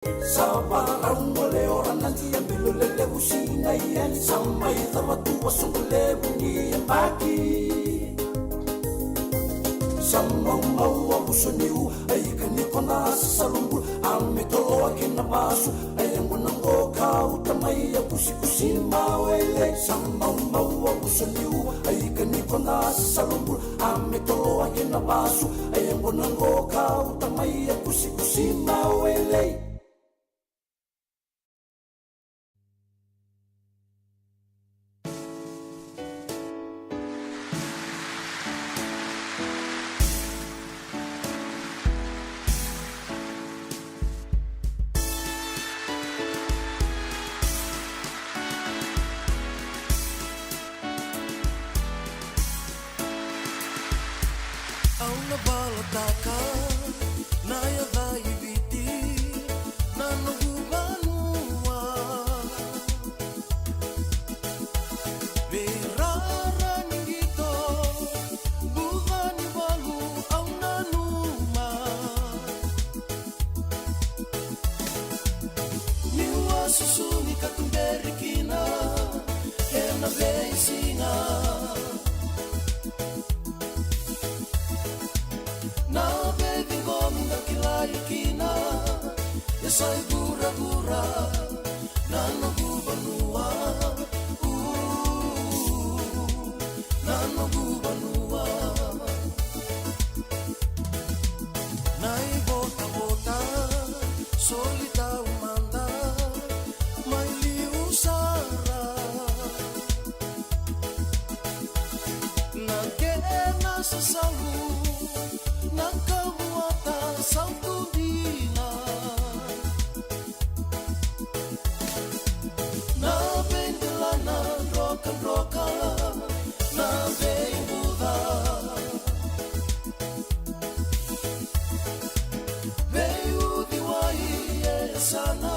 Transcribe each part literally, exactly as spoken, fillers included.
Sa varau gole ora na dia bilo lelevu sinai yani. Sa mai cava tu a soqo levu ni yabaki. Sa maumau a vuso ni u a ika ni kona sa salubulu a me toloa ki na vasu. A yaqona qo ka uta mai a kusikusi ma wele. Sa maumau a vuso ni u a ika ni kona sa salubulu a me toloa ki na vasu. A yaqona qo ka uta mai a kusikusi ma wele. Au na valataka na yaca i Viti, na noqu vanua. Veirara ni qito, buca ni valu au nanuma. Niu a susu ni ka tuberi kina ena veisiga. Na veiviqomi na kilai kina e sa i vuravura. Na noqu vanua, u, na noqu vanua. Na ivotavota soli taumada mai liu sara. Na kena sasalu na kavuata sautu dina. Na veidelana drokadroka, na veibuca, veiuciwai e yasana,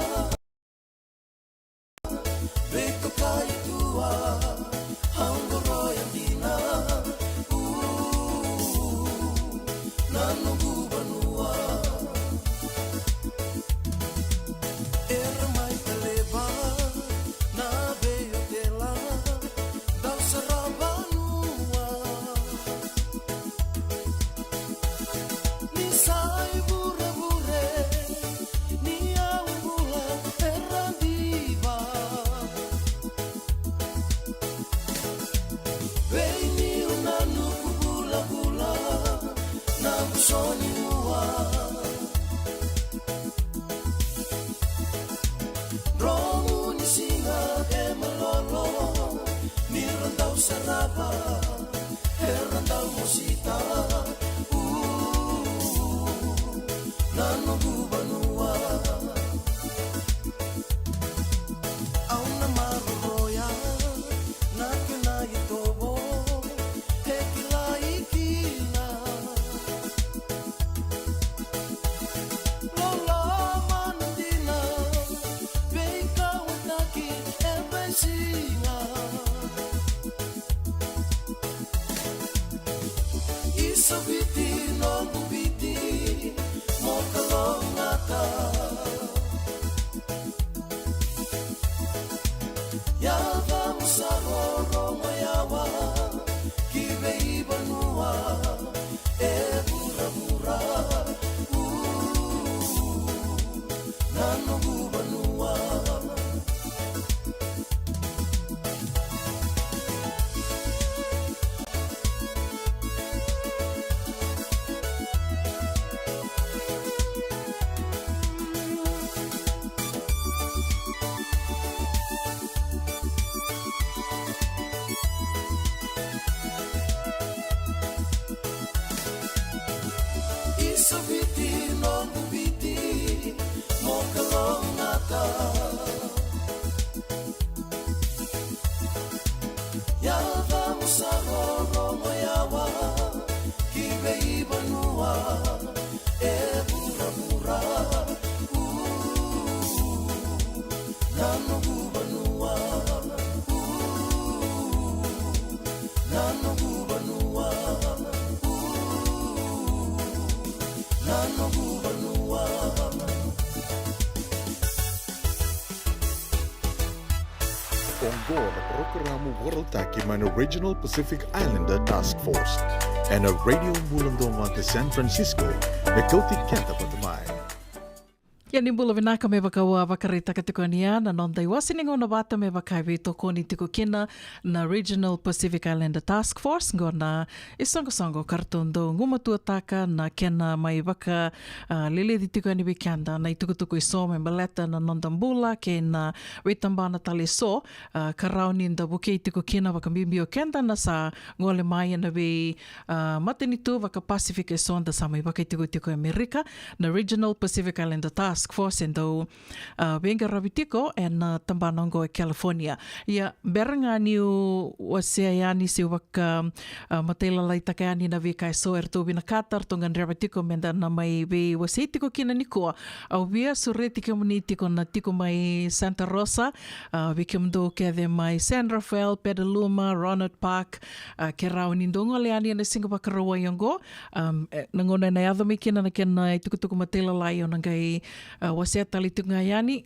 veitokai tua, au qoroya dina. U, na noqu vanua. Era mai taleva na veiotela, dau sara vanua. Ni sa i vurevure, ni au bula era diva. Vei niu na nuku vulavula na vuso ni ua. Dromu ni siga e malolo ni ra dau sarava, era dau mosita. U, na noqu vanua. Au na maroroya na kena itovo e kilai kina. Loloma dina, veikauwaitaki e veisiga. Isa Viti, noqu Viti, mo kalougata. Yacamu sa rorogo yawa ki veivanua e vuravura. U, na noqu vanua. Isa Viti, noqu Viti, mo kalougata. Yacamu sa rorogo yawa ki veivanua e vuravura. U, na noqu vanua. U, na noqu vanua. U, na noqu vanua. Oqo na parokaramu vakarautaki mai na Regional Pacific Islander Task Force ena Radio Bula Duavata San Francisco, me kauti keda vata mai. Ia ni bula vinaka, me vaka au a vakaraitaka tiko yani, ia na noda iwase ni gauna vata me vaka e veitokoni tiko kina na Regional Pacific Islander Task Force, qo na isoqosoqo ka ratou dau gumatuataka na kena mai vaka, a, leleci tiko yani vei keda na itukutuku eso me baleta na noda bula kei na veitabana tale eso, a, ka rawa ni da vukei tiko kina, vakabibi o keda na sa gole mai ena vei, a, matanitu vaka-Pasifika eso da sa mai vakaitikotiko e Amerika. Na Regional Pacific Islander Task Force e dau, a, veiqaravi tiko ena tabana oqo e California. Ia, bera ga niu wasea yani se vaka, a, matailalai taka yani na veika eso eratou vinakata, ratou gadreva tiko meda na mai veiwasei tiko kina nikua. Au via sureti kemuni tiko na tiko mai Santa Rosa, a, vei kemudou kece mai San Rafael, Petaluma, Rohnert Park, a, ke rawa ni dou gole yani ena siga Vakarauwai oqo. Am, e, na gauna ena yaco mai kina na kena itukutuku matailalai, au na qai, a, wasea tale tiko ga yani.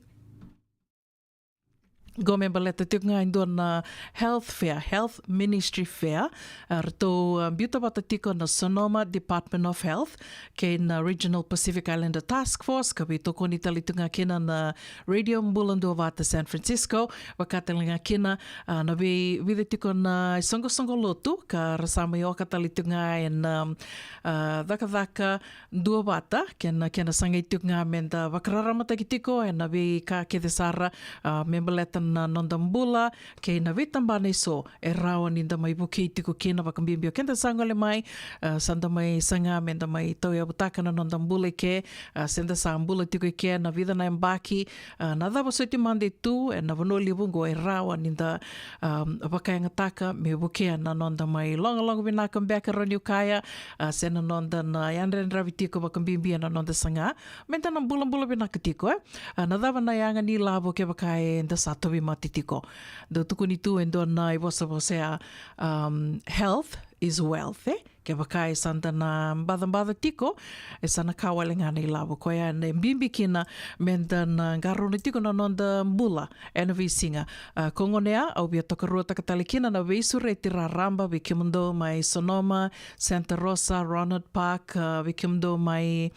Qo me baleta tiko ga e dua na health fair, health ministry fair, a, ratou, a, biuta vata tiko na Sonoma Department of Health kei na Regional Pacific Islander Task Force, ka veitokoni tale tiko ga kina na Radio Bula Duavata San Francisco, vaka tale ga kina, a, na vei, vica tiko na isoqosoqo lotu ka ra sa mai oka tale tiko ga ena, a, cakacaka duavata, kena, kena sagai tiko ga meda vakararamataki tiko ena veika kece sara, a, me baleta na noda bula kei na veitabana eso e rawa ni da mai vukei tiko kina, vakabibi o keda sa gole mai, a, sa da mai saga meda mai tauyavutaka na noda bula eke, a, se da sa bula tiko eke na vica na yabaki, a, na cava soti mada e tu ena vanua levu oqo e rawa ni da, a, vakayagataka me vukea na noda mai logaloga vinaka beka, rawa niu kaya, a, se na noda na yadrayadravi tiko, vakabibi ena noda saga meda na bulabula vinaka tiko, e. A, na cava na yaga ni lavo kevaka eda sa tauvimate tiko? Dau tukuni tu e dua na ivosavosa ya, um, health is wealth, e? Kevaka e sa da na bacabaca tiko, e sa na ka wale ga na ilavo. Koya e bibi kina meda na qarauna tiko na noda bula ena veisiga. A, ko gona ya, au via tokaruataka tale kina na veisureti raraba vei kemudou mai Sonoma, Santa Rosa, Rohnert Park, a, vei kemudou mai,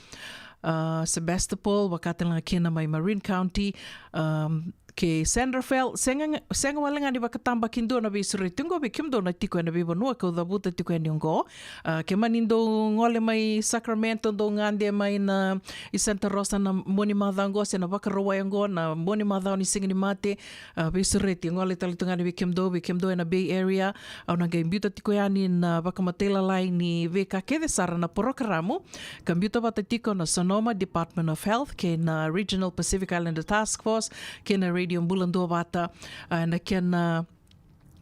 a, Sebastopol, vaka tale ga kina mai Marin County, um, kei San Rafael. Sega, sega wale ga ni vakatabakidua na veisureti oqo vei kemudou na tiko ena veivanua kau cavuta tiko yani oqo. A, ke mani dou gole mai Sacramento, dou gade mai na i Santa Rosa na Moniti macawa oqo se na Vakarauwai oqo, na Moniti macawa ni Siga ni Mate, a, veisureti, gole tale tu ga yani vei kemudou, vei kemudou ena Bay Area. Au na qai biuta tiko yani na vakamatailalai ni veika kece sara na porokaramu ka biuta vata tiko na Sonoma Department of Health kei na Regional Pacific Islander Task Force kei na Radio Bula Duavata, a, ena kena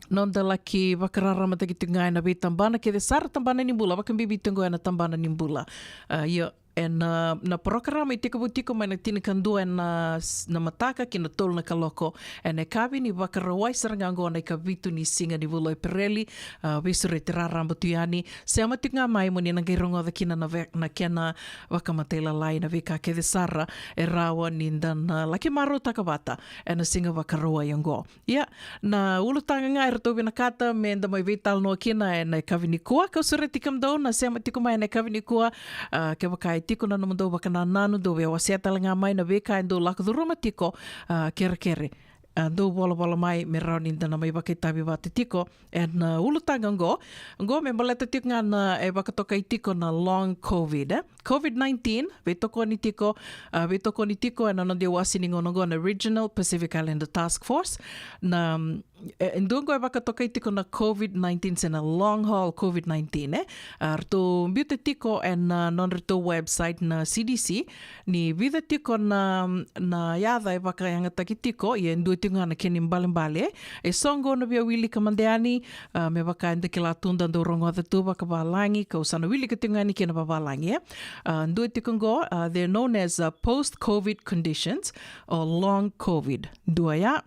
noda laki vakararamataki tiko ga ena veitabana kece sara, tabana ni bula, vakabibi tiko ena tabana ni bula. A, io, ena, na porokaramu e tekivu tiko mai na tinikadua ena s-, na mataka ki na tolu na kaloko ena yakavi ni Vakarauwai sara ga oqo, na ikavitu ni siga ni vula o Epereli. A, veisureti raraba tu yani, sema tiko ga mai mo ni na qai rogoca kina na ve-, na kena vakamatailalai na veika kece sara e rawa ni da na laki marautaka vata ena siga Vakarauwai oqo. Ia, na ulutaga ga eratou vinakata meda mai veitalanoa kina ena yakavi nikua, kau sureti kemudou na sema tiko mai ena yakavi nikua. A, kevaka e tiko na nomudou vakanananu, dou via wasea tale ga mai na veika e dou lako curuma tiko, a, kerekere, a, dou volavola mai me rawa ni da na mai vakaitavi vata tiko ena, a, ulutaga oqo. Oqo me baleta tiko ga na, e vakatokai tiko na long covid, e? Covid nineteen, veitokoni tiko, a, veitokoni tiko ena noda iwase ni gauna oqo na Regional Pacific Islander Task Force. Na, mm, e, e dua oqo e vakatokai tiko na covid nineteen se na long haul covid nineteen, e? A, ratou biuta tiko ena, a, nodratou website na C D C ni vica tiko na, na yaca e vakayagataki tiko, ia e dua tiko ga na kena ibalebale. E so oqo na via wilika mada yani, a, me vaka eda kila tu, da dau rogoca tu vakavalagi, kau sa na wilika tiko ga yani kina vavalagi, e. A, dua tiko oqo, a, they're known as, a, post covid conditions or long covid. Dua ya.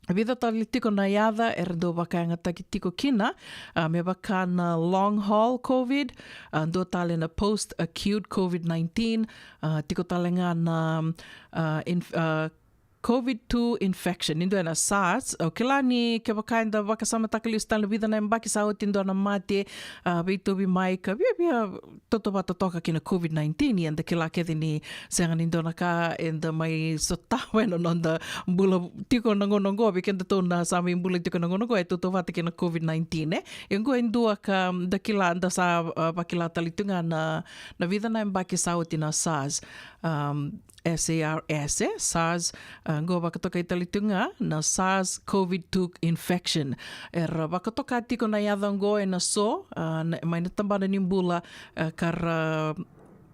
Vica tale tiko na yaca era dau vakayagataki tiko kina, a, me vaka na long haul covid, a, dua tale na post acute covid nineteen, a, tiko tale ga na, a, inf-, a, COVID two infection, ni dua na SARS. O kila ni kevaka eda vakasamataka lesu tale na vica na yabaki sa oti dua na mate, a, veitauvi mai ka viavia tautauvata toka kei na COVID nineteen, ia eda kila kece ni sega ni dua na ka eda mai sotava ena noda bula tiko na gauna oqo, vei kedatou na sa mai bula tiko na gauna oqo, e tautauvata kei na COVID nineteen, e. E oqo e dua ka da kila, da sa, a, vakila tale tu ga na, na vica na yabaki sa oti na SARS. Um, SARS, e, SARS, a, qo vakatokai tale tu ga na SARS COVID two infection. Era vakatoka tiko na yaca qo ena so, a, na, mai na tabana ni bula, a, ka ra,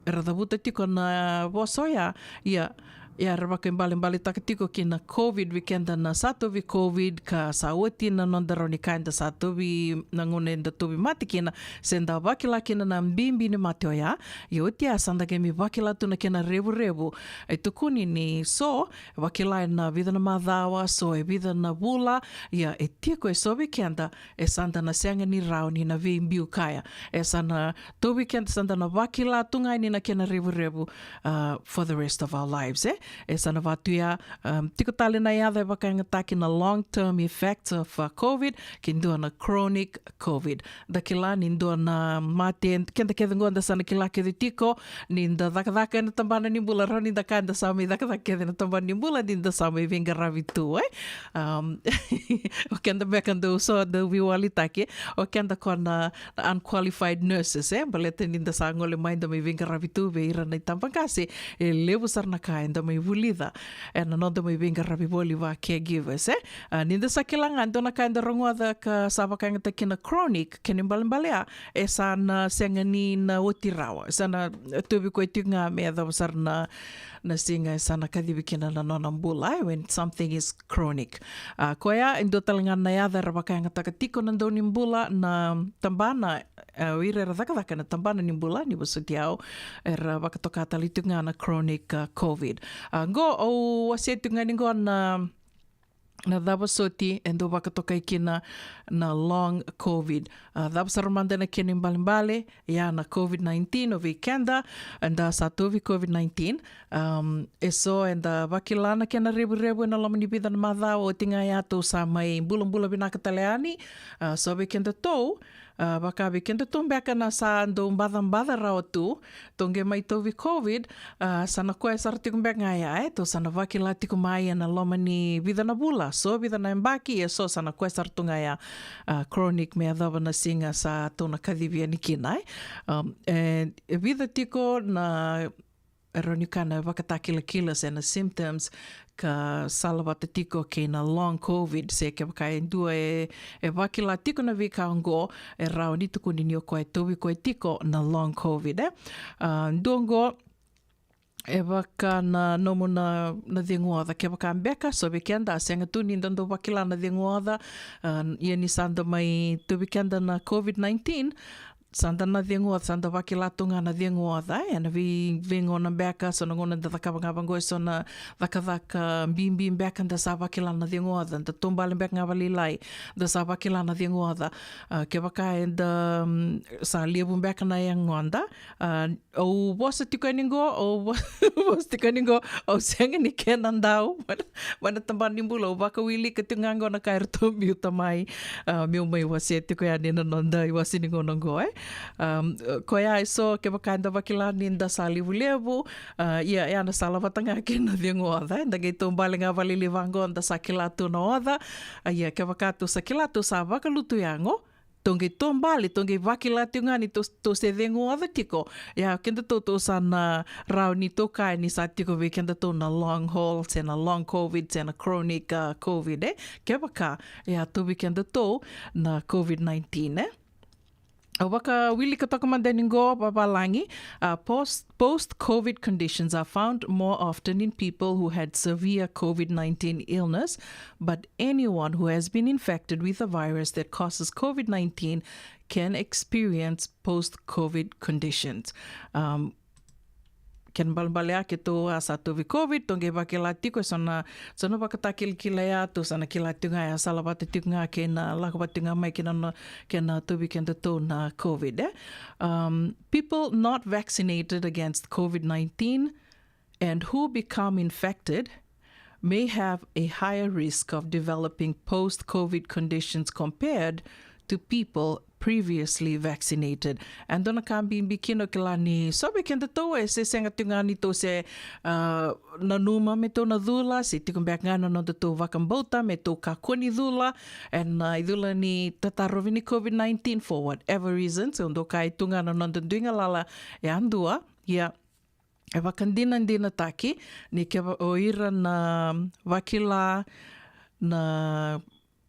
era cavuta tiko na vosa oya, ia, ia era vakaibalebaletaka tiko ki na COVID, vei keda na sa tauvi COVID, ka sa oti na noda rawa ni kaya da sa tauvi, na gauna eda tauvi mate kina, se da vakila kina na bibi ni mate oya, ia oti ya sa da qai mai vakila tu na kena revurevu. E tukuni ni so, e vakila ena vica na macawa, so e vica na vula, ia e tiko e so vei keda, e sa da na sega ni rawa ni na veibiu kaya. E sa na tauvi keda sa da na vakila tu ga yani na kena revurevu, uh, for the rest of our lives, e. E sa na vaka tu ya, um, tiko tale na yaca e vakayagataki na long term effects of, uh, COVID, ke dua na chronic COVID. Da kila ni dua na mate, keda kece qo da sa na kila kece tiko, ni da cakacaka ena tabana ni bula, rawa ni da kaya da sa mai cakacaka kece ena tabana ni bula, ni da sa mai veiqaravi tu, e. Um, o keda beka dau so, dau veiwalitaki, o keda ko na, na unqualified nurses, e, baleta ni da sa gole mai da mai veiqaravi tu vei ira na itabaqase, e levu sara na ka eda mai vulica ena noda mai veiqaravi voli va caregivers, e. A, ni da sa kila ga dua na ka eda rogoca ka sa vakayagataki na chronic, kena ibalebale ya, e sa na sega ni na oti rawa, e sa na tauvi koya tiko ga me yacova sara na, na siga e sa na kacivi kina na nona bula, e, when something is chronic. A, koya e dua tale ga na yaca era vakayagataka tiko na dau ni bula na tabana, e, o ira era cakacaka na tabana ni bula, ni vosoti au, era vakatoka tale tiko ga na chronic, a, COVID. A, qo au wasea tiko ga ni qo na, na cava soti e dau vakatokai kina na long COVID. A, cava sara mada na kena ibalebale, ia na COVID nineteen, o vei keda eda sa tauvi COVID nineteen. Um, e so eda vakila na kena revurevu ena loma ni vica na macawa, oti ga ya tou sa mai bulabula vinaka tale yani. A, so vei kedatou, a, vaka vei kedatou beka na sa dau bacabaca rawa tu, tou qai mai tauvi COVID, a, sa na koya sara tiko beka ga ya, e, tou sa na vakila tiko mai ena loma ni vica na vula, so vica na yabaki, e so sa na koya sara tu ga ya, a, chronic me yacova na siga sa tou na kacivi yani kina, e. Um, e, e vica tiko na, e, rawa ni kaya na vakatakilakila se na symptoms ka salavata tiko kei na long COVID, se kevaka e dua e, e vakila tiko na veika oqo, e rawa ni tukuni ni o koya e tauvi koya tiko na long COVID, e. A, dua oqo, e vaka na nomu na, na ceguoca, kevaka beka so vei keda a sega tu ni da dau vakila na ceguoca, a, ia ni sa da mai tauvi keda na COVID nineteen, sa da na ceguoca, sa da vakila tu ga na ceguoca, e, ena vei, veigauna beka, so na gauna da cakava ga vaqo e so na cakacaka bibi beka da sa vakila na ceguoca, da taubale beka ga vakalailai, da sa vakila na ceguoca. A, kevaka eda, mm, sa levu beka na yagoda, a, au vosa tiko yani qo, au vo-, vosa tiko yani qo, au sega ni kena dau mai na, mai na tabana ni bula, au vakawilika tiko ga qo na ka eratou biuta mai, a, meu mai wasea tiko yani na noda iwase ni gauna qo, e. Um, koya e so, kevaka eda vakila ni da sa levulevu, a, ia, ia na salavata ga kei na ceguoca, e, da qai taubale ga vakalailai vaqo, da sa kila tu na oca, a, ia, kevaka tou sa kila tou sa vakalutu yago, tou qai taubale, tou qai vakila tiko ga ni tou, tou se ceguoca tiko. Ia, kedatou tou sa na rawa ni tou kaya ni sa tiko vei kedatou na long haul, se na long COVID, se na chronic, a, COVID, e. Kevaka, ia, tauvi kedatou na COVID nineteen, e. Au vakawilika toka mada yani qo vavalagi, a, post, post-COVID conditions are found more often in people who had severe COVID nineteen illness, but anyone who has been infected with a virus that causes COVID nineteen can experience post-COVID conditions. Um, kena ibalebale ya, keitou a sa tauvi COVID, tou qai vakila tiko e so na, so na vakatakilakila ya, tou sa na kila tiko ga ya, salavata tiko ga kei na lako vata tiko ga mai kei na, kei na tauvi kedatou na COVID, e. Um, people not vaccinated against COVID nineteen and who become infected may have a higher risk of developing post-COVID conditions compared to people previously vaccinated. E dua na ka bibi kina o kila ni so vei kedatou e se sega tiko ga ni tou se, ah, nanuma me tou na cula, se tiko beka ga na nodatou vakabauta me tou kakua ni cula ena icula ni tatarovi ni COVID nineteen for whatever reason. So dou kaya tu ga na noda dui galala yadua. Ia, e vakadinadinataki ni kevaka o ira na vakila na,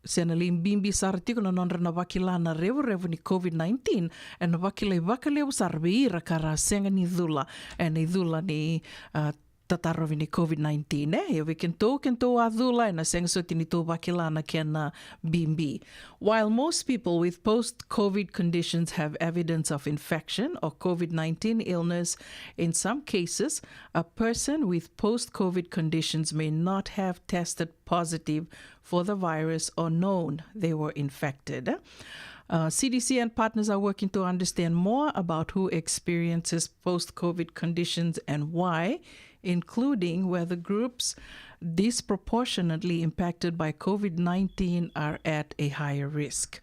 se na lai bibi sara tiko na nodra na vakila na revurevu ni COVID nineteen, ena vakilai vakalevu sara vei ira ka ra sega ni cula ena icula ni, ah, tatarovi ni COVID nineteen, e? Ia vei kedatou, kedatou a cula, ena sega soti ni tou vakila na kena bibi. While most people with post-COVID conditions have evidence of infection or COVID nineteen illness, in some cases, a person with post-COVID conditions may not have tested positive for the virus or known they were infected. Uh, C D C and partners are working to understand more about who experiences post-COVID conditions and why, including whether groups disproportionately impacted by COVID nineteen are at a higher risk.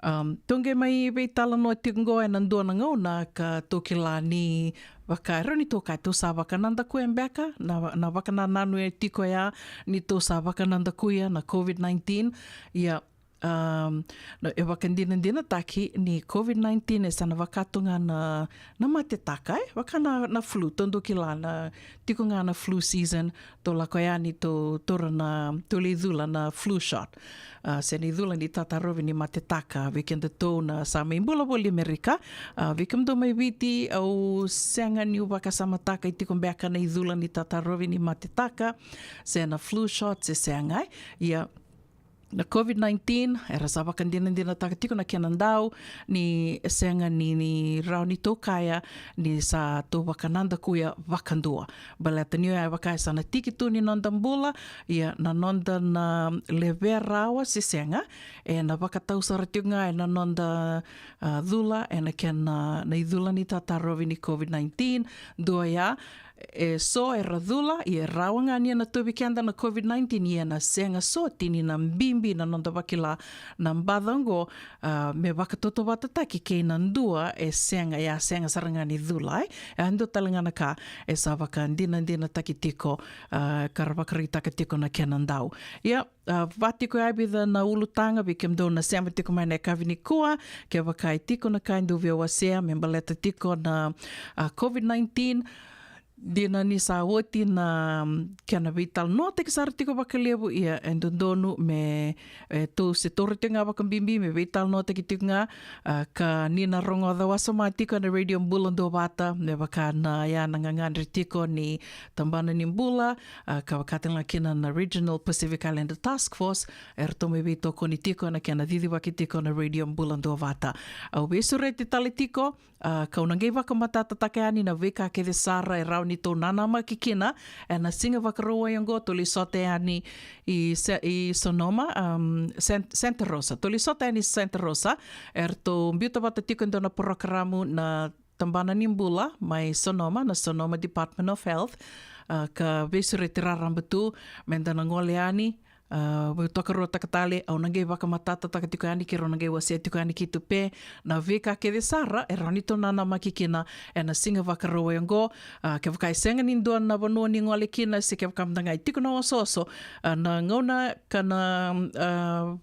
Um, tou qai mai veitalanoa tiko qo ena dua na gauna ka tou kila ni vaka e rawa ni tou kaya tou sa vakanadakuya beka na, na vakanananu e tiko ya ni tou sa vakanadakuya na COVID nineteen. Ia, um, na, e vakadinadinataki ni COVID nineteen e sa na vaka tu ga na, na matetaka, e vaka na, na flu, tou dau kila na tiko ga na flu season, tou lako yani tou taura na, tou lai cula na flu shot. Ah, se na icula ni tatarovi ni matetaka vei kedatou na sa mai bula voli Amerika. Ah, vei kemudou mai Viti, au sega niu vakasamataka e tiko beka na icula ni tatarovi ni matetaka se na flu shot se sega, e? Ia, na COVID nineteen era sa vakadinadinataka tiko na kena dau ni sega ni, ni rawa ni tou kaya ni sa tou vakanadakuya vakadua. Baleta ni oya e vaka e sa na tiki tu ni noda bula, ia na noda na levea rawa se sega, ena vakatau sara tiko ga ena noda, ah, cula ena kena, na icula ni tatarovi ni COVID nineteen. Dua ya, e so era cula, ia e rawa ga ni na tauvi keda na COVID nineteen, ia ena sega soti ni na bibi na noda vakila na baca oqo, ah, me vakatautauvatataki kei na dua e sega, e a sega sara ga ni cula, e. E a dua tale ga na ka e sa vakadinadinataki tiko, ah, ka ra vakaraitaka tiko na kena dau. Ia, ah, va tiko ya e vica na ulutaga vei kemudou na sema tiko mai na yakavi nikua, kevaka e tiko na ka e dou via wasea me baleta tiko na, ah, COVID nineteen, dina ni sa oti na, mm, kena veitalanoataki sara tiko vakalevu, ia e dodonu me, e, tou se taura tiko ga vakabibi me veitalanoataki tiko ga, ah, ka ni na rogoca wasoma tiko ena Radio Bula Duavata, me vaka na ya na gagadre tiko ni Tabana ni Bula, ah, ka vaka tale ga kina na Regional Pacific Islander Task Force, eratou mai veitokoni tiko ena kena cicivaki tiko na Radio Bula Duavata. Au veisureti tale tiko, ah, kau na qai vakamatatataka yani na veika kece sara e rawa ni tou nanamaki kina ena Siga Vakarauwai oqo. Tou lai sota yani i Se-, i Sonoma, um, San-, Santa Rosa. Tou lai sota yani i Santa Rosa, eratou biuta vata tiko e dua na porokaramu na Tabana ni Bula mai Sonoma, na Sonoma Department of Health, ah, ka veisureti raraba tu meda na gole yani, ah, veitokaruataka tale. Au na qai vakamatatataka tiko yani, keirau na qai wasea tiko yani ki tupe na veika kece sara e rawa ni tou nanamaki kina ena Siga Vakarauwai oqo. Ah, kevaka e sega ni dua na vanua ni gole kina, se kevaka mada ga e tiko na osooso, ah, na gauna ka na, ah,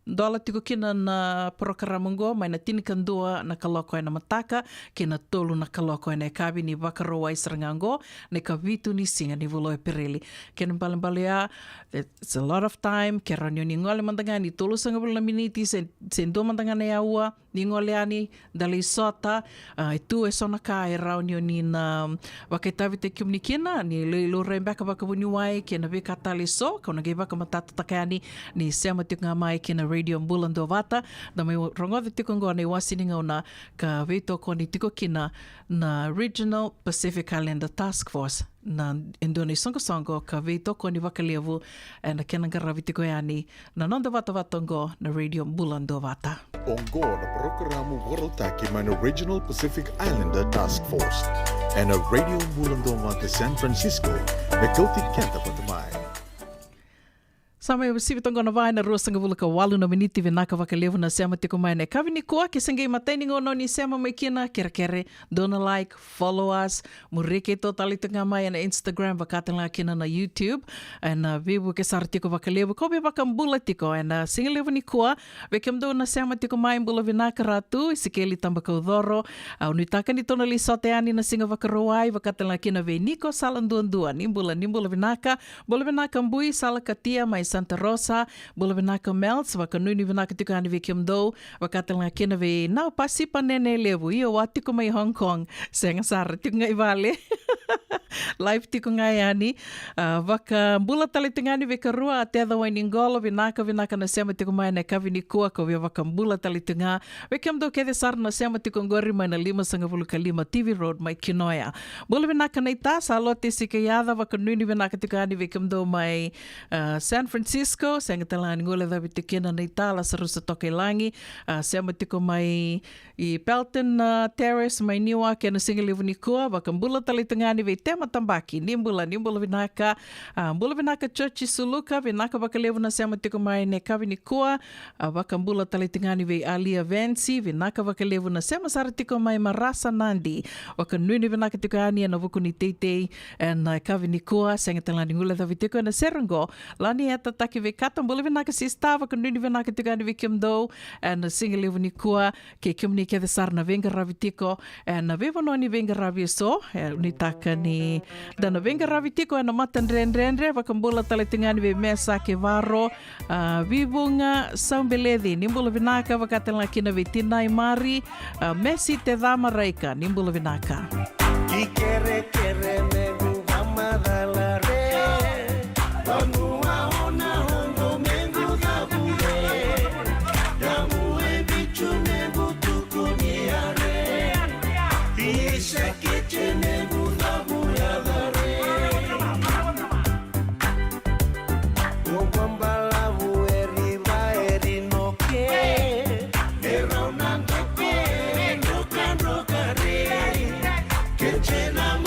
dola tiko kina na porokaramu oqo, mai na tinikadua na kaloko ena mataka ki na tolu na kaloko ena yakavi ni Vakarauwai sara ga oqo, na ikavitu ni siga ni vula o Epereli. Kena ibalebale ya, it's a lot of time, ke rawa ni o ni gole mada ga ni tolusagavulu na miniti, se, se dua mada ga na aua ni gole yani, da lai sota, ah, e tu eso na ka e rawa ni o ni na vakaitavitaki kemuni kina, ni lai laurai beka vakavuniwai kei na veika tale eso, kau na qai vakamatatataka yani ni sema tiko ga mai ki na Radio Bula Duavata, da mai rogoca tiko oqo na iwase ni gauna ka veitokoni tiko kina na Regional Pacific Islander Task Force, na e dua na isoqosoqo ka veitokoni vakalevu ena kena qaravi tiko yani na noda vatavata oqo na Radio Bula Duavata. Oqo na porokaramu vakarautaki mai na Regional Pacific Islander Task Force ena Radio Bula Duavata San Francisco, me kauti keda vata mai. Sa mai sivi toka qo na va ena ruasagavulu ka walu na miniti. Vinaka vakalevu na sema tiko mai ena yakavi nikua. Ke se qai matai ni gauna o ni sema mai kina, kerekere, dua na like, follow us, muri keitou tale tiko ga mai ena Instagram, vaka tale ga kina na YouTube. Ena veivuke sara tiko vakalevu, kau via vakabula tiko ena siga levu nikua vei kemudou na sema tiko mai. Bula vinaka Ratu Isikeli Tabakaucoro. Au nuitaka ni tou na lai sota yani na siga Vakarauwai, vaka tale ga kina vei Niko Sala Duadua. Ni bula, ni bula vinaka. Bula vinaka Bui Sala Katia mai Santa Rosa. Bula vinaka Mels, vakanuinui vinaka tiko yani vei kemudou. Vaka tale ga kina vei Nau Pasipa Nene Levu, io, au tiko mai Hong Kong. Sega sara, tiko ga i vale. Live tiko ga yani. A, vakabula tale tiko ga yani vei karua, a Teca Wainiqolo, vinaka, vinaka na sema tiko mai ena yakavi nikua, kau via vakabula tale tiko ga vei kemudou kece sara na sema tiko qori mai na limasagavulu ka lima T V Road mai Kinoya. Bula vinaka Naita, Salote Sikeyaca, vakanuinui vinaka tiko yani vei kemudou mai, a, San Francisco, sega tale ga ni guilecavi tiko kina Naita Lasarusa Tokailagi, a, sema tiko mai i Pelton, a, Terrace mai Newark ena siga levu nikua, vakabula tale tiko ga yani vei Tema Tabaki, ni bula, ni bula vinaka. A, bula vinaka Chochi Suluka, vinaka vakalevu na sema tiko mai ena yakavi nikua. A, vakabula tale tiko ga yani vei Alia Venci, vinaka vakalevu na sema sara tiko mai Marasa Nadi. Vakanuinui vinaka tiko yani ena vuku ni teitei ena yakavi nikua, sega tale ga ni guilecavi tiko ena sere qo. Lani Eta Taki Veikata, bula vinaka sista, vakanuinui vinaka tiko yani vei kemudou ena siga levu nikua. Kei kemuni kece sara na veiqaravi tiko ena veivanua ni veiqaravi eso, e, nuitaka ni da na veiqaravi tiko ena matadredredre, vakabula tale tiko ga yani vei Mesa Kevaro, a, Vivuga Saubeleci, ni bula vinaka, vaka tale ga kina vei Tinai Mari, a, Mesi Tecama Raika, ni bula vinaka. Ki kerekere me guva macala re, vanua ona oqo me gucavu re, damu e vicu me gutuku ni are, isa kece me gucavu yaca re. O vabalavu e riva e rinoke, e rau na doke, e drokadroka re, kece na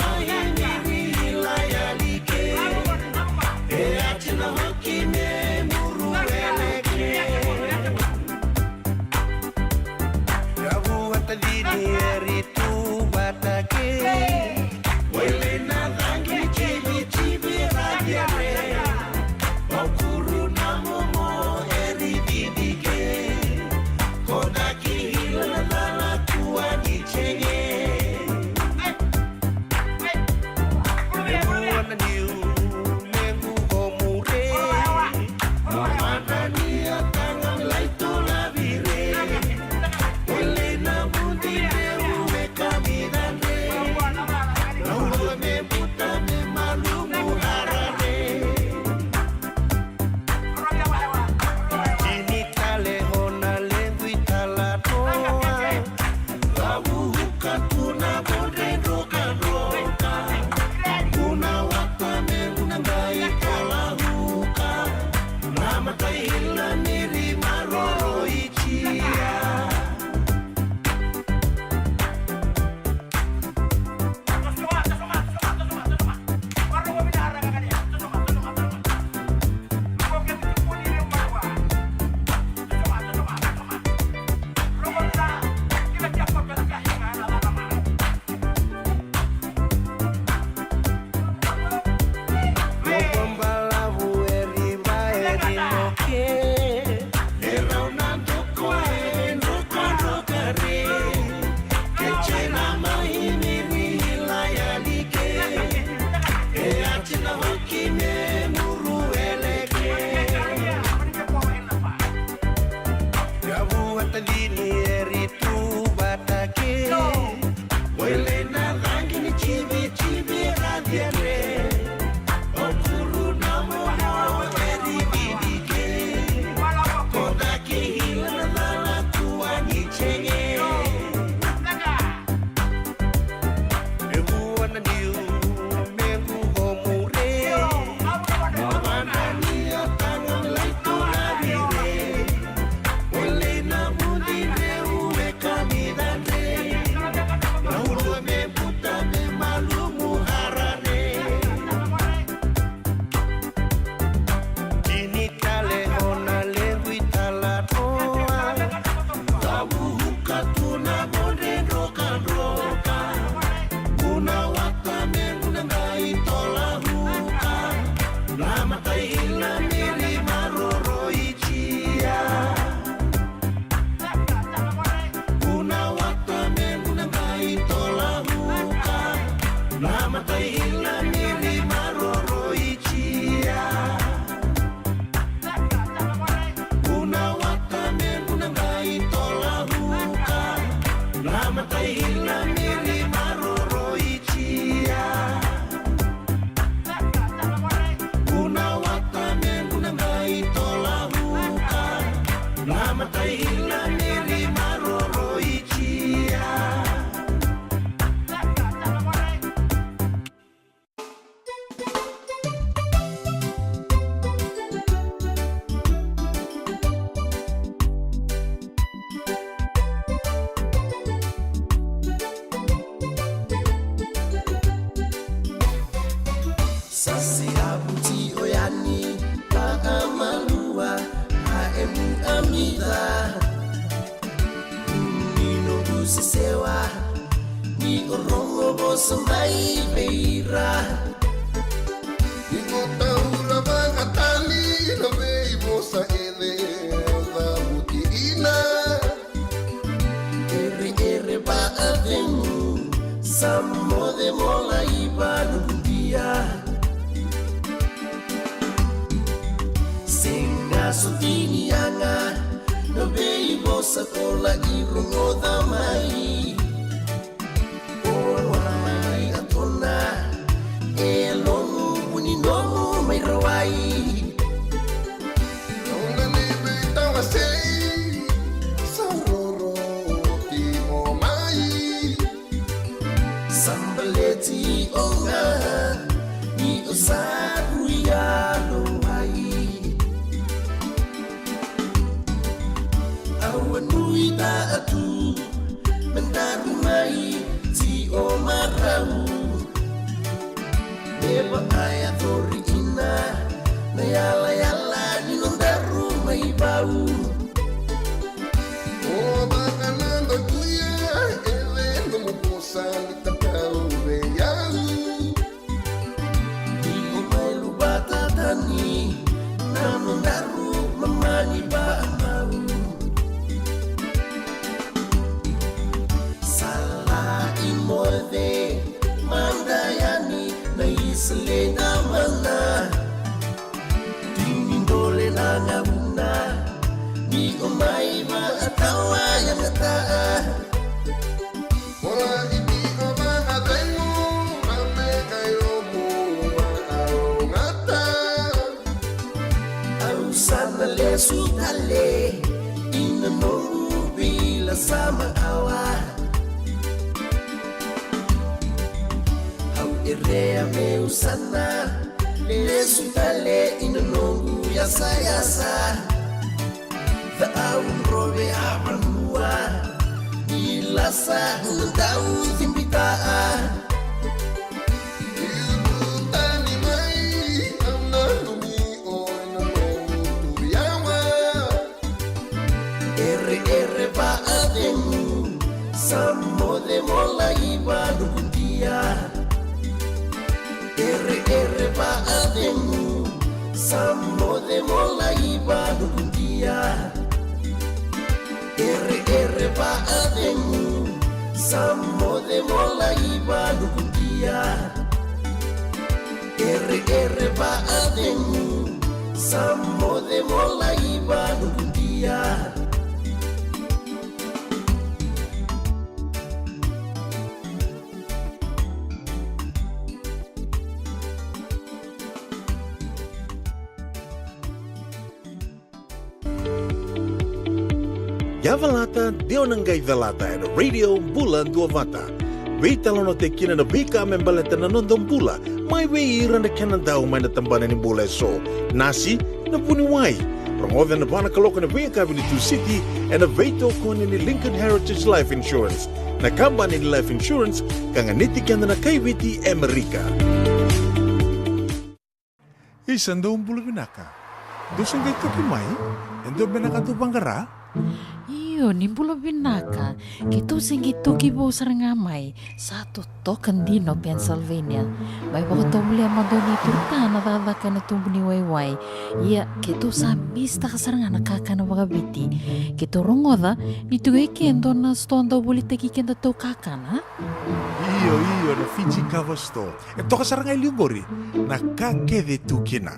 Mataila miri maroroi jia. Kuna wata me guna qai tola huka. Na mataila miri maroroi jia. Kuna wata me guna qai tola huka. Na mataila miri maroroi jia. Kuna wata me guna qai tola huka. Na mataila miri maroroi jia. Sa se avuti o yani ka a malua a emu a mica. Ni noqu sesewa ni o rogo vosa mai vei ira. Ni o taura vakatali na veivosa e leca muti ina. Ereere vaacegu sa moce mo lai vanukudia. Sega soti ni yaga na veivosa ko lai rogoca mai. O wai a tona e logu vuni nomu mai rawai. Nona ni veitawasei sa roro oti o mai. Sa baleti o ga ni o sa rui yalo wai. Au a nuitaka tu me daru mai ti o marau. Me vaayacori ina na yalayala ni nodaru mai vau. O vaka na dau tuya e vei nomu vosa ni tatau vei au. Ni o mai luvata tani na nodaru mamani vaamau. Sa lai moce mada yani na isele na mana. Tini dole na gauna ni o mai vaatawa yagata. Ola i ni o vakacegu ma me kai o mua au gata. Au sa na lesu tale i na noqu vila sa makawa. Au erea meu sa na lesu tale i na noqu yasayasa. Ca au rove a vanua ni lasa na dau cibita. Iu tani mai au nanumi o na nomu turiawa. Ereere vaacegu sa moce mo lai vanukudia. Ereere vaacegu sa moce mo lai vanukudia. Ereere vaacegu sa moce mo lai vanukudia. Ereere vaacegu sa moce mo lai vanukudia. Yavalata, de o na qai calata ena Radio Bula Duavata. Veitalanoataki kina na veika me baleta na noda bula mai vei ira na kena dau mai na tabana ni bula eso. Nasi, na vuniwai. Rogoca ena va na kaloko ena veiyakavi ni Tusiti ena veitokoni ni Lincoln Heritage Life Insurance, na kabani ni life insurance ka ganiti keda na kaiviti Amerika. Isa, dou bula vinaka. Dou se qai toki mai? E dua beka na ka dou vaqara? Io, Ni bula vinaka, keitou se qai toki vou sara ga mai, sa totoka dina o Pennsylvania. Mai vakatovolea mada o Nei Turta na cakacaka ena tubu ni waiwai. Ia, keitou sa misitaka sara ga na kakana vakaviti. Keitou rogoca, ni tu e ke dua na sitoa dau volitaki kedatou kakana. Io, io, na Fiji Cover Store. E toka sara ga e liu qori, na ka kece tu kina.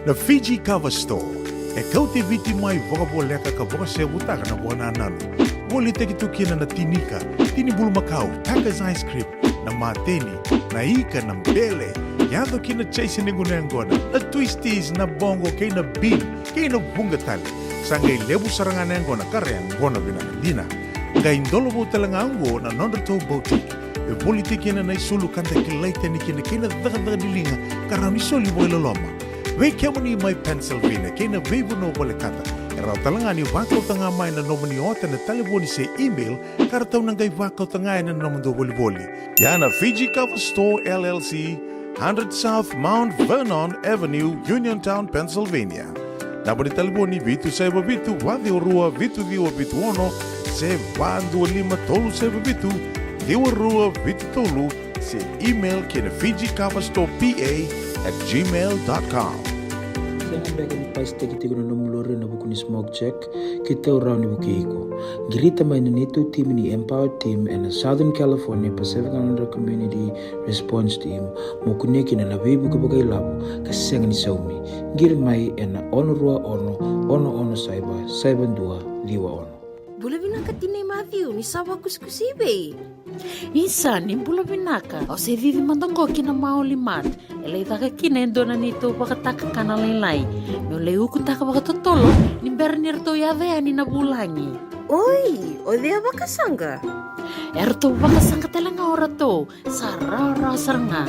Na Fiji Cover Store e kauti Viti mai vakavoleka ka vakasevutaka na vakanananu. Volitaki tu kina na tinika, tini bulumakau, Tucker's ice cream, na mateni, na ika, na bele, yaco kina chase ni guna yaqona, na twisties, na bongo, kei na bean, kei na vuqa tale. Sa qai levu sara ga na yaqona ka ra yaqona vinaka dina. Qai dolovou tale ga oqo na nodratou boutique. E volitaki kina na isulu ka da kilai tani kina kei na cakacaka ni liga ka rawa ni soli vakailoloma. Vei kemuni mai Pennsylvania kei na veivanua volekata, e rawa tale ga ni vakauta ga mai na nomuni ota ena talevoni se email ka ratou na qai vakauta ga ena nomudou volivoli. Ia na Fiji Cover Store L L C, hundred South Mount Vernon Avenue, Uniontown, Pennsylvania. Naba ni talevoni vitu saiva vitu, va ciwa rua, vitu ciwa vitu ono, se va dua lima tolu saiva vitu, ciwa rua vitu tolu, se email ki na Fiji Cover Store P A at gmail dot com. Sega beka ni pasitaki tiko na nomu lori ena vuku ni smoke check? Keitou rawa ni vukei iko. Qirita mai na neitou timi ni Empower Team ena Southern California Pacific Islander Community Response Team mo kunea kina na veivuke vakailavo ka sega ni saumi. Qiri mai ena ono rua ono, ono ono saiva, saiva dua ciwa ono. Bula vinaka tinai Matthew, ni sa vakusikusi i vei? Isa, ni bula vinaka. Au se cici mada qo ki na Maoli Mart. E lai caka kina e dua na neitou vakatakakana lailai. Meu lai ukutaka vakatotolo ni bera ni ratou yaco yani na vulagi. Oi, o cei a vakasaqa? E ratou vakasaqa tale ga o ratou. Sa rawarawa sara ga.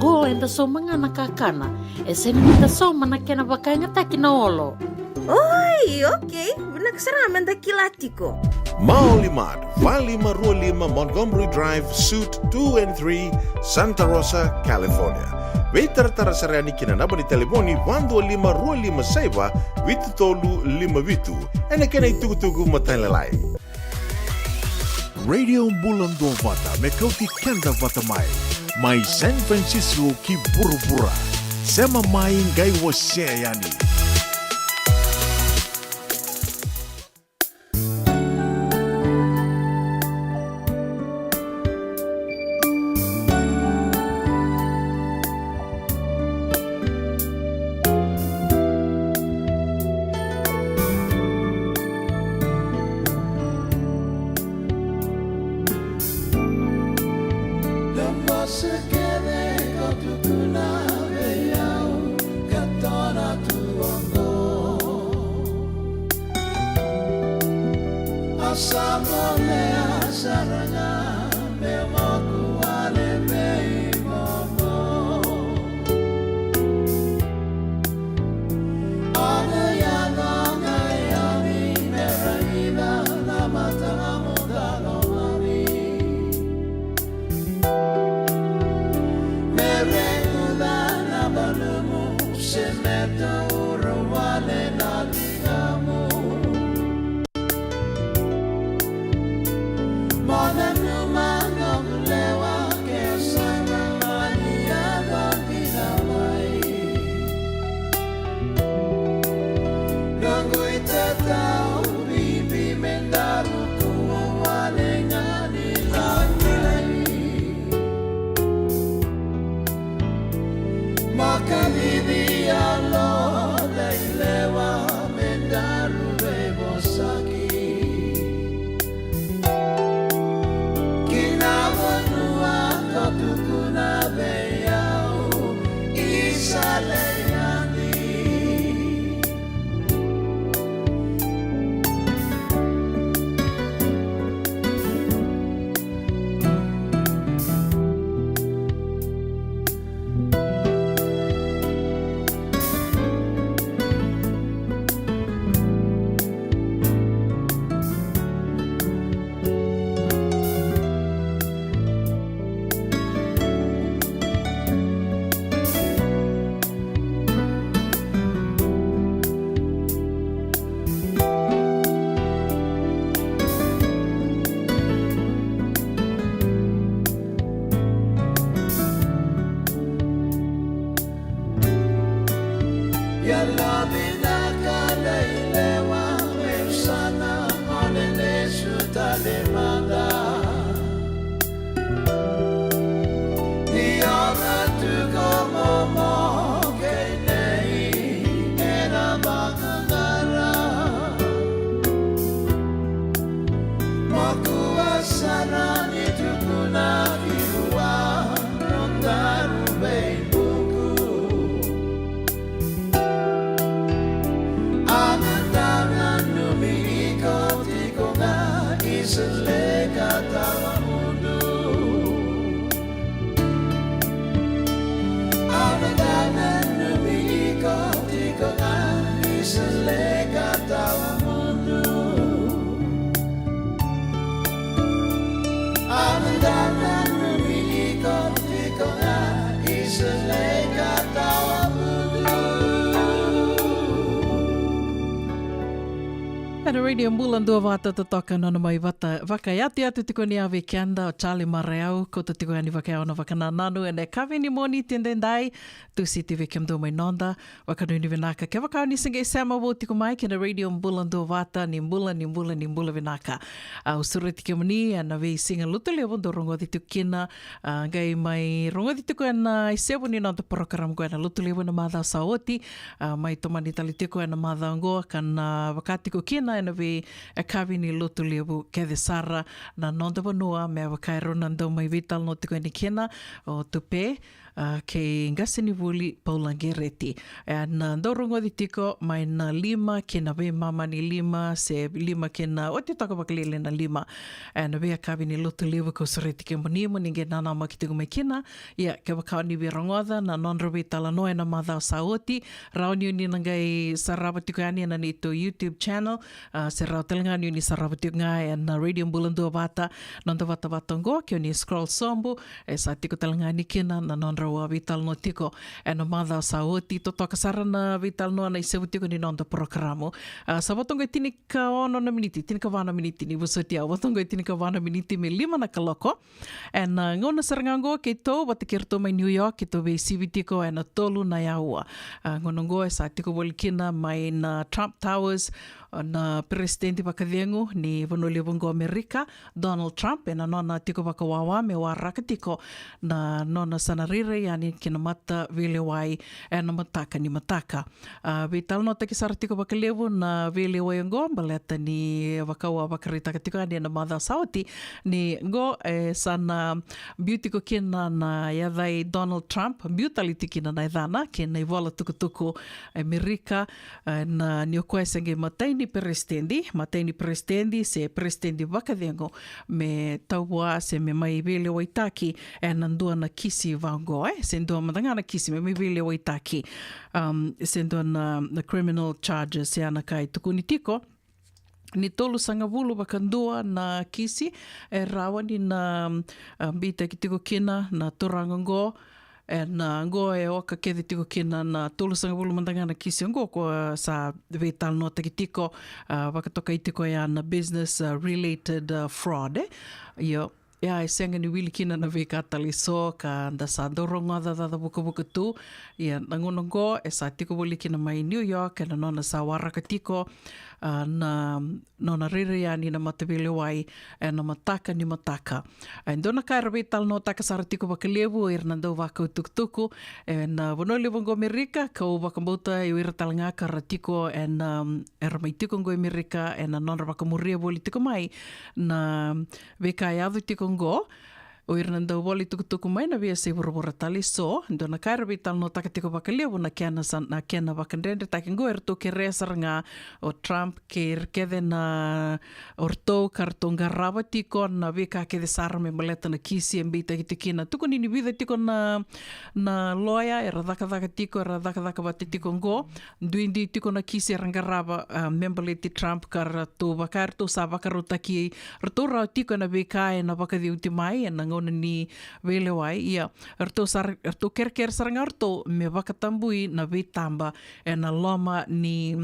Qo eda sauma ga na kakana. E sega ni da sauma na kena vakayagataki na olo. Oi, okei. Vinaka sara ga meda kila tiko. Maoli Mart, va lima rua lima Montgomery Drive, Suite two and three, Santa Rosa, California. Veitaratara sara yani ki na naba ni talevoni va dua lima rua lima saiva vitu tolu lima vitu. Ena kena itukutuku matailalai. Radio Bula Duavata me kauti keda vata mai. Mai San Francisco ki vuravura. Sema mai qai wasea yani. Na vosa kece ko tukuna vei au ka tona tu oqo. A sa volea sara ga me moku wale vei momo. Ona yaco ga yani me raica na matamu ka lomani. Me reguca na balumu se me taura wale na ligamu. Mo nanuma noqu lewe Vinaka lailewa meu sa na mole lesu tale mada. Ni ora tu ko momo kei nei ena vakagara. Makua sara ni tukuna ki vua nodaru veivuku. Amada nanumi iko tiko ga i Seleka tawamudu. Amada nanumi iko tiko ga i Seleka tawamudu. Amada nanumi iko tiko ga i Seleka tawamudu. Ena Radio Bula Duavata totoka nona mai vata vakayatuyatu tiko ni a vei keda o Charlie Mareau, kauta tiko yani vakayawa na vakanananu ena yakavi ni Moniti edaidai. Tusiti vei kemudou mai noda. Vakanuinui vinaka kevaka o ni se qai sema vou tiko mai kei na Radio Bula Duavata, ni bula, ni bula, ni bula vinaka. Au sureti kemuni ena veisiga Lotulevu dou rogoci tiko kina, a, qai mai rogoci tiko ena isevu ni noda porokaramu qo ena Lotulevu ena macawa sa oti, a, mai tomani tale tiko ena macawa qo ka na vaka tiko kina ena veiyakavi ni Lotulevu kece sara na noda vanua me vaka e rau na dau mai veitalanoa tiko yani kina o Tupe, a, kei qasenivuli Paula Qereti. Ena dau rogoci tiko mai na lima ki na veimama ni lima, se lima ki na oti toka vakalailai na lima. Ena veiyakavi ni Lotulevu kau sureti kemuni mo ni qai nanamaki tiko mai kina. Ia, kevaka o ni via rogoca na nodra veitalanoa ena macawa sa oti, rawa ni o ni na qai sarava tiko yani ena neitou YouTube channel, a, se rawa tale ga ni o ni sarava tiko ga ena Radio Bula Duavata, noda vatavata oqo, ke o ni scroll sobu, e sa tiko tale ga ni kina na nodrau a veitalanoa tiko ena macawa sa oti, totoka sara na veitalanoa na isevu tiko ni noda porokaramu. A, sa vo toka e tinikaono na miniti, tinikava na miniti, ni vosoti au, vo toka e tinikava na miniti me lima na kaloko. Ena, a, gauna sara ga oqo keitou vata kei ratou mai New York, keitou veisivi tiko ena tolu na yaua. A, gauna oqo e sa tiko voli kina mai na Trump Towers, a, na peresitedi vakacegu ni vanua levu oqo Amerika, Donald Trump, ena nona tiko vakawawa me waraka tiko na nona sa na rairai yani ki na mataveilewai ena mataka ni mataka. A, veitalanoataki sara tiko vakalevu na veilewai oqo baleta ni vakauwa vakaraitaka tiko yani ena macawa sa oti ni oqo e sa na biu tiko kina na yaca i Donald Trump, biu tale tiko kina na yacana kei na ivola tukutuku e Amerika, e, na ni o koya se qai matai ni peresitedi, matai ni peresitedi se peresitedi vakacegu me tau vua se me mai veilewaitaki ena dua na kisi vaqo, e, se dua mada ga na kisi me mai veilewaitaki, um, se dua na, na criminal charges, ia na ka e tukuni tiko ni tolusagavulu vakadua na kisi e rawa ni na, um, a, beitaki tiko kina na turaga oqo. Ena, a, oqo e oka kece tiko kina na tolusagavulu mada ga na kisi oqo ko, a, sa veitalanoataki tiko, a, vakatokai tiko ya na business, a, related, a, fraud, e. Io, ia e sega ni wili kina na veika tale eso ka da sa dau rogoca caca vukavuka tu. Ia na gauna oqo e sa tiko voli kina mai New York ena nona sa waraka tiko, a, na nona rairai yani na mataveilewai ena mataka ni mataka. E dua na ka era veitalanoataka sara tiko vakalevu o ira na dau vakau tukutuku ena vanua levu oqo Amerika, kau vakabauta e o ira tale ga ka ra tiko ena, um, era mai tiko oqo Amerika ena nodra vakamuria voli tiko mai na veika e yaco tiko oqo. O ira na dau vola itukutuku mai na veiyasai vuravura tale eso, dua na ka era veitalanoataka tiko vakalevu na kena sa, na kena vakadredretaki oqo, eratou kerea sara ga o Trump kei ira kece na, o ratou ka ratou qarava tiko na veika kece sara me baleta na kisi e beitaki tiko kina. Tukuni ni vica tiko na, na loya era cakacaka tiko, era cakacaka vata tiko oqo, duidui tiko na kisi era qarava, a, me baleti Trump ka ratou vaka, ratou sa vakarautaki ratou rawa tiko ena veika ena vakaceuti mai ena gauna ni veilewai. Ia, ratou sara, ratou kerekere sara ga ratou me vakatabui na veitaba ena loma ni,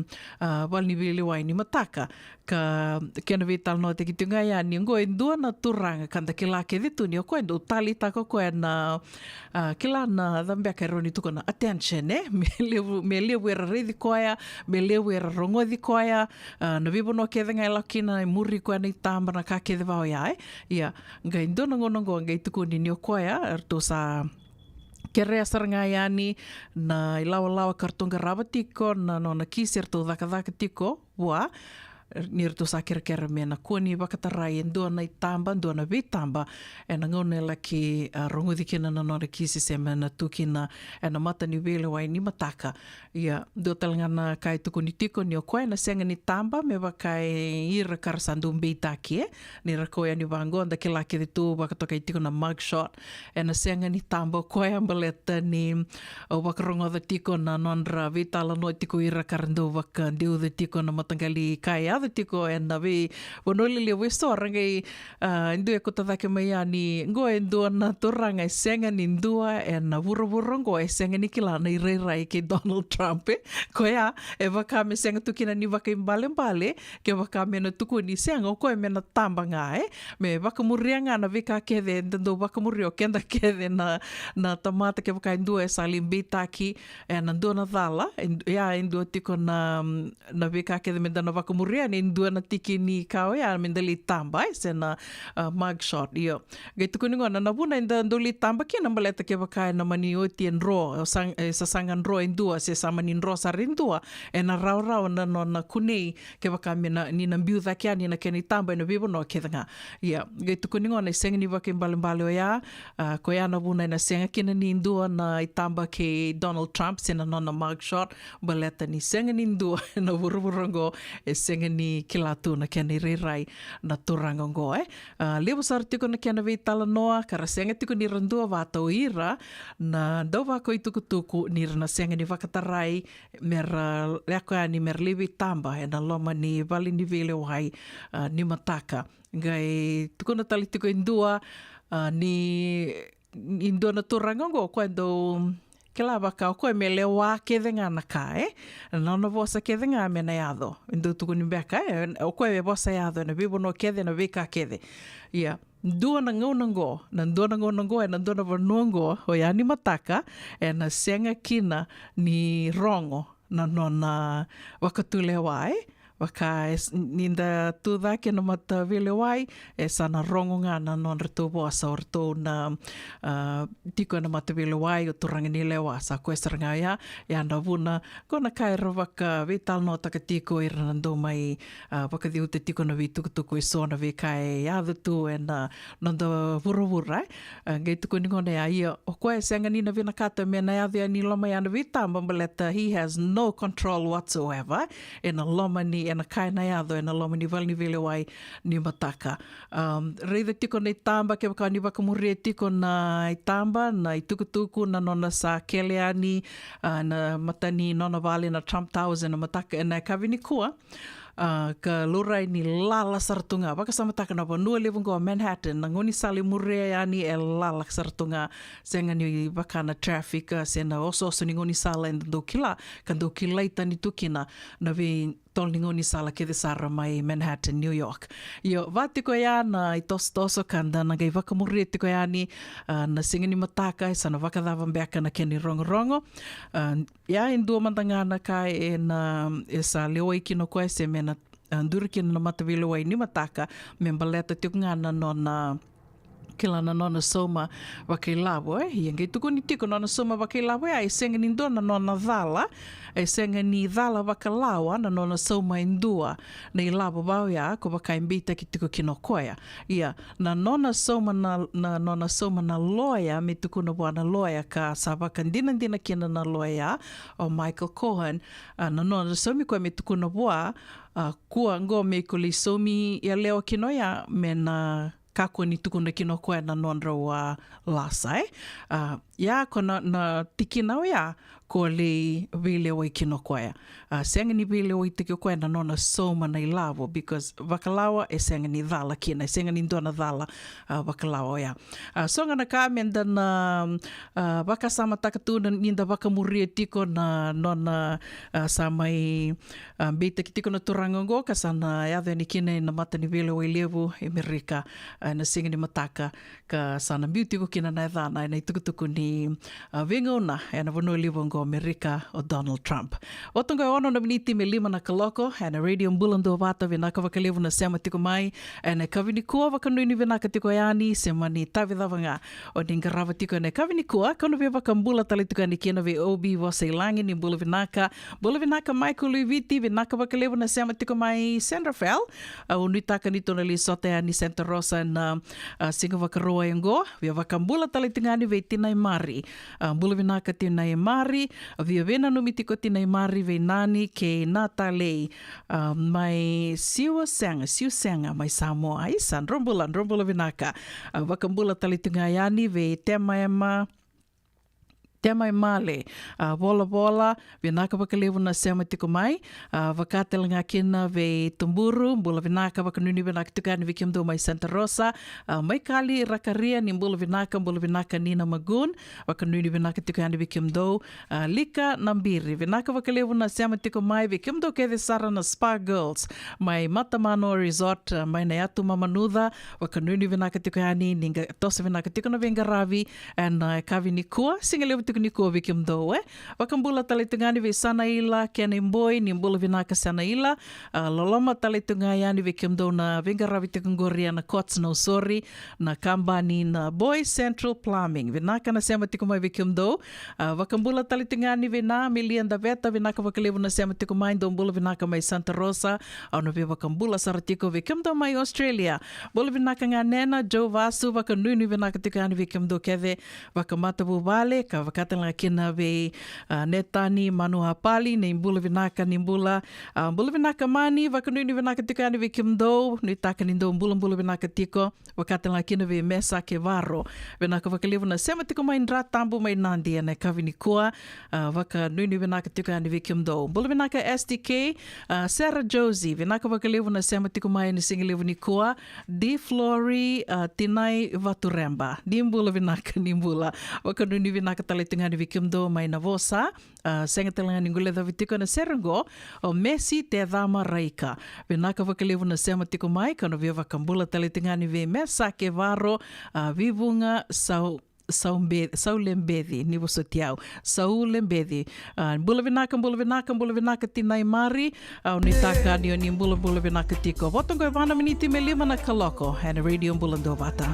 ah, vale ni veilewai ni mataka. Ka kena veitalanoataki tiko ga yani, oqo e dua na turaga ka da kila kece tu ni o koya e dau taleitaka o koya na, ah, kila na cava beka e rawa ni tukuna, attention, e? Me levu, me levu era raici koya, me levu era rogoci koya, ah, na veivanua kece ga e lako kina, e muri koya na itaba, na ka kece va oya, e? Ia, qai dua na gauna oqo, qai tukuni ni o koya, ratou sa kerea sara ga yani na ilawalawa ka ratou qarava tiko na nona kisi, ratou cakacaka tiko vua, ni ratou sa kerekere me na kua ni vakatarai e dua na itaba, dua na veitaba, ena gauna e laki, ah, rogoci kina na nona kisi se me na tu kina ena mata ni veilewai ni mataka. Ia, dua tale ga na ka e tukuni tiko ni o koya ena sega ni taba me vaka e ira ka ra sa dau beitaki, e? Ni ra kau yani vaqo, da kila kece tu, vakatokai tiko na mugshot. Ena sega ni taba o koya baleta ni au vakarogoca tiko na nodra veitalanoa tiko ira ka ra dau vakadeuca tiko na mataqali ka e yaco tiko ena veivanua lelevu eso. Ra qai, ah, e dua e kauta cake mai yani, oqo e dua na turaga e sega ni dua ena vuravura oqo e sega ni kila na irairai kei Donald Trump, e? Koya, e vaka me sega tu kina ni vakaibalebale, kevaka me na tukuni, sega, o koya me na taba ga, e? Me vakamuria ga na veika kece eda dau vakamuria o keda kece na, na tamata, kevaka e dua e sa lai beitaki ena dua na cala, e, ia, e dua tiko na, na veika kece me da na vakamuria, e dua na tiki ni ka oya me da lai taba, e, se na, ah, mugshot, io. Qai tukuni gona na vuna eda dau lai taba kina baleta kevaka ena mani oti e dro, e sa, e sasaga dro e dua, se sa mani dro sara e dua, ena rawarawa na nona kunei, kevaka me na, ni na biu cake yani na kena itaba ena veivanua kece ga. Ia, qai tukuni gona e sega ni vakaibalebale oya, ah, koya na vuna ena sega kina ni dua na itaba kei Donald Trump se na nona mugshot, baleta ni sega ni dua ena vuravura oqo e sega ni kila tu na kena irairai na turaga oqo, e. Ah, levu sara tiko na kena veitalanoa, ka ra sega tiko ni ra dua vata o ira na dauvakaitukutuku ni ra na sega ni vakatarai me ra lako yani me ra lai veitaba ena loma ni vale ni veilewai, ah, ni mataka. Qai tukuna tale tiko e dua, ah, ni, ni dua na turaga oqo, o koya e dau kila vaka o koya me lewa kece ga na ka, e? Na nona vosa kece ga me na yaco. E dau tukuni beka, e, o koya e vosa yaco ena veivanua kece, ena veika kece. Ia, dua na gauna oqo, na dua na gauna oqo, ena dua na vanua oqo, oya ni mataka, ena sega kina ni rogo na nona vakatulewa, e? Vaka e s-, ni da tu cake na mataveilewai, e sa na rogo ga na nodratou vosa o ratou na, ah, tiko ena mataveilewai, o turaga ni lewa, sa koya sara ga oya, ia na vuna, ko na ka era vakaveitalanoataka tiko ira na dau mai, ah, vakaciuta tiko na veitukutuku eso, na veika e yaco tu ena noda vuravura, e. Ah, qai tukuni gona ya, ia, o koya e sega ni na vinakata me na yaco yani loma ya na veitaba baleta he has no control whatsoever ena loma ni, ena ka ena yaco ena loma ni vale ni veilewai ni mataka. Um, raica tiko na itaba, kevaka ni vakamuria tiko na itaba, na itukutuku, na nona sa kele yani, ah, na mata ni nona vale na Trump Towers ena mataka, ena yakavi nikua. Ah, ka laurai ni lala sara tu ga. Vakasamataka na vanua levu oqo o Manhattan, na gaunisala e muria yani e lala sara tu ga. Sega ni vaka na traffic, ah, se na osooso ni gaunisala eda dau kila, ka dau kilai tani tu kina na veitolo ni gaunisala kece sara mai Manhattan, New York. Io, va tiko ya na itosotoso ka da na qai vakamuria tiko yani, ah, na siga ni mataka, e sa na vakacava beka na kena irogorogo. Ah, Ia, e dua mada ga na ka e na, e sa lewai kina o koya se me na, ah, duri kina na mataveilewai ni mataka, me baleta tiko ga na nona, kila, na nona sauma vakailavo, e. Ia, qai tukuni tiko na nona sauma vakailavo ya, e sega ni dua na nona cala, e sega ni cala vakalawa na nona sauma e dua na ilavo va oya, ko vaka e beitaki tiko kina o koya. Ia, na nona sauma na, na nona sauma na loya, me tukuna vua na loya ka sa vakadinadina kina na loya, o Michael Cohen, ah, na nona saumi koya me tukuna vua, ah, kua oqo me iko lai saumi yalewa kina oya, me na kakua ni tukuna kina o koya na nodrau, ah, lasa, e. Ah, ia ko na, na tikina oya, ko lei veilewai kina o koya. A, sega ni veilewaitaki o koya na nona sauma na ilavo, because vakalawa e sega ni cala kina, e sega ni dua na cala, a, vakalawa oya. A, so ga na ka meda na, a, vakasamataka tu na, ni da vakamuria tiko na nona, a, sa mai, a, beitaki tiko na turaga oqo ka sa na yaco yani kina ena mata ni veilewai levu e Merika, a, ena siga ni mataka, ka sa na biu tiko kina na yacana ena itukutuku ni, a, veigauna ena vanua levu oqo o Merika, o Donald Trump. Oti oqo e ono na miniti me lima na kaloko ena Radio Bula Duavata. Vinaka vakalevu na sema tiko mai ena yakavi nikua. Vakanuinui vinaka tiko yani, se mani tavi cava ga o ni qarava tiko ena yakavi nikua, ka na via vakabula tale tiko yani kina vei O B Vosa i Lagi, ni bula vinaka. Bula vinaka Michael Luiviti, vinaka vakalevu na sema tiko mai Centreville. Au nuitaka ni tou na lai sota yani Santa Rosa na, a, siga Vakarauwai oqo. Via vakabula tale tiko yani vei tinai Mari. A, bula vinaka tinai Mari. Via veinanumi tiko tinai Mari vei nani kei na talei. A, mai Siusega, Siusega mai Samoa. Isa, dro bula, dro bula vinaka. A, vakabula tale tiko ga yani vei Temaema, Temaemale, a, Volavola, vinaka vakalevu na sema tiko mai. A, vaka tale ga kina vei Tuburu, bula vinaka, vakanuinui vinaka tiko yani vei kemudou mai Santa Rosa. A, Maikali Rakaria, ni bula vinaka, bula vinaka Nina Magun, vakanuinui vinaka tiko yani vei kemudou. A, Lika Nabiri, vinaka vakalevu na sema tiko mai, vei kemudou kece sara na Spa Girls mai Matamano Resort, a, mai na yatu Mamanuca, vakanuinui vinaka tiko yani, ni qai toso vinaka tiko na veiqaravi ena, a, yakavi nikua, siga levu tiko nikua vei kemudou, e. Vakabula tale tiko ga yani vei Sanaila Kenaiboi, ni bula vinaka Sanaila. A, loloma tale tiko ga yani vei kemudou na veiqaravi tiko qori ena Courts Nausori, na kabani na Boy Central Plumbing. Vinaka na sema tiko mai vei kemudou. A, vakabula tale tiko ga yani vei na Amelia Daveta, vinaka vakalevu na sema tiko mai, dou bula vinaka mai Santa Rosa. Au na via vakabula sara tiko vei kemudou mai Australia. Bula vinaka ga Nena, Joe Vasu, vakanuinui vinaka tiko yani vei kemudou kece vakamatavuvale, ka vaka tale ga kina vei, a, Netani Manuapali, ni bula vinaka, ni bula. A, bula vinaka Mani, vakanuinui vinaka tiko yani vei kemudou, nuitaka ni dou bulabula vinaka tiko. Vaka tale ga kina vei Mesa Kevaro. Vinaka vakalevu na sema tiko mai Dra Tabu mai Nadi ena yakavi nikua. A, vakanuinui vinaka tiko yani vei kemudou. Bula vinaka S D K, a, Sarah Josie, vinaka vakalevu na sema tiko mai ena siga levu nikua. Di Flori, a, Tinai Vatureba. Ni bula vinaka, ni bula. Vakanuinui vinaka tale tiko yani vei kemudou mai Navosa. A, sega tale ga ni guilecavi tiko ena sere oqo, o Mesi Tecama Raika. Vinaka vakalevu na sema tiko mai, ka na via vakabula tale tiko ga yani vei Mesa Kevaro, a, Vivuga Sau, Saube-, Saulebeci, ni vosoti au. Saulebeci. A, bula vinaka, bula vinaka, bula vinaka Tinai Mari. Au nuitaka ni o ni bulabula vinaka tiko. Oti oqo e va na miniti me lima na kaloko ena Radio Bula Duavata.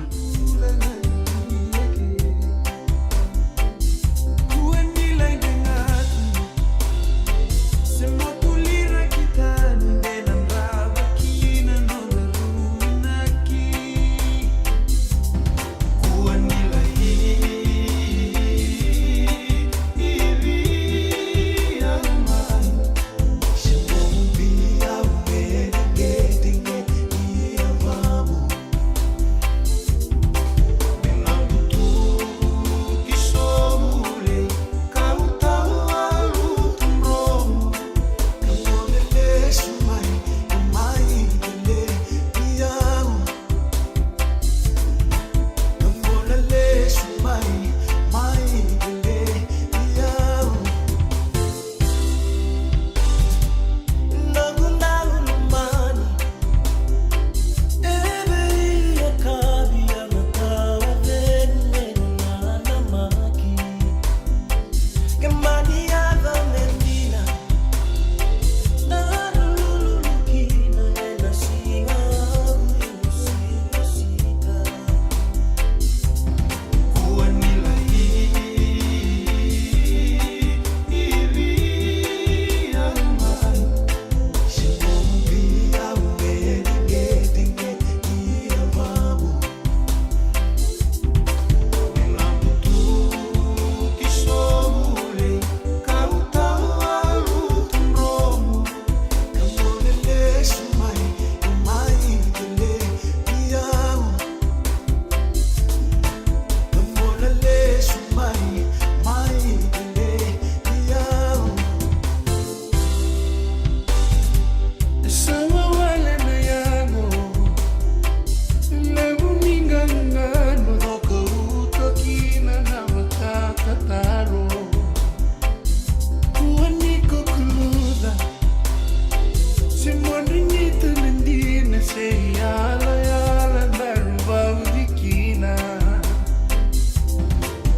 Rinita na dina se yala yala daru vauci kina.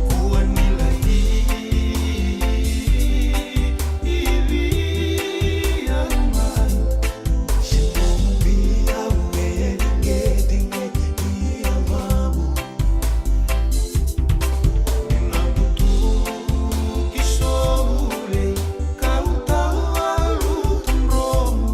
Kua ni lai iri au mai. Se bau vei au e digedigi ia vavu. Ena butuki sole kau tau alu tu dromu.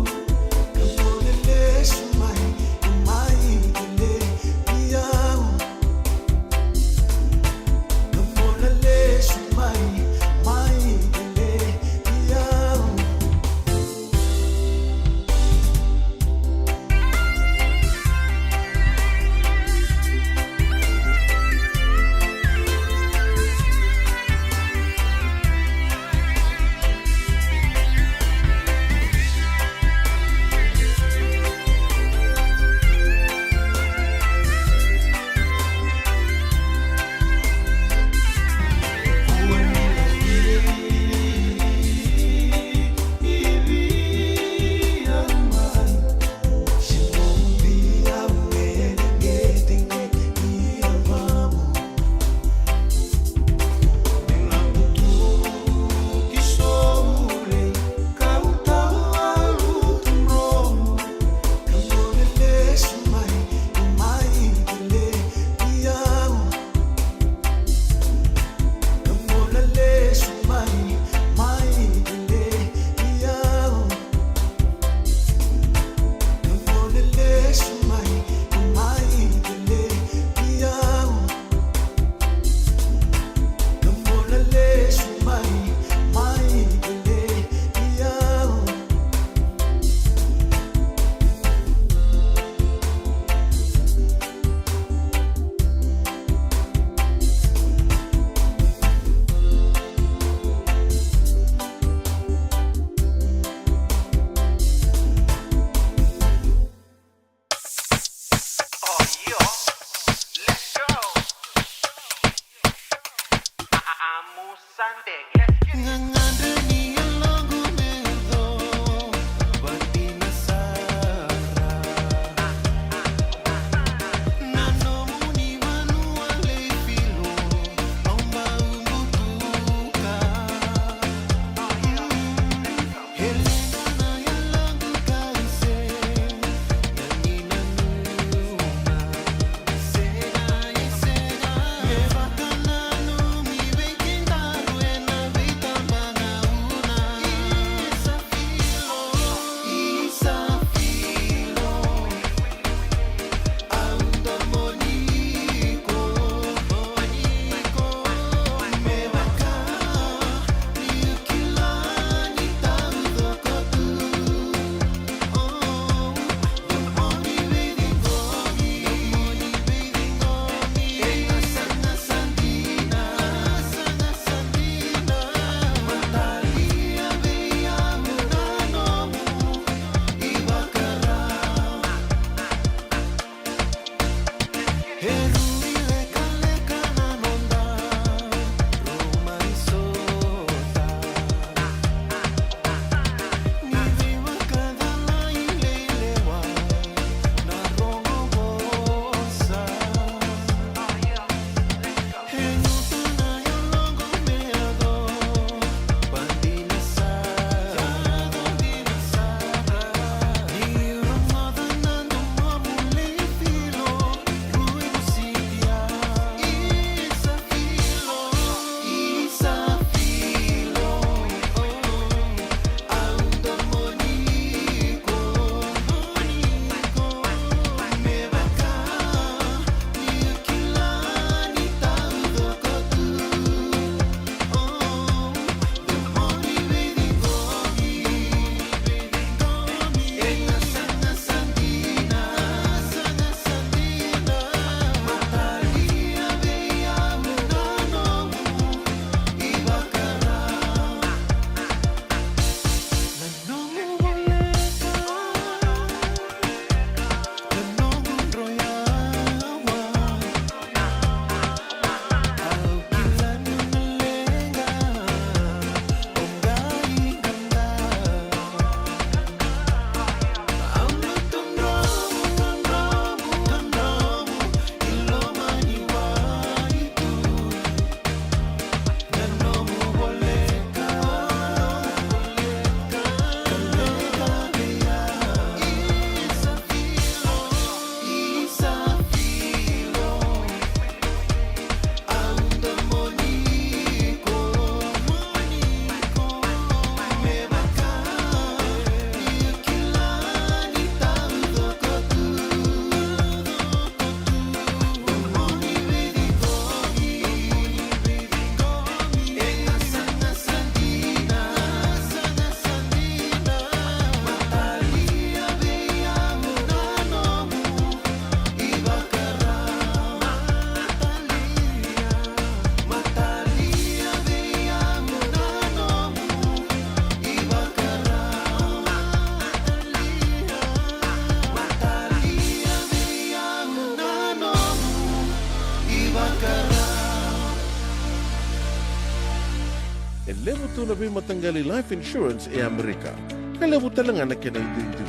Tu na veimataqali life insurance e Amerika, ka levu tale ga na kena iduidui.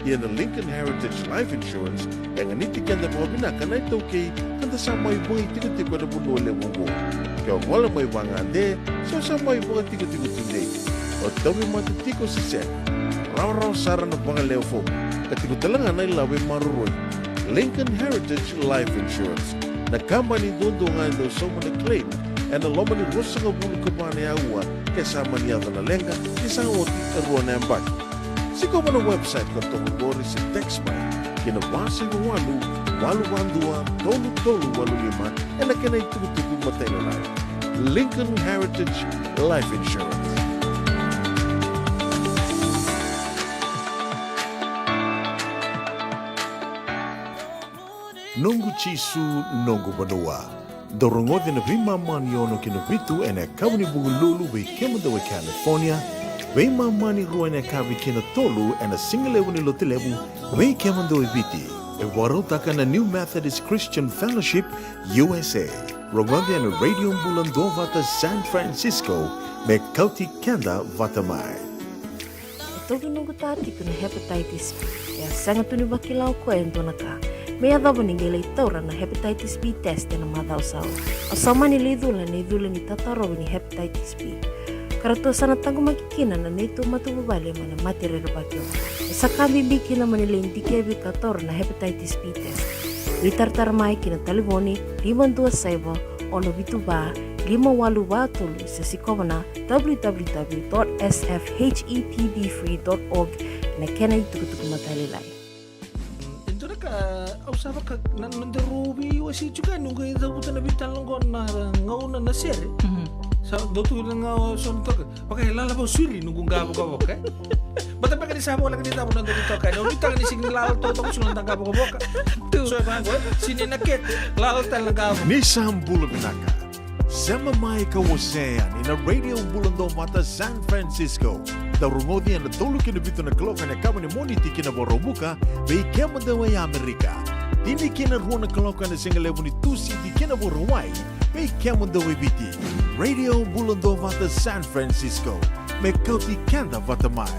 Ia na Lincoln Heritage Life Insurance e ganiti keda vakavinaka na iTaukei, ka da sa mai vakaitikotiko ena vanua levu oqo. Ke o gole mai vagade, se o sa mai vakatikotiko tudei, o tauvimate tiko se sega, rawarawa sara na vakalewe fomu, ka tiko tale ga na ilavo e maroroi. Lincoln Heritage Life Insurance, na kabani duadua ga e dau sauma na claim ena loma ni ruasagavulu ka va na aua, ke sa mani yaco na leqa, ke sa oti e rua na yabaki. Sikova na website ka toka qori se text mai ki na va saiva walu, walu va dua, tolu tolu walu lima, ena kena itukutuku matailalai. Lincoln Heritage Life Insurance. Noqu Jisu, noqu vanua. Dau rogoci na veimama ni ono ki na vitu ena yakavi ni Vukelulu vei kemudou e California, veimama ni rua ena yakavi ki na tolu ena sigalevu ni Lotulevu vei kemudou e Viti. E vakarautaka na New Methodist Christian Fellowship U S A. Rogoci ena Radio Bula Duavata San Francisco, me kauti keda vata mai. E tauvi noqu ta tiko na hepatitis B. E a sega tu ni vakila o koya e dua na ka me yacova ni qai lai taura na hepatitis B test ena macawa sa oti. Au sa mani lai cula ena icula ni tatarovi ni hepatitis B. Ka ratou sa na taqomaki kina na neitou matavuvale mai na mate rerevaki oqo. E sa ka bibi kina mo ni lai dikevi ka taura na hepatitis B test. Veitaratara mai ki na talevoni lima dua saiva, ono vitu va, lima walu va tolu, se sikova na w w w dot s f h e p b free dot org na kena itukutuku matailalai. E dua na ka au sa vaka na nodaru veiwasei tiko yani, au qai cavuta na veitalanoa qo na gauna na sere. Mhm. Sa dau tu na gauna so na toka. Vaka e lala vau suri noqu qa vokavoka, e? Bata beka ni sa voleka ni cava na noda veitokani. Au nuitaka ni sega ni lala totoka so na noda qa vokavoka. Tu. So e vaqo, e? Sini na kete, lala tale na qa vokavoka. Ni sa bula vinaka. Sema mai ka wasea yani na Radio Bula Duavata San Francisco. Dau rogoci ena tolu ki na vitu na kaloko ena yakavi ni Moniti ki na Vakaraubuka vei kemudou e Amerika. Tini ki na rua na kaloko ena sigalevu ni Tusiti ki na Vakarauwai vei kemudou e Viti. Radio Bula Duavata San Francisco, me kauti keda vata mai.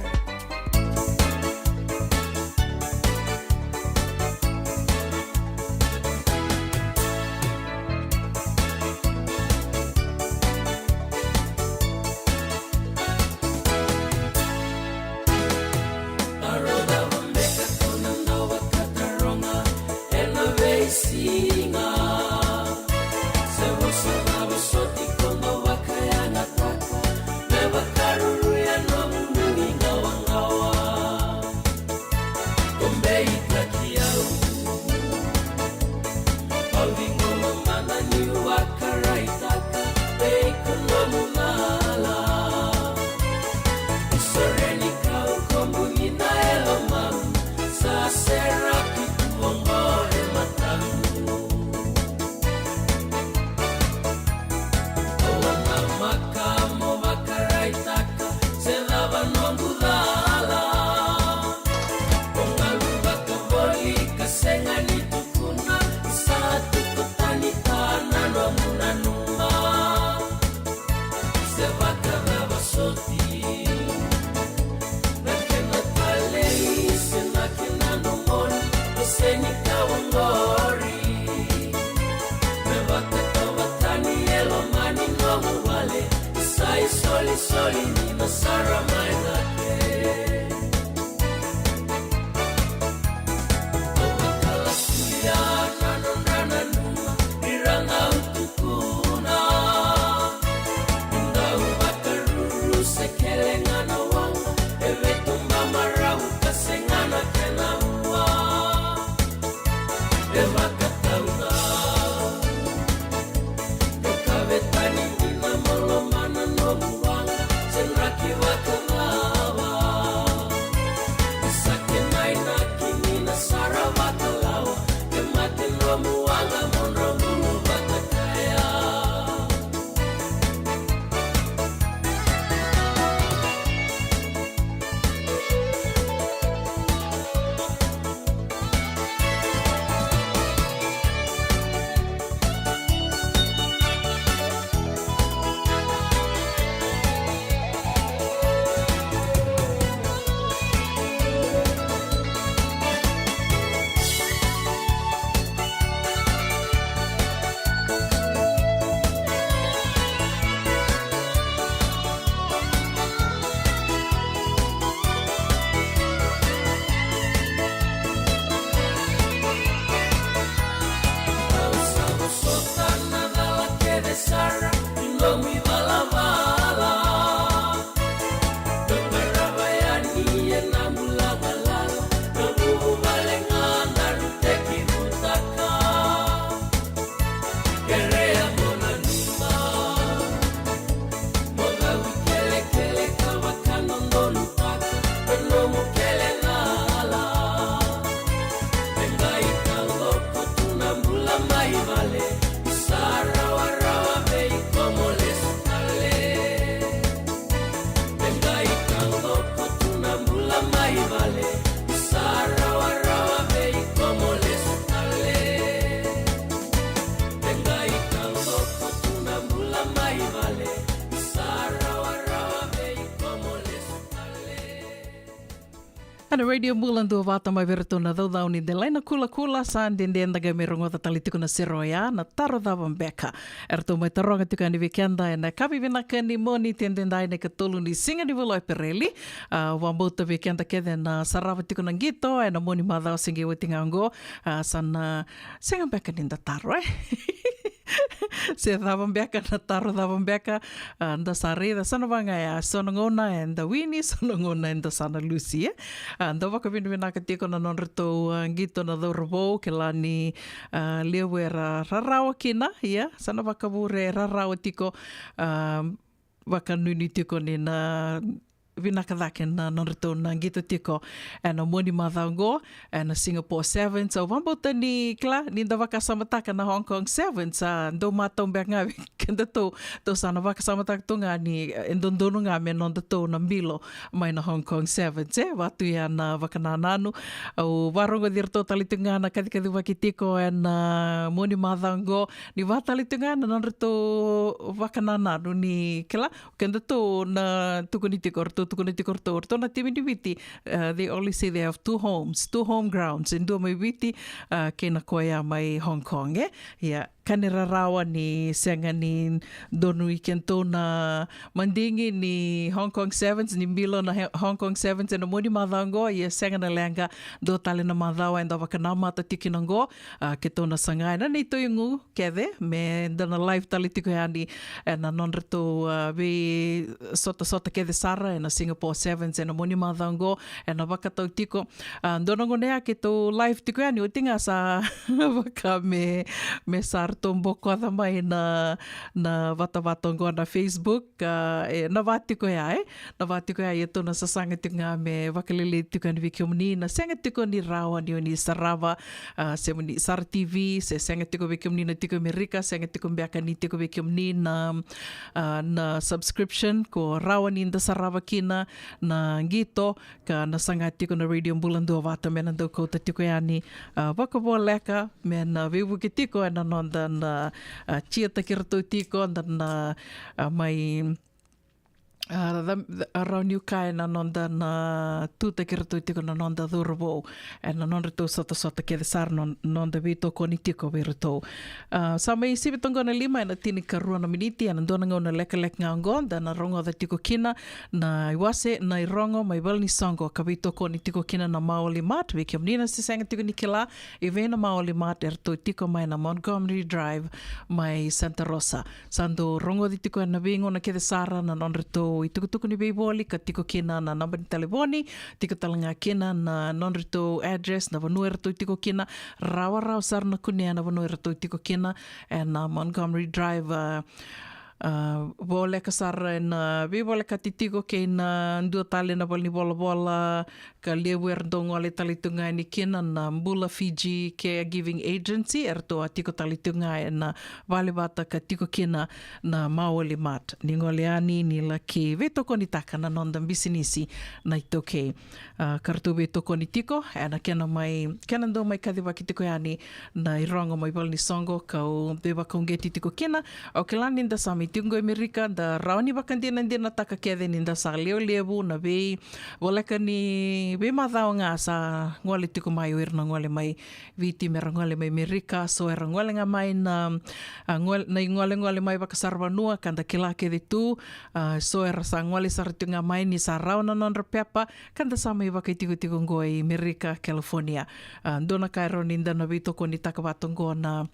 Na Radio Bula Duavata mai vei iratou na caucau ni delai na kulakula, sa dede da qai mai rogoca tale tiko na sere oya, na taro cava beka. Eratou mai taroga tiko yani vei keda ena yakavi vinaka ni Moniti edaidai na ikatolu ni siga ni vula o Epereli. A, vakabauta vei keda kece na sarava tiko na qito ena Moniti macawa se qai oti ga oqo. A, sa na sega beka ni da taro, e? Se cava beka na taro, cava beka, a, da sa raica, sa na vaka ga ya, so na gauna eda wini, so na gauna eda sa na lusi, e. A, da vakavinavinaka tiko na nodratou, a, qito na cauravou, kila ni, a, levu era rarawa kina, ia, sa na vakavure rarawa tiko, a, vakanuinui tiko ni na vinaka cake na nodratou na qito tiko ena Moniti macawa oqo, ena Singapore Sevens. Au vakabauta ni kila, ni da vakasamataka na Hong Kong Sevens, a, dau matau beka ga vei kedatou, tou sa na vakasamataka tu ga ni, e, dodonu ga me nodatou na bilo mai na Hong Kong Sevens, e, vaka tu ya na vakanananu. Au varogoci iratou tale tiko ga na kacikacivaki tiko ena, a, Moniti macawa oqo, ni vaka tale tiko ga na nodratou vakanananu ni kila, kedatou na tukuni tiko, ratou tukuna tiko ratou, ratou na timi ni Viti, uh, they always say they have two homes, two home grounds, e dua mai Viti, uh, kei na koya mai Hong Kong, e? Ia, ka ni rarawa ni sega ni donui kedatou na madigi ni Hong Kong Sevens, ni bilo na He-, Hong Kong Sevens ena Moniti macawa oqo, ia sega na leqa, dua tale na macawa eda vakanamata tiko kina oqo, a, kedatou na saga ena neitou igu kece, me da na live tale tiko yani ena nodratou, a, veisotasota kece sara ena Singapore Sevens ena Moniti macawa oqo, ena vakatau tiko. A, dua na gauna ya keitou live tiko yani, oti ga sa vaka me, me sa ratou bokoca mai na, na vatavata oqo na Facebook, a, e, na va tiko ya, e? Na va tiko ya, ia tou na sasaga tiko ga me vakalelei tiko yani vei kemuni, na sega tiko ni rawa ni o ni sarava, a, se moni sara T V, se sega tiko vei kemuni na tiko Amerika, sega tiko beka ni tiko vei kemuni na, a, na subscription, ko rawa ni da sarava kina na qito, ka na saga tiko na Radio Bula Duavata me na dau kauta tiko yani, a, vakavoleka, me na veivuke tiko ena noda na, a, tiataki iratou tiko, da na, a, mai, a, ra-, ra-, rawa niu kaya na noda na tutaki iratou tiko na noda cauravou, ena nodratou sotasota kece sara, no-, noda veitokoni tiko vei iratou. A, sa mai sivi toka na lima ena tinikarua na miniti, ena dua na gauna lekaleka ga oqo, da na rogoca tiko kina na iwase, na irogo mai valenisoqo ka veitokoni tiko kina na Maoli Mart. Vei kemuni na se sega tiko ni kila i vei na Maoli Mart, eratou tiko mai na Montgomery Drive mai Santa Rosa. Sa dau rogoci tiko ena veigauna kece sara na nodratou itukutuku ni veivoli, ka tiko kina na naba ni talevoni, tiko tale ga kina na nodratou address, na vanua eratou tiko kina, rawarawa sara na kunea na vanua eratou tiko kina, ena Montgomery Drive, a, a, voleka sara ena veivolekati tiko kei na dua tale na valenivolavola, ka levu era dau gole tale tu ga yani kina na Bula Fiji Caregiving Agency, eratou a tiko tale tu ga ena vale vata ka tiko kina na Maoli Mart. Ni gole yani, ni laki veitokonitaka na noda bisinisi na iTaukei. A, ka ratou veitokoni tiko ena kena mai, kena dau mai kacivaki tiko yani na irogo mai valenisoqo, kau veivakauqeti tiko kina. Au kila ni da sa mai tiko qo i Amerika, da rawa ni vakadinadinataka kece ni da sa lewe levu na vei voleka ni veimacawa ga sa gole tiko mai o ira na gole mai Viti me ra gole mai Amerika, so era gole ga mai na, a, gole, na igolegole mai vakasaravanua, ka da kila kece tu, a, so era sa gole sara tiko ga mai ni sa rawa na nodra pepa, ka da sa mai vakaitikotiko qo i Amerika, California. A, dua na ka e rawa ni da na veitokonitaka vata qo na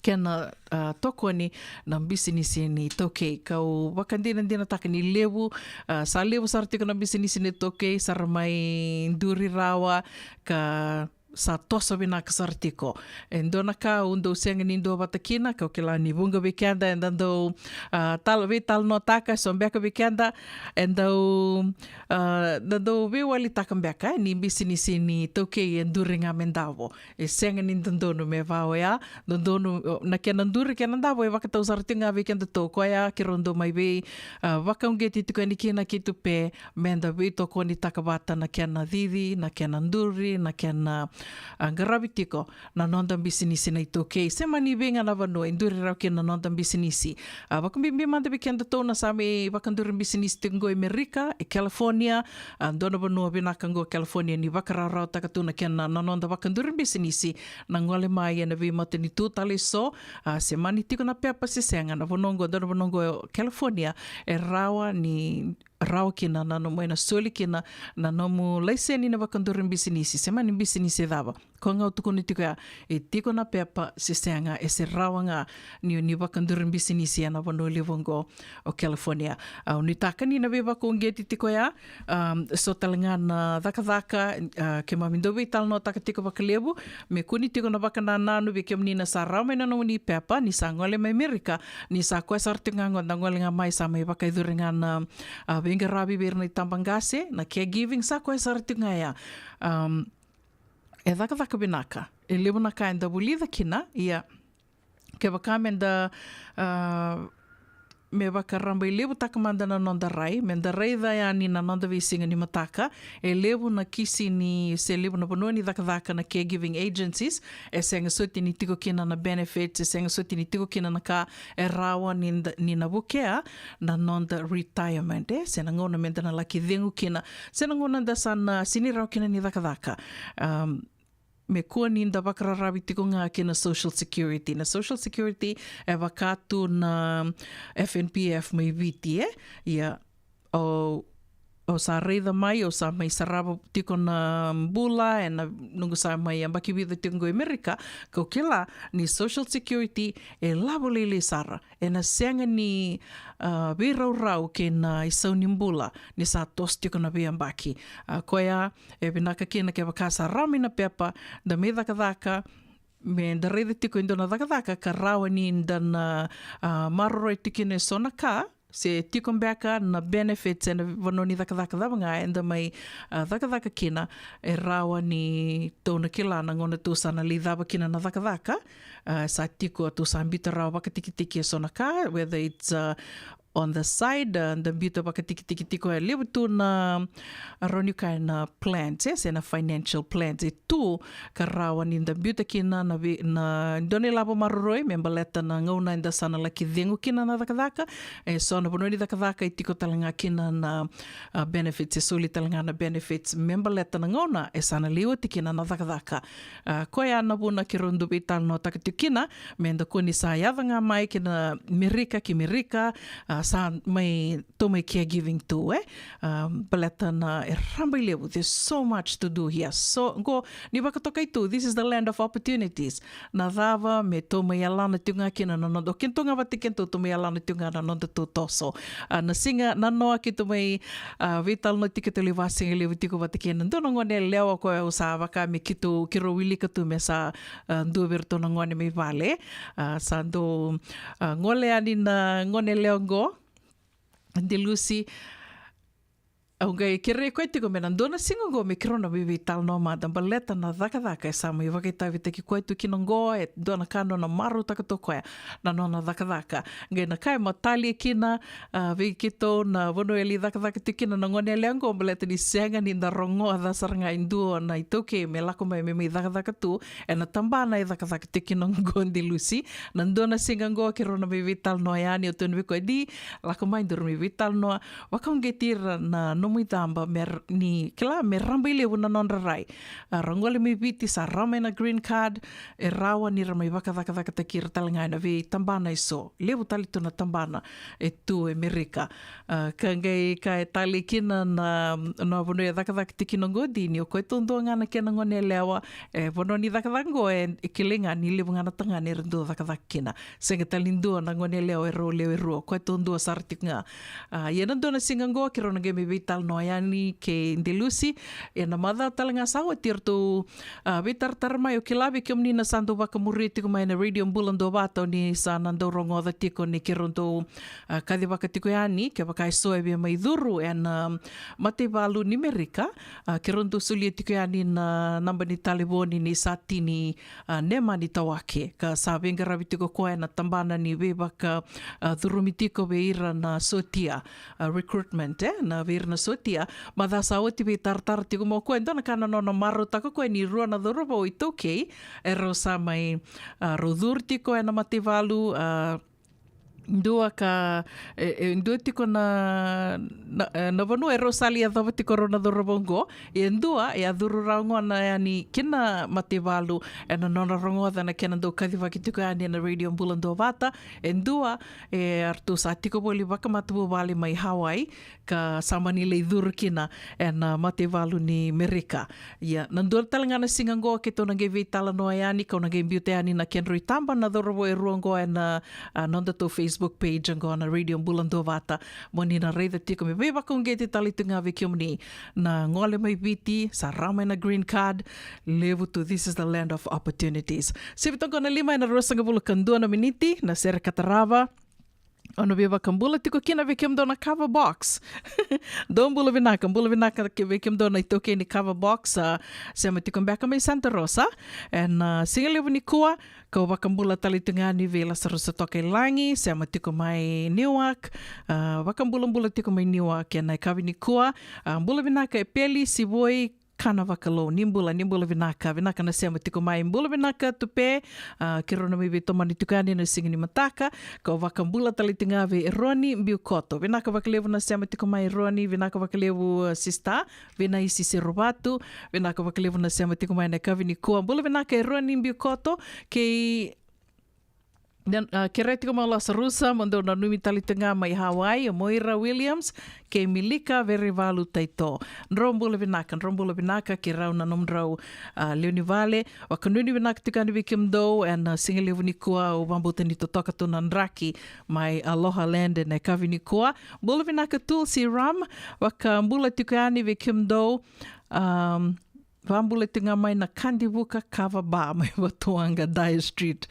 kena, a, tokoni na bisinisi ni iTaukei. Kau vakadinadinataka ni levu, a, sa levu sara tiko na bisinisi ni iTaukei sa ra mai duri rawa ka sa toso vinaka sara tiko. E dua na ka au dau sega ni duavata kina, kau kila ni vuqa vei keda eda dau, a, talo, veitalanoataka, so beka vei keda e dau, a, da dau veiwalitaka beka, e, ni bisinisi ni iTaukei e duri ga me davo. E sega ni dodonu me vaka oya, dodonu, o, na kena duri, kena davo e vakatau sara tiko ga vei kedatou, koya keirau dau mai vei, a, vakauqeti tiko yani kina keitou, pe me da veitokonitaka vata na kena cici, na kena duri, na kena, a, qaravi tiko na noda bisinisi na iTaukei, se mani vei ga na vanua e duri rawa kina na noda bisinisi. A, vakabibi mada vei kedatou na sa mai vakaduri bisinisi tiko qo i Merika, i California, a, dua na vanua vinaka qo California ni vakarawarawataka tu na kena, na noda vakaduri bisinisi na gole mai ena veimatanitu tale eso, a, se mani tiko na pepa se sega, na vanua qo, dua na vanua qo California, e rawa ni rawa kina na nomu, ena soli kina na nomu laiseni na vakaduri bisinisi, se mani bisinisi cava. Ko ga au tukuna tiko ya, e tiko na pepa se sega, e se rawa ga ni, ni vakaduri bisinisi ena vanua levu oqo o California. Au nuitaka ni na veivakauqeti tiko ya, um, so tale ga na cakacaka, uh, keimami dau veitalanoataka tiko vakalevu, me kua ni tiko na vakanananu vei kemuni na sa rawa mai na nomuni pepa, ni sa gole mai Merika, ni sa koya sara tiko ga qo da gole ga mai sa mai vakayacori ga na, a, veiqaravi vei ira na itabaqase, na caregiving, sa koya sara tiko ga ya. Um, e cakacaka vinaka. E levu na ka eda vulica kina, ia kevaka meda, a, me vakarabailevutaka mada na noda rai, meda raica yani na noda veisiga ni mataka, e levu na kisi ni, se levu na vanua ni cakacaka na caregiving agencies, e sega soti ni tiko kina na benefits, e sega soti ni tiko kina na ka e rawa ni da, ni na vukea na noda retirement, e, se na gauna meda na laki cegu kina, se na gauna da sa na sini rawa kina ni cakacaka. Um, me kua ni da vakararavi tiko ga kina Social Security. Na Social Security e vaka tu na F N P F mai Viti, e? Ia, o, o sa raica mai, o sa mai sarava tiko na bula, ena noqu sa mai yabaki vica tiko qo i Amerika, kau kila ni Social Security e lavo lailai sara. Ena sega ni, a, veiraurau kei na isau ni bula ni sa toso tiko na veiyabaki. A, koya, e vinaka kina kevaka sa rawa mai na pepa, da mai cakacaka, meda raica tiko e dua na cakacaka ka rawa ni da na, a, maroroi tiko kina eso na ka, se tiko beka na benefits ena vanua ni cakacaka cava ga eda mai, a, cakacaka kina, e rawa ni tou na kila na gauna tou sa na lai cava kina na cakacaka, a, sa tiko tou sa biuta rawa vakatikitiki eso na ka, whether it's, a, on the side, a, da biuta vakatikitiki tiko, e levu tu na, a, rawa ni kaya na plans, e, se na financial plans e tu ka rawa ni da biuta kina na vei, na dua na ilavo maroroi me baleta na gauna eda sa na laki cegu kina na cakacaka. Eso na vanua ni cakacaka e tiko tale ga kina na, a, benefits, e soli tale ga na benefits me baleta na gauna e sa na lai oti kina na cakacaka. A, koya na vuna keirau dau veitalanoataka tiko kina, meda kua ni sa yaco ga mai ki na Merika, ki Merika, a, sa mai, tou mai caregiving tu, e? A, baleta na e rabailevu, there's so much to do here. So, qo, ni vakatokai tu, this is the land of opportunities. Na cava me tou mai yalana tiko ga kina na noda, o kedatou ga vata kei kedatou tou mai yalana tiko ga na nodatou toso. A, na siga, na noa keitou mai, a, veitalanoa tiko, keitou lai vasigalevu tiko vata kei na dua na gone yalewa, koya au sa vaka me keitou, keirau wilika tu me sa, a, dua vei iratou na gone mai vale. A, sa dau, a, gole yani na gone yalewa qo, Delusi. Au qai kerei koya tiko me na dua na siga qo me keirau na veiveitalanoa mada baleta na cakacaka e sa mai vakaitavitaki koya tu kina qo, e dua na ka nona marautaka tu o koya na nona cakacaka. Qai na ka e matalia kina, a, vei keitou na vanua e lai cakacaka tiko kina na gone yalewa qo, baleta ni sega ni da rogoca sara ga e dua na iTaukei me lako mai me mai cakacaka tu ena tabana e cakacaka tiko kina qo, Delusi. Na dua na siga qo keirau na mai veitalanoa yani, au tukuna vei koya, Di, lako mai daru mai veitalanoa, vakauqeti ira na nomu icaba me r-, ni kila me rabailevu na nodra rai. A, ra gole mai Viti, sa rawa mai na green card, e rawa ni ra mai vakacakacakataki ira tale ga ena veitabana eso. Levu tale tu na tabana e tu e Merika. A, ka qai ka e tale kina na, na vanua e cakacaka tiko kina qo, Di, ni o koya taudua ga na kena gone yalewa, e vanua ni cakacaka qo e, e kilai ga ni levu ga na tagane era dau cakacaka kina. Sega tale ni dua na gone yalewa e rau lewe rua, o koya taudua sara tiko ga. A, ia na dua na siga qo keirau na qai mai veitalanoa yani kei Delusi. Ia na macawa tale ga sa oti eratou, a, veitaratara mai. Au kila vei kemuni na sa dau vakamuria tiko mai na Radio Bula Duavata, o ni sa na dau rogoca tiko ni keirau dau, a, kacivaka tiko yani, kevaka eso e via mai curu ena, a, mataivalu ni Merika, a, keirau dau solia tiko yani na naba ni talevoni nei Satini, a, Nemani Tawake, ka sa veiqaravi tiko koya ena tabana ni veivaka, a, curumi tiko vei ira na sotia, a, recruitment, e, na vei ira na Totia, macawa sa oti veitaratara tiko mai o koya, e dua na ka na nona marautaka o koya ni rua na cauravou iTaukei, e rau sa mai, a, rau curu tiko ena mataivalu, a, dua ka, e, e, dua tiko na, na, e, na vanua e rau sa lai yacova tiko rau na cauravou qo, e dua, e a curu rawa qo na yani ki na mataivalu, ena nona rogoca na kena dau kacivaki tiko yani ena Radio Bula Duavata, e dua, e, a ratou sa tiko voli vakamatavuvale mai Hawaii, ka sa mani lai curu kina ena mataivalu ni Merika. Ia, na dua tale ga na siga qo keitou na qai veitalanoa yani, kau na qai biuta yani na kedrau itaba na cauravou e rua qo ena, a, nodatou Facebook page qo na Radio Bula Duavata. Mo ni na raica tiko me veivakauqeti tale tu ga vei kemuni na gole mai Viti, sa rawa mai na green card, levu tu, this is the land of opportunities. Sivi toka na lima ena ruasagavulu ka dua na miniti, na sere ka tarava. O na veivakabula tiko kina vei kemudou na Kava Box. Dou bula vinaka, bula vinaka ke-, vei kemudou na iTaukei ni Kava Box, a, sema tiko beka mai Santa Rosa. Ena, a, siga levu nikua, kau vakabula tale tu ga yani vei Lasarusa Tokailagi, sema tiko mai Newark, a, vakabulabula tiko mai Newark, ena yakavi nikua, a, bula vinaka Epeli Sivoi, Kana Vakalou, ni bula, ni bula vinaka, vinaka na sema tiko mai, bula vinaka Tupe, a, keirau na mai veitomani tiko yani na siga ni mataka, kau vakabula tale tu ga vei Eroni Biukoto, vinaka vakalevu na sema tiko mai Eroni, vinaka vakalevu, a, sista, Vinaisi Seruvatu, vinaka vakalevu na sema tiko mai na yakavi nikua, bula vinaka Eroni Biukoto, kei Na, a, kerea tiko mai o Lasarusa, mo dou nanumi tale tu ga mai Hawaii, o Moira Williams, kei Milika Verivalu Taito. Drau bula vinaka, drau bula vinaka, kei rau na nomudrau, a, lewenivale. Vakanuinui vinaka tiko yani vei kemudou, ena, a, siga levu nikua, au vakabauta ni totoka tu na draki mai Aloha Land ena yakavi nikua. Bula vinaka Tulsi Ram, vakabula tiko yani vei kemudou, am, Vakabula tiko ga mai na Kadivuka Kava Bar mai Vatuwaqa, Dyer Street.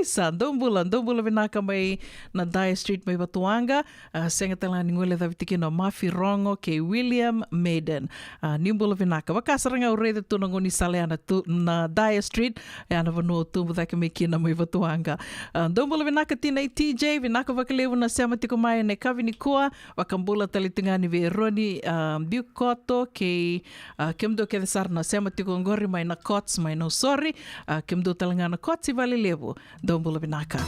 Isa, dou bula, dou bula vinaka mai na Dyer Street mai Vatuwaqa. A, sega tale ga ni guilecavi tiko kina o Mafi Rogo kei William Maiden. A, ni bula vinaka. Vaka sara ga au raica tu na gaunisala ya na tu, na Dyer Street, ya na vanua au tubu cake mai kina mai Vatuwaqa. A, dou bula vinaka Tina i T J, vinaka vakalevu na sema tiko mai ena yakavi nikua. Vakabula tale tu ga yani vei Eroni, a, Biukoto kei, a, kemudou kece sara na sema tiko oqori mai na Courts mai Nausori, a, kemudou tale ga na Courts i Valelevu. Dou bula vinaka.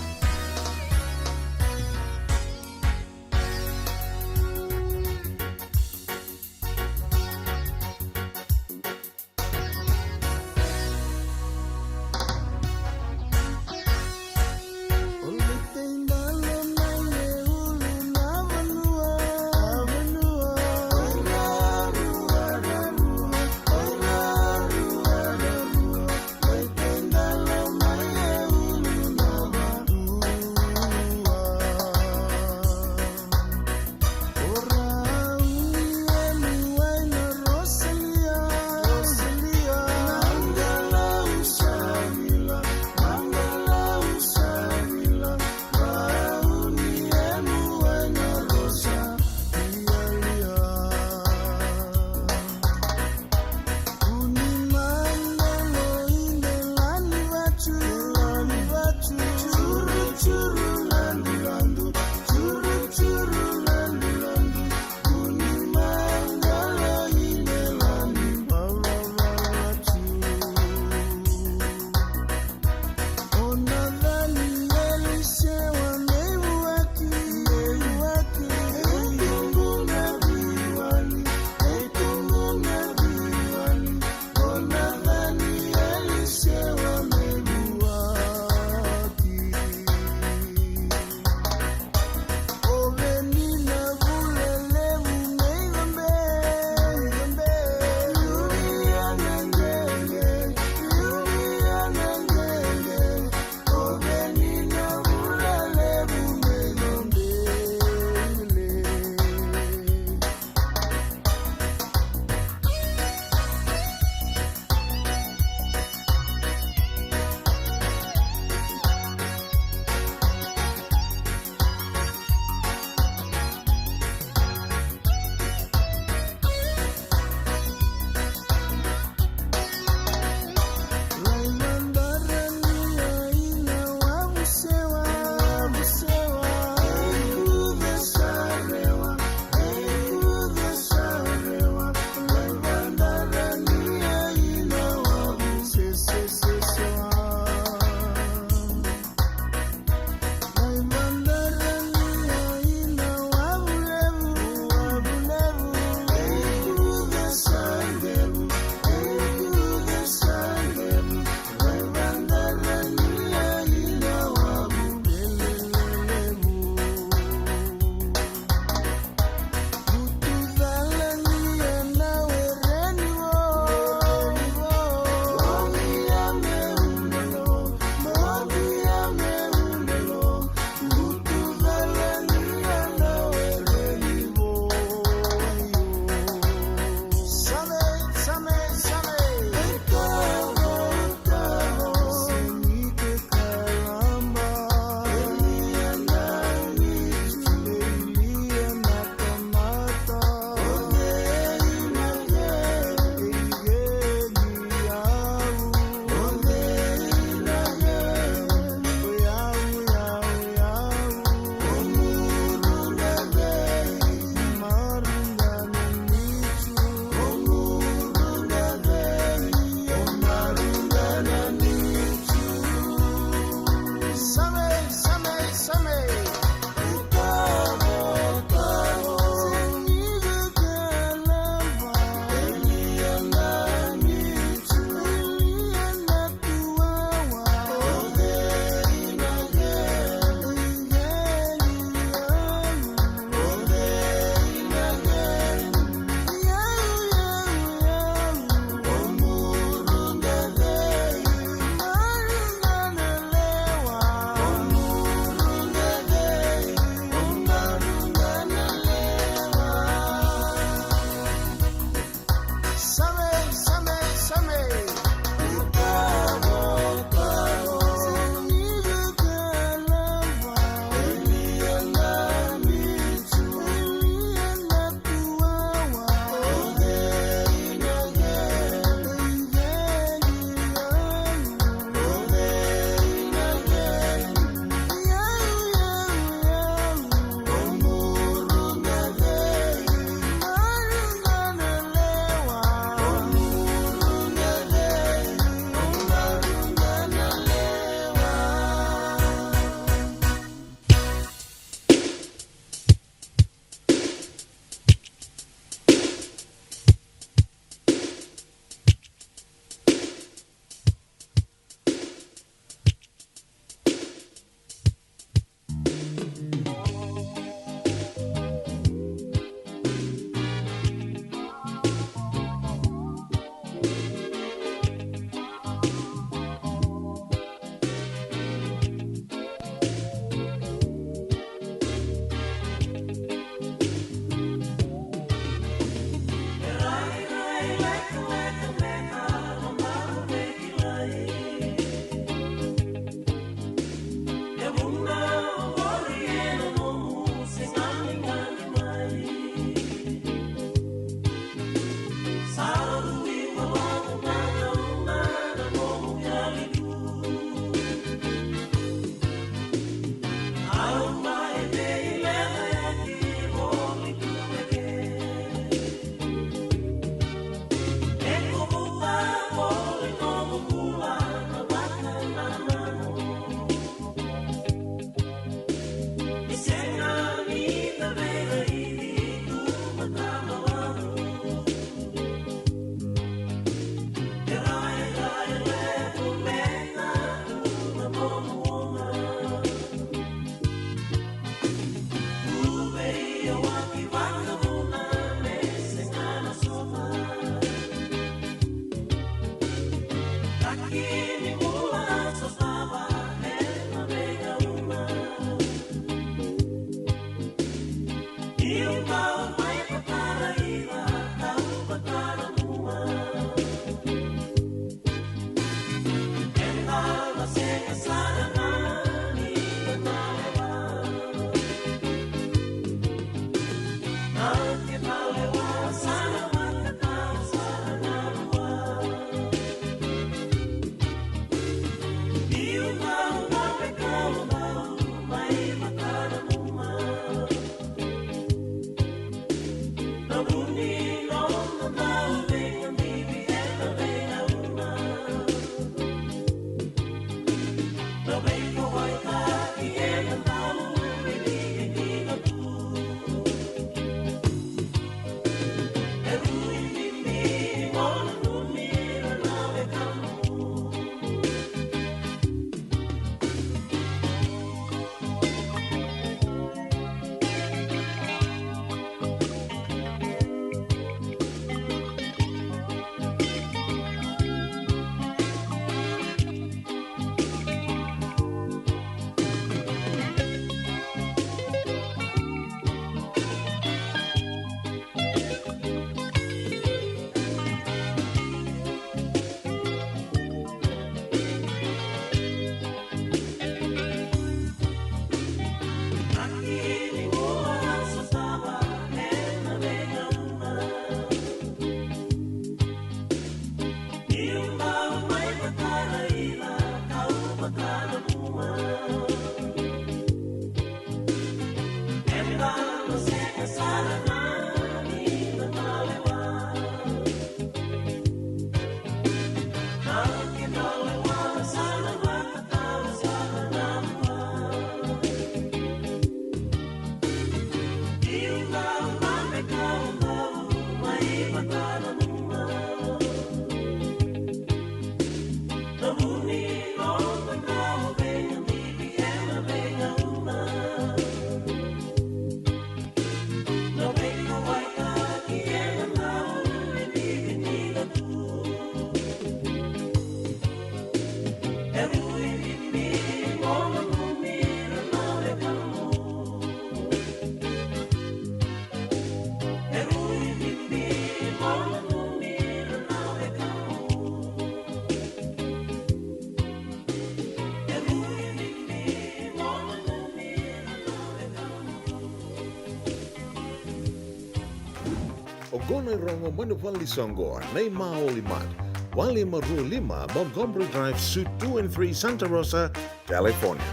Oqo na irogo mai na vale ni soqo, na iMaoli Mart, walu lima rua lima Montgomery Drive, Suite two and three, Santa Rosa, California.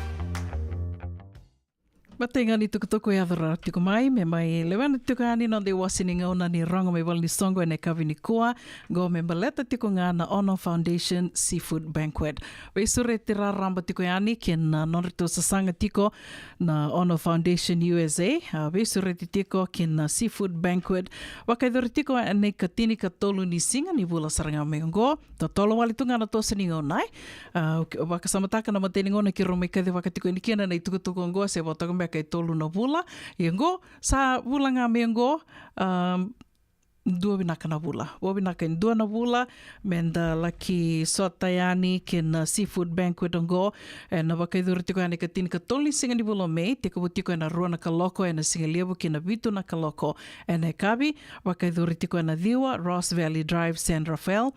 Matai ga ni tukutuku e yaco rawa tiko mai, me mai lewena tiko yani na noda iwase ni gauna ni rogo mai vale ni soqo ena yakavi nikua, qo me baleta tiko ga na Ono Foundation Seafood Banquet. Veisureti raraba tiko yani kei na nodratou sasaga tiko na Ono Foundation U S A, a veisureti tiko kei na Seafood Banquet. Vakayacori tiko ena ikatinikatolu ni siga ni vula sara ga mai oqo. Totolo wale tu ga na toso ni gauna, e. A, vakasamataka na matai ni gauna keirau mai kacivaka tiko yani kina na itukutuku oqo, se vo toka beka e tolu na vula. Ia oqo, sa vula ga mai oqo, a, dua vinaka na vula. Vo vinaka e dua na vula, meda laki sota yani kei na Seafood Banquet oqo, ena vakayacori tiko yani ikatinikatolu ni siga ni vula o Me, tekivu tiko ena rua na kaloko ena sigalevu kei na vitu na kaloko ena yakavi, vakayacori tiko ena ciwa, Ross Valley Drive, San Rafael.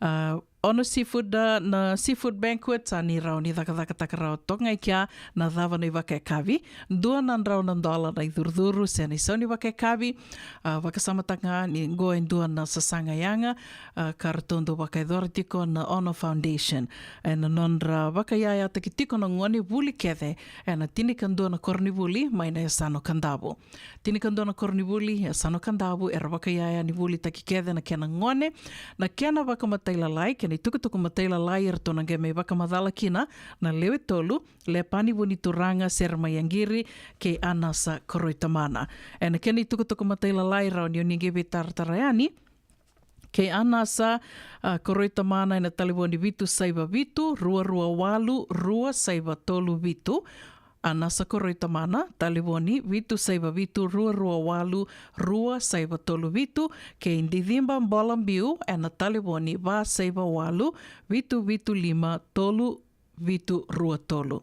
A, Ono Seafood, a, na Seafood Banquet, sa ni rawa ni cakacakataka rawa toka ga i kea na cava na ivakayakavi. Dua na drau na dola na icurucuru se na isau ni vakayakavi. A, vakasamataka ga ni qo e dua na sasaga yaga, a, ka ratou dau vakayacora tiko na Ono Foundation ena nodra vakayayataki tiko na gone vuli kece ena tinikadua na koronivuli mai na yasana o Kadavu. Tinikadua na koronivuli e yasana o Kadavu era vakayaya ni vulitaki kece na kena gone, na kena vakamatailalai, kei na itukutuku matailalai eratou na qai mai vakamacala kina na lewe tolu, Lepani Vunituraga Seremaia Qiri kei Anasa Koroitamana. Ena kena itukutuku matailalai, rawa ni o ni qai veitaratara yani kei Anasa, a, Koroitamana ena talevoni vitu saiva vitu, rua rua walu, rua saiva tolu vitu. Anasa Koroi Tamana, talevoni vitu saiva vitu rua rua walu rua saiva tolu vitu, kei Diciba Bola Biu ena talevoni va saiva walu vitu vitu lima tolu vitu rua tolu.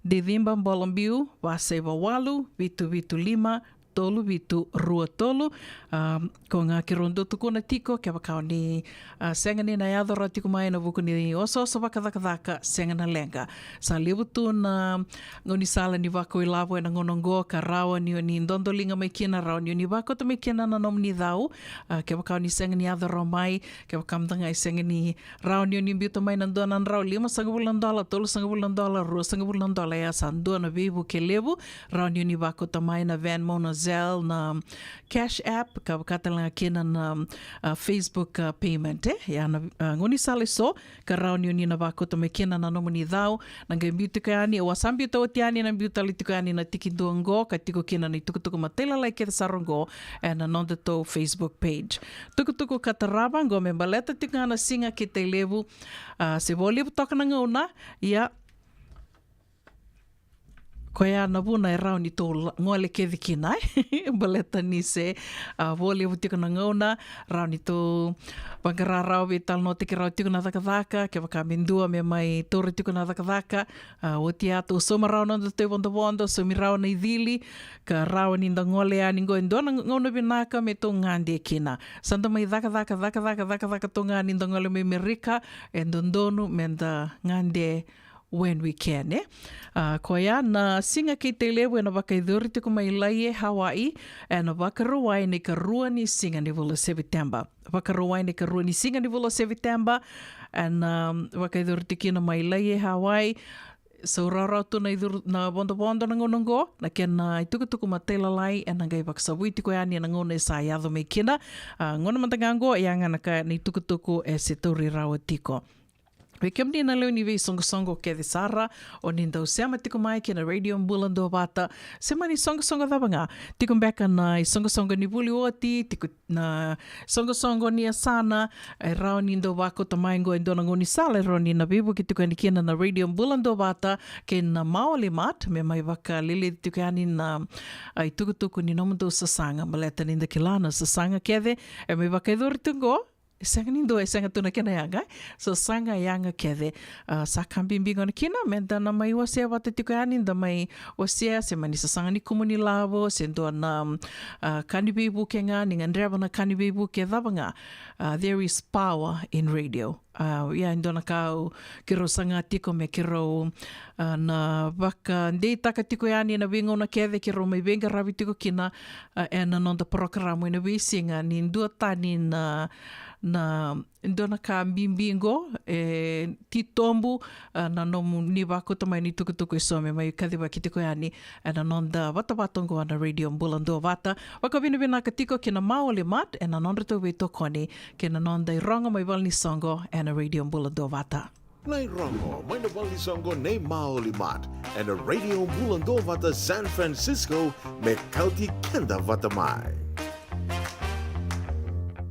Diciba Bola Biu va saiva walu vitu vitu lima tolu vitu rua tolu. Um, ko ga keirau dau tukuna tiko, kevaka o ni, a, sega ni na yaco rawa tiko mai ena vuku ni osooso vakacakacaka, sega na leqa. Sa levu tu na gaunisala ni vakailavo ena gauna oqo ka rawa ni o ni dodoliga mai kina, rawa ni o ni vakauta mai kina na nomuni cau. A, kevaka o ni sega ni yaco rawa mai, kevaka mada ga e sega ni rawa ni o ni biuta mai na dua na drau, lima sagavulu na dola, tolu sagavulu na dola, rua sagavulu na dola, ia sa dua na veivuke levu. Rawa ni o ni vakauta mai na Venmo, na Zelle, na Cash App, ka vaka tale ga kina na, a, Facebook, a, payment, e? Ia na, a, gaunisala eso ka rawa ni o ni na vakauta mai kina na nomuni cau. Na qai biu tiko yani, au a sa biuta oti yani, na biu tale tiko yani na tikidua oqo, ka tiko kina na itukutuku matailalai kece sara oqo ena nodatou Facebook page. Tukutuku ka tarava oqo me baleta tiko ga na Siga kei Tailevu. A, se vo levu toka na gauna, ia koya na vuna e rawa ni tou la-, gole kece kina, e? Baleta ni se, a, vo levu tiko na gauna, rawa ni tou vaqara rawa, veitalanoataki rawa tiko na cakacaka, kevaka me dua me mai taura tiko na cakacaka. A, oti ya tou sauma rawa na nodatou ivodovodo, saumi rawa na icili, ka rawa ni da gole yani oqo e dua na gauna vinaka me tou gade kina. Sa da mai cakacaka, cakacaka, cakacaka tou ga ni da gole mai Merika, e dodonu me da gade when we can, e? A, koya na Siga kei Tailevu ena vakayacori tiko mai Laie, Hawaii, ena Vakarauwai na ikarua ni siga ni vula o Seviteba. Vakarauwai na ikarua ni siga ni vula o Seviteba, ena, um, vakayacori tiko kina mai Laie, Hawaii. Sa raurau tu na icuru, na vodovodo na gauna oqo, na kena itukutuku matailalai ena qai vakasavui tiko yani ena gauna e sa yaco mai kina. A, gauna mada ga oqo, ia ga na ka, na itukutuku e se tauri rawa tiko. Vei kemuni na lewe ni veisoqosoqo kece sara o ni dau sema tiko mai kei na Radio Bula Duavata, se mani soqosoqo cava ga, tiko beka na isoqosoqo ni vuli oti, tiko na soqosoqo ni yasana, e rawa ni dau vakauta mai oqo e dua na gaunisala e rawa ni na veivuke tiko yani kina na Radio Bula Duavata kei na Maoli Mart, me mai vakaleleci tiko yani na, a, itukutuku ni nomudou sasaga, baleta ni da kila na sasaga kece e mai vakayacori tiko oqo, e sega ni dua, e sega tu na kena yaga, e? Sasaga, yaga kece. A, sa ka bibi gona kina me da na mai wasea vata tiko yani, da mai wasea se mani sasaga ni kumuni lavo, se dua na, a, ka ni veivuke ga, ni gadreva na ka ni veivuke, cava ga. A, there is power in radio. A, ia e dua na ka au, keirau saga tiko me keirau, a, na vakadeitaka tiko yani ena veigauna kece keirau mai veiqaravi tiko kina, a, ena noda porokaramu ena veisiga, ni duatani na, na dua na ka bibi oqo, e titobu, a, na nomuni vakauta mai ni tukutuku eso me mai kacivaki tiko yani ena noda vatavata oqo na Radio Bula Duavata. Vakavinavinaka tiko kei na Maoli Mart ena nodratou veitokoni kei na noda irogo mai valenisoqo ena Radio Bula Duavata. Na irogo mai na valenisoqo nei Maoli Mart ena Radio Bula Duavata San Francisco, me kauti keda vata mai.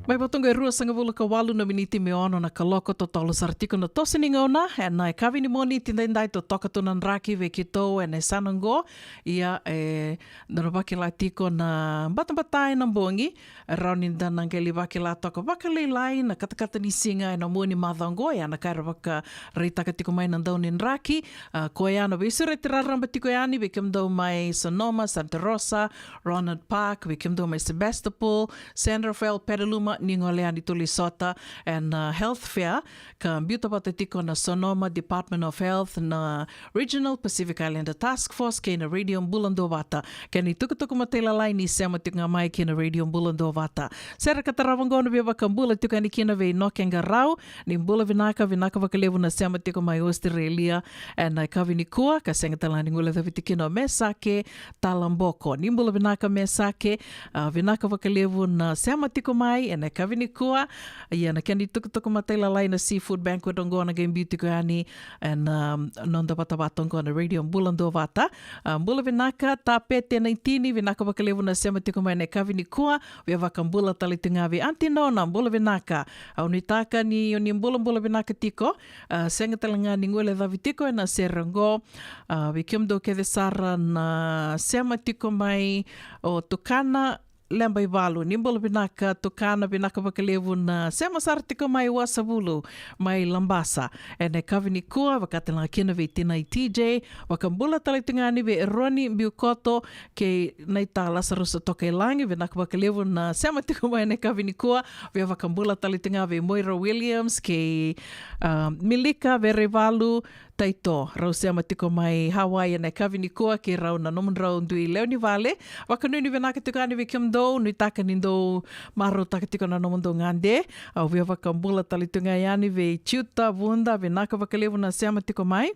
Mai vata oqo e ruasagavulu ka walu na miniti me ono na kaloko, totolo sara tiko na toso ni gauna ena yakavi ni Moniti edaidai. Totoka tu na draki vei keitou ena yasana oqo. Ia, e, da na vakila tiko na batabata ena bogi, e rawa ni da na qai lai vakila toka vakalailai na katakata ni siga ena mua ni macawa oqo, ia na ka era vakaraitaka tiko mai na dau ni draki. A, koya na veisureti raraba tiko yani vei kemudou mai Sonoma, Santa Rosa, Rohnert Park, vei kemudou mai Sebastopol, San Rafael, Petaluma, ni gole yani tu lai sota ena, a, Health Fair ka biuta vata tiko na Sonoma Department of Health, na Regional Pacific Islander Task Force kei na Radio Bula Duavata. Kena itukutuku matailalai ni sema tiko ga mai kei na Radio Bula Duavata. Sere ka tarava oqo na veivakabula tiko yani kina vei Noke Qarau. Ni bula vinaka, vinaka vakalevu na sema tiko mai Australia ena yakavi nikua, ka sega tale ga ni guilecavi tiko kina o Mesake Talaboko. Ni bula vinaka Mesake, a, vinaka vakalevu na sema tiko mai ena na yakavi nikua. Ia na kena itukutuku matailalai na seafood banquet oqo na qai biu tiko yani ena, um, noda vatavata oqo na Radio Bula Duavata. A, bula vinaka, Tapete na itini, vinaka vakalevu na sema tiko mai na yakavi nikua. Via vakabula tale tu ga vei Aunty Nona, bula vinaka. Au nuitaka ni, ni bulabula vinaka tiko. A, sega tale ga ni guilecavi tiko ena sere oqo. A, vei kemudou kece sara na sema tiko mai, o Tukana Lebaivalu, ni bula vinaka Tukana, vinaka vakalevu na sema sara tiko mai Wasavulu, mai Labasa. Ena yakavi nikua, vaka tale ga kina vei tinai T J, vakabula tale tu ga yani vei Eroni Biukoto, kei Naita Lasarusa Tokailagi, vinaka vakalevu na sema tiko mai ena yakavi nikua. Via vakabula tale tu ga vei Moira Williams, kei, a, Milika Veraivalu, Taito, rau sema tiko mai Hawaii ena yakavi nikua, kei rau na nomudrau dui lewe ni vale. Vakanuinui vinaka tiko yani vei kemudou, nuitaka ni dou marautaka tiko na nomudou gade. Au via vakabula tale tu ga yani vei Juta Vuda, vinaka vakalevu na sema tiko mai.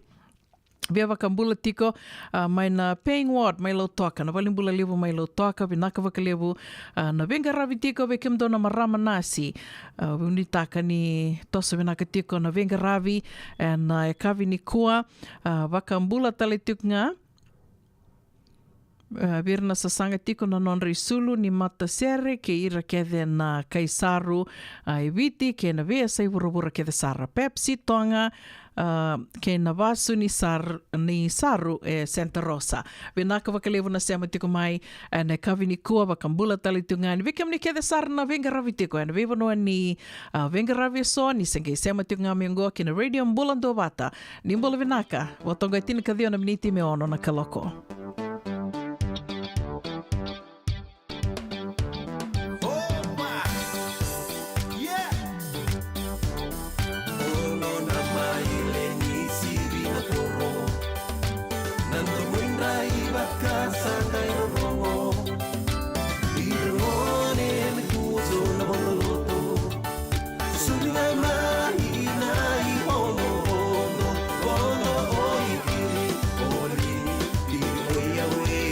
Via vakabula tiko, a, mai na Payne Ward, mai Lautoka, na valenibula levu mai Lautoka, vinaka vakalevu, a, na veiqaravi tiko vei kemudou na marama nasi. A, au nuitaka ni toso vinaka tiko na veiqaravi ena yakavi nikua. A, vakabula tale tiko ga, a, vei ira na sasaga tiko na nodra isulu ni matasere, kei ira kece na kai Saru, a, e Viti, kei na veiyasai vuravura kece sara. Pepsi Toga, a, kei na vasu ni Sar-, ni Saru e Santa Rosa. Vinaka vakalevu na sema tiko mai ena yakavi nikua, vakabula tale tu ga yani vei kemuni kece sara na veiqaravi tiko ena veivanua ni, a, veiqaravi eso, ni se qai sema tiko ga mai oqo ki na Radio Bula Duavata. Ni bula vinaka, vakaoqo e tinikaciwa na miniti me ono na kaloko. Opa! Yeah! Ono na maile ni sivi na koro. Na domo i drai vaka sa qai rorogo. Ira gone na kuso na vololoto. Suli ga mai na i ono ono, ono o i kiri, o lini, kiri o i awe.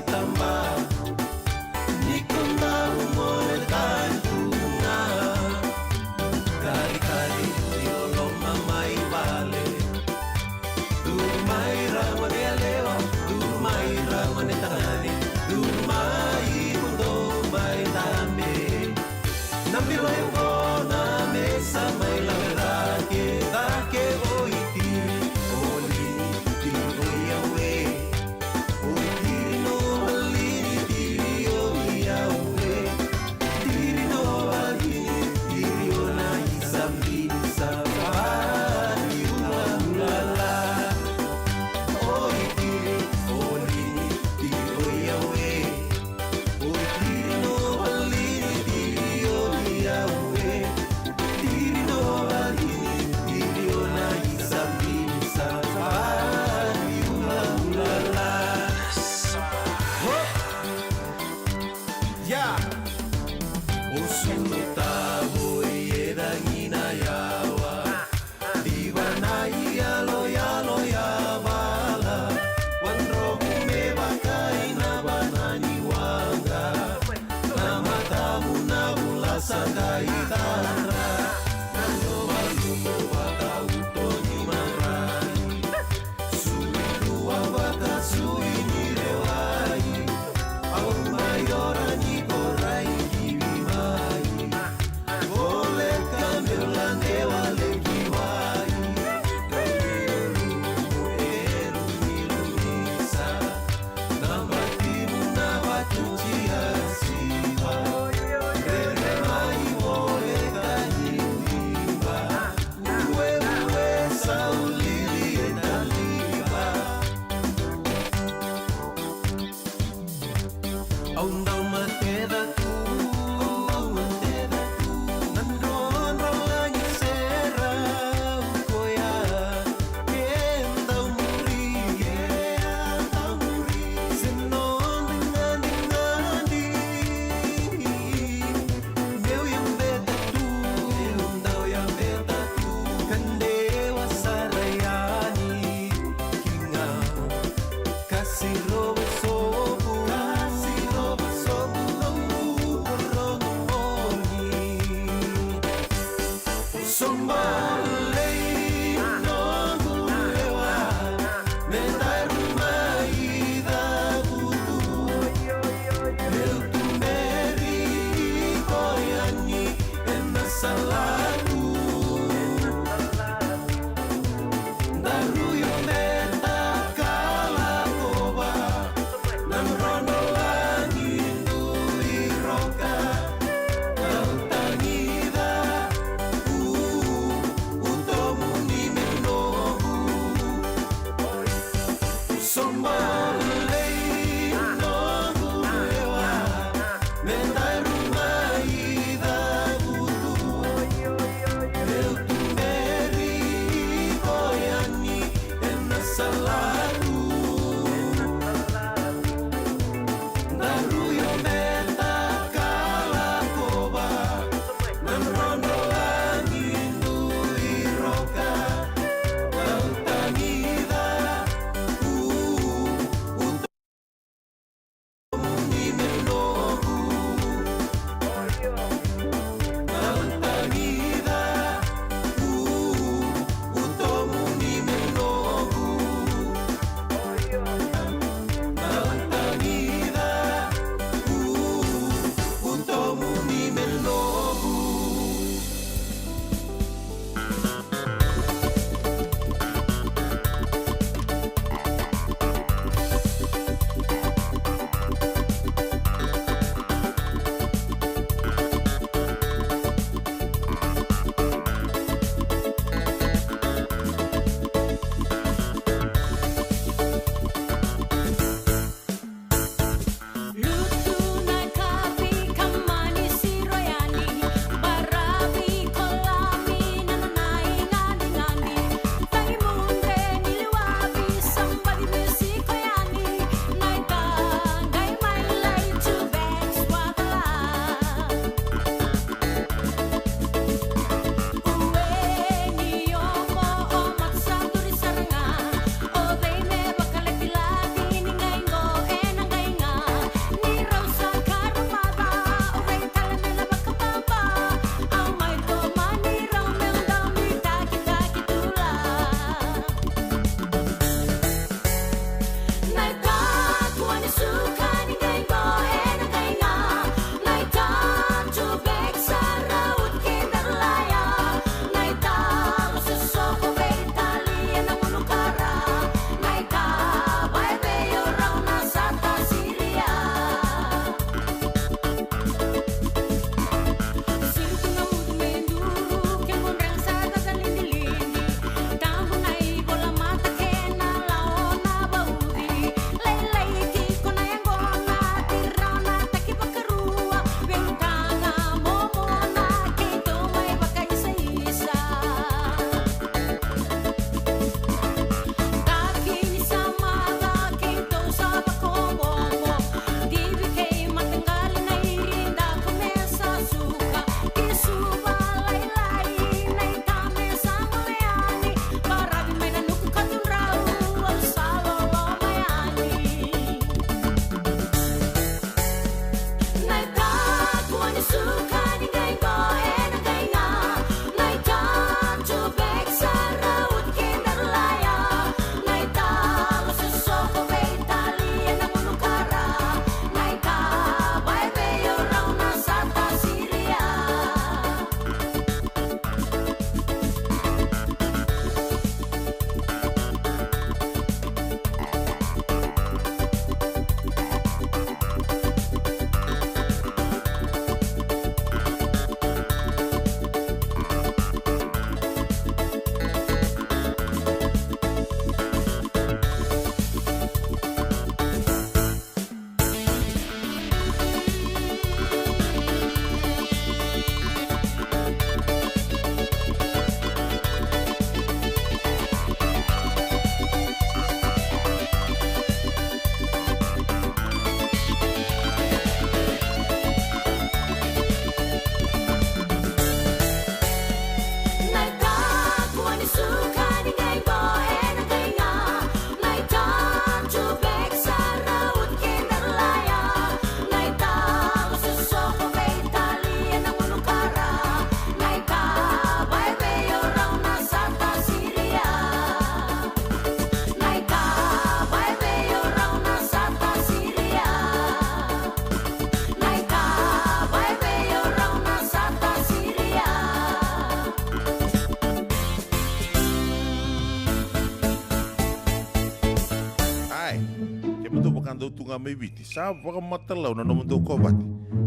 Tamba, ni ko dau gole tale tu ga. Karikari ni loloma mai vale. Duru mai ra gone yalewa, duru mai ra gone tagane, duru mai mo dou mai dabe. Na bilo e vona me sa mai lave cake, cake o i tiri, o lini, tiri o i awe. Ya. O sulu tavo i e cagi na yawa. Diva na i yalo yalo ya vala. Wadromu me vaka i na vana ni waqa. Na matamu na vula sa qai tara. Na nomalumu vaka uto ni marai. Sui dua vaka sui ni lewai. Au mai ora ni korai kivi mai. Voleka meu lade wale ki wai. Kairu, kairu ni lumisa. Na batimu na batuti a siva. Rere mai voleka ni uiva. Ue, ue, saulili e taliva. Au dau mateta tu, au mateta tu. Na drodro lagi sera u koya. Sirova sobu, sirova sobu, nomu rogo moni. Sombalei noqu lewa, me daru mai cavutu. Meu tuberi iko yani ena salatu. Daru io me takala kova. Vakadau tu ga mai Viti, sa vakamatalau na nomudou kovate.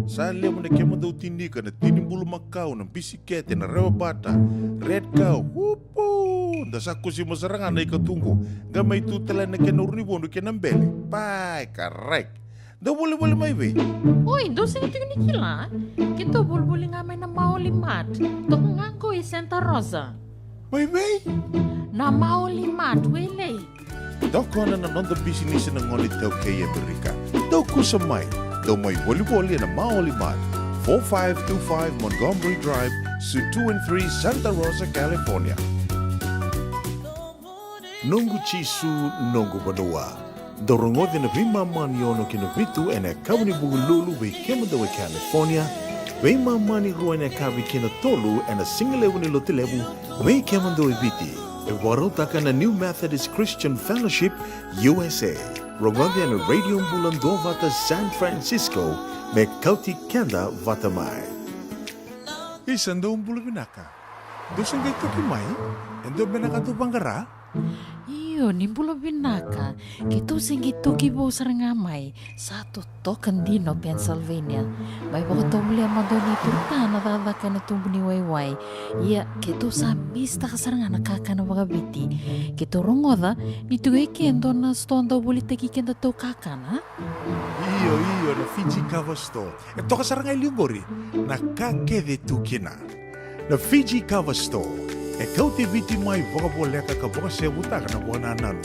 Sa levu na kemudou tinika, na tini bulumakau, na bisikete, na rewabata, red cow, upu! Da sa kusima sara ga na ika tu qo. Qai mai tu tale na kena urunivodu kei na bele. Pai, karai. Dou volivoli mai vei? Oi, dou sega tiko ni kila. Keitou volivoli ga mai na Maoli Mart. Toka ga qo i Santa Rosa. Mai vei? Na Maoli Mart, Wailei. Tokona na noda bisinisi na gone iTaukei e Amerika. Dou kusa mai. Dou mai volivoli ena Maoli Mart, four five two five Montgomery Drive, Suite two and three, Santa Rosa, California. Noqu Jisu, noqu vanua. Dou rogoci na veimama ni ono ki na vitu ena yakavi ni Vukelulu vei kemudou e California, veimama ni rua ena yakavi ki na tolu ena sigalevu ni Lotulevu vei kemudou e Viti. E vakarautaka na New Methodist Christian Fellowship U S A. Rogoci ena Radio Bula Duavata San Francisco, me kauti keda vata mai. Isa, dou bula vinaka. Dou se qai toki mai? E dua beka na ka dou vaqara? Io, ni bula vinaka. Keitou se qai toki vou sara ga mai. Sa totoka dina o Pennsylvania. Mai vakatovolea mada o Nei Turutana cakacaka ena tubu ni waiwai. Ia, keitou sa misitaka sara ga na kakana vakaviti. Keitou rogoca ni tiko e ke e dua na sitoa dau volitaki kedatou kakana. Io, io, na Fiji Kava Store. E toka sara ga e liu qori na ka kece e tu kina. Na Fiji Kava Store e kauti Viti mai vakavoleka ka vakasevutaka na vakanananu.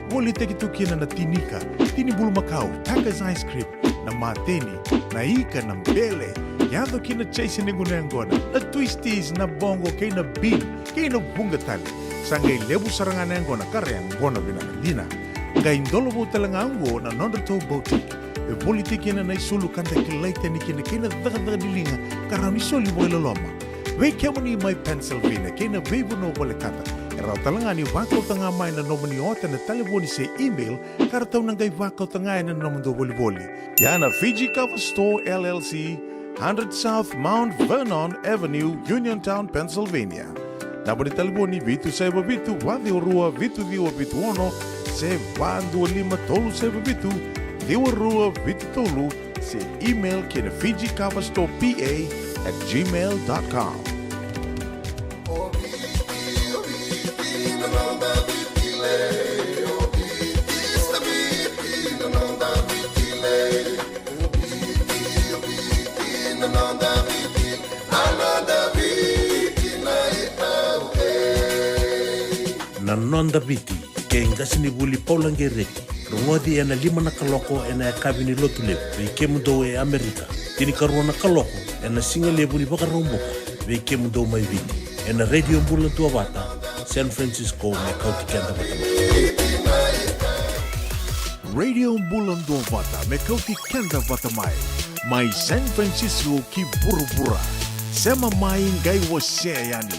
Volitaki tu kina na tinika, tini bulumakau, Tucker's ice cream, na mateni, na ika, na bele, yaco ki na chase ni gunu yaqona, na twisties, na boqo kei na bean, kei na vuqa tale. Sa qai levu sara ga na yaqona ka ra yaqona vinaka dina. Qai dola vou tale ga oqo na nodratou boutique. E volitaki kina na isulu ka da kilai tani kina kei na cakacaka ni liga ka rawa ni soli vakailoloma. Vei kemuni mai Pennsylvania kei na veivanua volekata, e rawa tale ga ni vakauta ga mai na nomuni ota ena talevoni se email ka ratou na qai vakauta ga ena nomudou volivoli. Ia na Fiji Kava Store L L C, hundred South Mount Vernon Avenue, Uniontown, Pennsylvania. Naba ni talevoni vitu saiva vitu, va ciwa rua, vitu ciwa vitu ono, se va dua lima tolu saiva vitu, ciwa rua vitu tolu, se email ki na Fiji Kava Store P A at gmail dot com. Na Noda Viti, kei qasenivuli Paula Gereti. Rogoci ena lima na kaloko ena yakavi ni Lotulevu vei kemudou e Amerika, tinikarua na kaloko ena sigalevu ni Vakaraubuka vei kemudou mai Viti, ena Radio Bula Duavata San Francisco, me kauti keda vata mai. Radio Bula Duavata, me kauti keda vata mai. Mai San Francisco ki vuravura. Sema mai, qai wasea yani.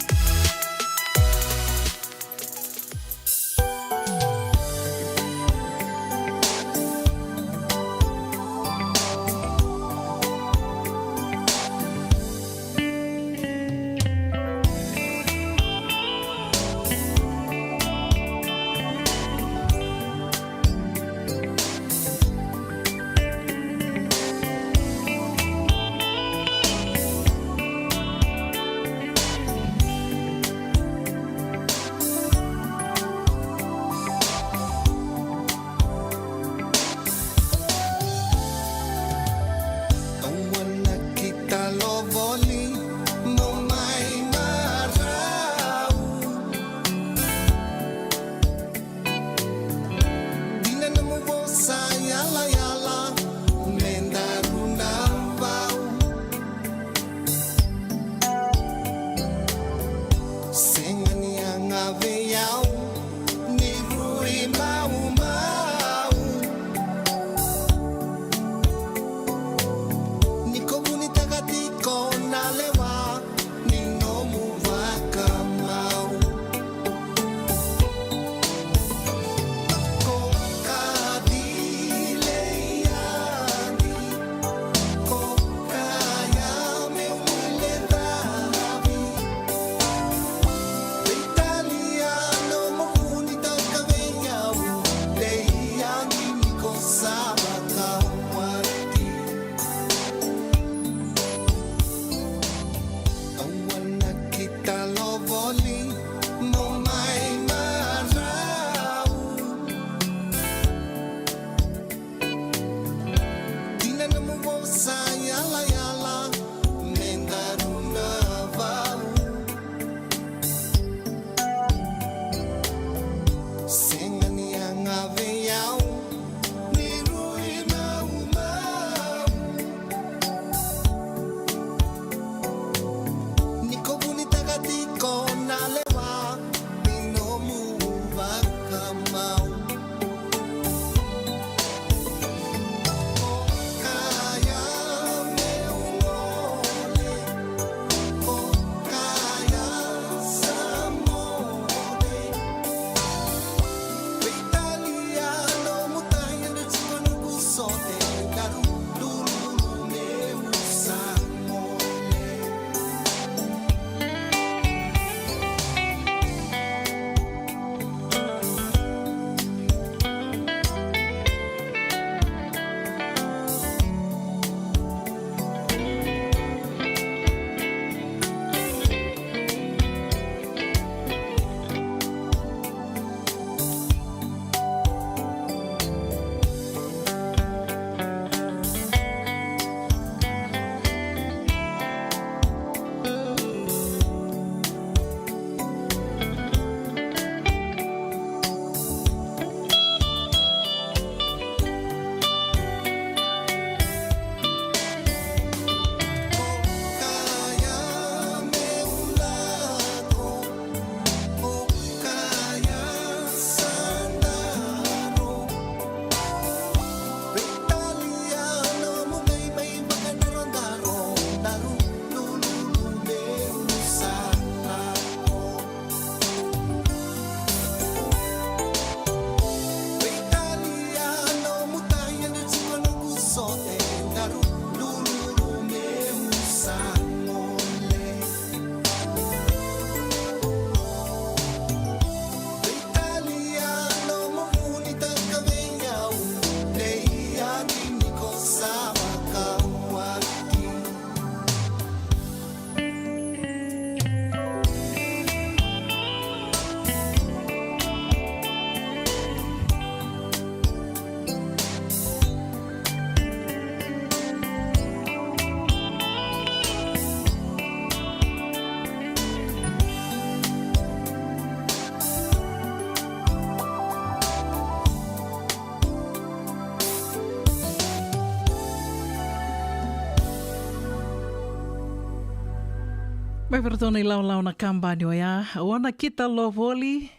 Vei iratou na ilawalawa na kabani oya, o Nakita Lovoli.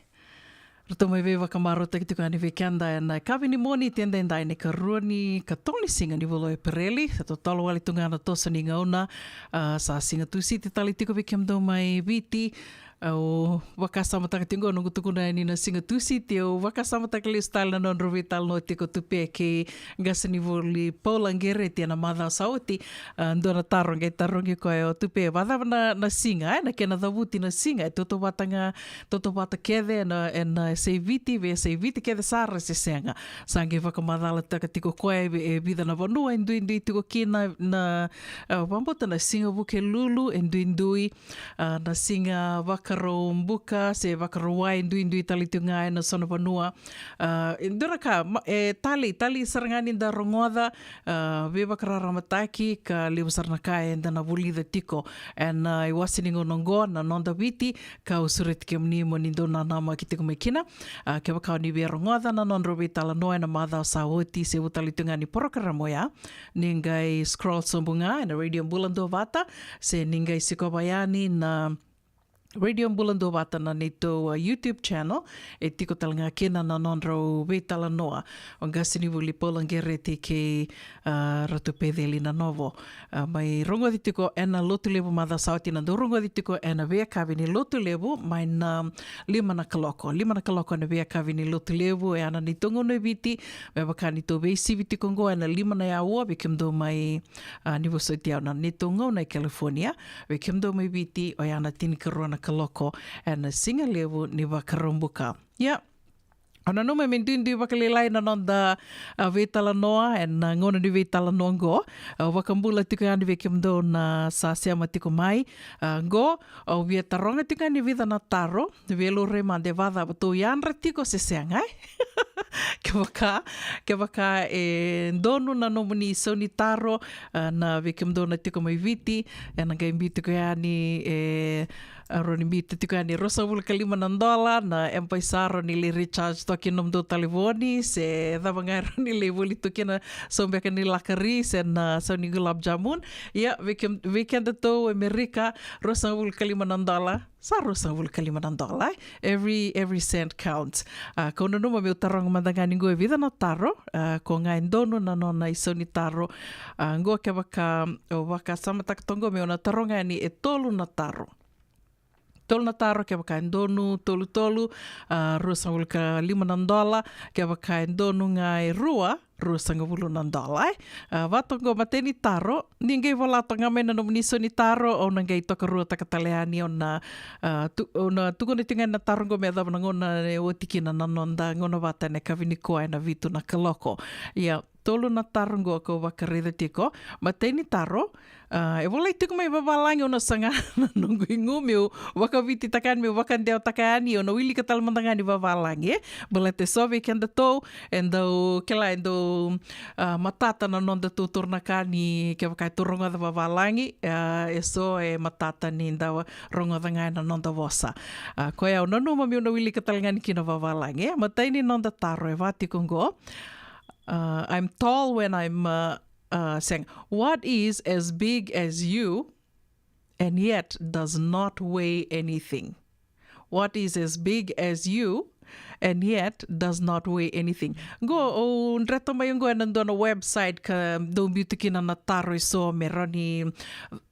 Ratou mai veivakamarautaki tiko yani vei keda ena yakavi ni Moniti edaidai, na ikarua ni katolu ni siga ni vula o Epereli. Sa totolo wale tu ga na toso ni gauna. A, sa siga Tusiti tale tiko vei kemudou mai Viti. Au vakasamataka tiko qo, noqu tukuna yani na siga Tusiti, au vakasamataka lesu tale na nodrau veitalanoa tiko Tupe kei qasenivuli Paula Qereti ena macawa sa oti. A, dua na taro qai tarogi koya o Tupe, vacava na, na siga, e, na kena cavuti na siga, e tautauvata ga, tautauvata kece ena, ena yasai Viti vei yasai Viti kece sara se sega? Sa qai vakamacalataka tiko koya e vi-, e vica na vanua e duidui tiko kina na, a, vakabauta na siga Vukelulu e duidui, a, na siga Vakaraubuka se Vakarauwai e duidui tale tiko ga ena so na vanua. A, e dua na ka, ma-, e talei, talei sara ga ni da rogoca, a, veivakararamataki ka levu sara na ka eda na vulica tiko ena iwase ni gauna oqo na Noda Viti, kau sureti kemuni mo ni dau nanamaki tiko mai kina. A, kevaka o ni via rogoca na nodrau veitalanoa ena macawa sa oti se vu tale tiko ga ni porokaramu oya, ni qai scroll sobu ga ena Radio Bula Duavata, se ni qai sikova yani na Radio Bula Duavata na neitou, a, YouTube channel, e tiko tale ga kina na nodrau veitalanoa o qasenivuli Paula Qereti kei, a, Ratu Peceli Nanovo. A, mai rogoci tiko ena Lotulevu macawa sa oti, na dau rogoci tiko ena veiyakavi ni Lotulevu mai na lima na kaloko. Lima na kaloko ena veiyakavi ni Lotulevu, e a na neitou gauna e Viti, me vaka ni tou veisivi tiko oqo ena lima na aua, vei kemudou mai, a, ni vosoti au, na neitou gauna e California, vei kemudou mai Viti, oya na tinikarua na kaloko ena sigalevu ni Vakaraubuka. Ia, au nanuma me duidui vakalailai na noda, a, veitalanoa ena gauna ni veitalanoa oqo. Au vakabula tiko yani vei kemudou na sa sema tiko mai. A, oqo, au via taroga tiko yani vica na taro, via laurai mada e vacava, tou yadra tiko se sega, e? Kevaka, kevaka e donu na nomuni isaunitaro, a, na vei kemudou na tiko mai Viti, ena qai biu tiko yani, e, a, rawa ni biuta tiko yani e ruasagavulu ka lima na dola na M-PAiSA, rawa ni lai recharge toka kina nomudou talevoni, se cava ga e rawa ni lai voli tu kina, sau beka ni lakari se na sau ni gulab jamun. Ia, vei kem-, vei kedatou e Amerika, ruasagavulu ka lima na dola. Sa ruasagavulu ka lima na dola, e? Every, every cent counts. A, kau nanuma meu taroga mada ga ni qo e vica na taro, a, ko ga e donu na nona isaunitaro. A, qo kevaka, au vakasamataka toqo meu na taroga yani e tolu na taro. Tolu na taro, kevaka e donu, tolu tolu, a, ruasagavulu ka lima na dola, kevaka e donu ga e rua, ruasagavulu na dola, e. A, vata oqo matai ni taro, ni qai vola toka ga mai na nomuni isaunitaro, au na qai tokaruataka tale yani, au na, a, tu-, au na tukuna tiko ga na taro oqo me yacova na gauna e oti kina na noda gauna vata ena yakavi nikua ena vitu na kaloko. Ia, tolu na taro oqo kau vakaraica tiko. Matai ni taro, a, e volai tiko mai vavalagi, au na saga na noqu igu meu vakavititaka yani, meu vakadewataka yani, au na wilika tale mada ga ni vavalagi, e. Baleta e so vei kedatou, e dau, kila, e dau, a, matata na noda tou taura na ka ni kevaka e tou rogoca vavalagi, a, e so e matata ni da rogoca ga ena noda vosa. A, koya au nanuma meu na wilika tale ga yani kina vavalagi, e. Matai ni noda taro e vaka tiko oqo. Uh, I'm tall when I'm, uh, uh, saying, what is as big as you and yet does not weigh anything? What is as big as you and yet does not weigh anything? Qo, au dreta mai qo ena dua na website ka dau biuta kina na taro e so me rawa ni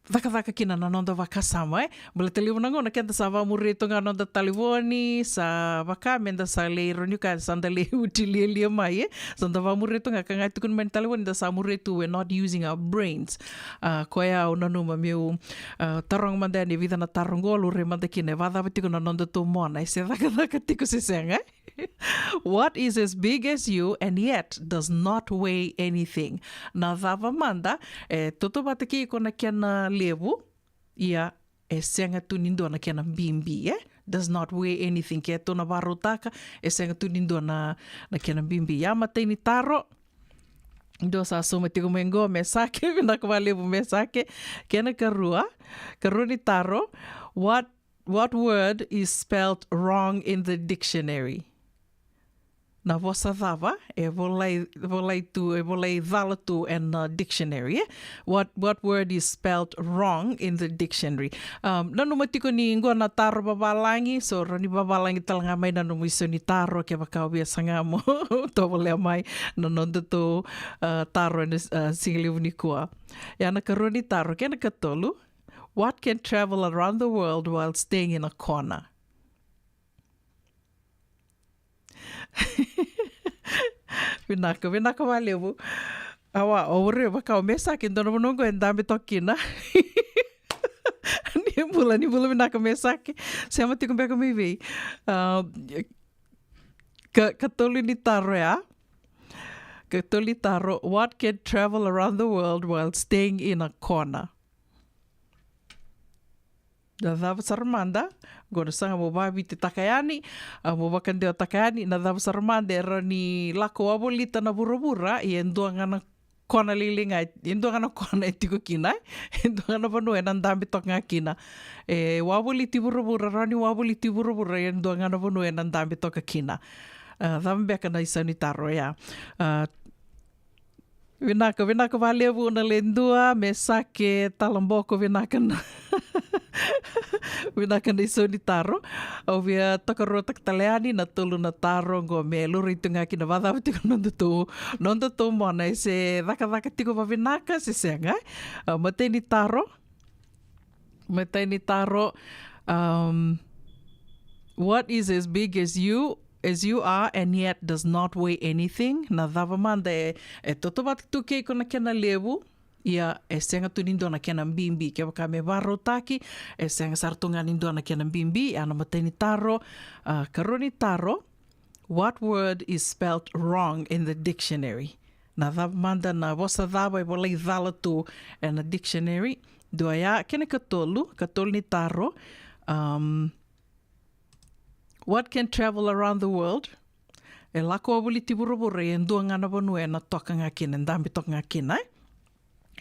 cakacaka kina na noda vakasama, e? Baleta levu na gauna keda sa vamuria tu ga noda talevoni, sa vaka meda sa lai rawa ni kaya sa da lai uti lialia mai, e? Sa da vamuria tu ga, ka ga e tukuni mai na talevoni da sa muria tu, we're not using our brains. A, koya au nanuma meu, a, taroga mada yani e vica na taro qo, laurai mada kina e vacava tiko na noda tou mona, e se cakacaka tiko se sega, e? What is as big as you and yet does not weigh anything? Na cava mada e tautauvata kei iko na kena levu, ia e sega tu ni dua na kena bibi, e? Does not weigh anything. Ke tou na vakarautaka, e sega tu ni dua na, na kena bibi. Ia matai ni taro, dua sa sauma tiko mai qo, Mesake, vinaka vakalevu Mesake. Kena karua, karua ni taro, what, what word is spelt wrong in the dictionary? Na vosa cava e volai, volai tu, e volai cala tu ena dictionary, e? What, what word is spelt wrong in the dictionary? Um, nanuma tiko ni qo na taro vavalagi, so rawa ni vavalagi tale ga mai na nomu isau ni taro kevaka o via saga mo tovolea mai na nodatou, uh, taro ena, uh, siga levu nikua. Ia na karua ni taro, kena ikatolu. What can travel around the world while staying in a corner? Vinaka, vinaka vakalevu. Awa, o vure vaka o Mesake, dua na vanua qo e dabe toka kina. Ni bula, ni bula vinaka Mesake. Sema tiko beka mai vei. Ah, ka, katolu ni taro ya. Katolu ni taro, what can travel around the world while staying in a corner? Na cava sara mada, qo na saga mo vavititaka yani, a, mo vakadewataka yani, na cava sara mada e rawa ni lako wavolita na vuravura, ia e dua ga na kona lailai ga, e dua ga na kona e tiko kina, e dua ga na vanua ena dabe toka ga kina. E wavoliti vuravura, rawa ni wavoliti vuravura, ia e dua ga na vanua ena dabe toka kina. A, cava beka na isau ni taro ya? A, Vinaka, vinaka vakalevu Una Ledua, Mesake, Talaboko, vinaka na, vinaka na isau ni taro. Au via tokaruataka tale yani na tolu na taro qo me laurai tu ga kina vakacava tiko na nodatou, nodatou mona, e se cakacaka tiko vavinaka se sega. A, matai ni taro, Matai ni taro, um, what is as big as you, as you are, and yet does not weigh anything? Na cava mada e, e tautauvata tu kei iko na kena levu, ia e sega tu ni dua na kena bibi. Kevaka me varautaki, e sega sara tu ga ni dua na kena bibi. Ia na matai ni taro, a, karua ni taro, what word is spelt wrong in the dictionary? Na cava mada, na vosa cava e volai cala tu ena dictionary? Dua ya, kena ikatolu, katolu ni taro. Um, what can travel around the world? E lako wavoliti vuravura, e dua ga na vanua ena toka ga kina, e dabe toka ga kina, e?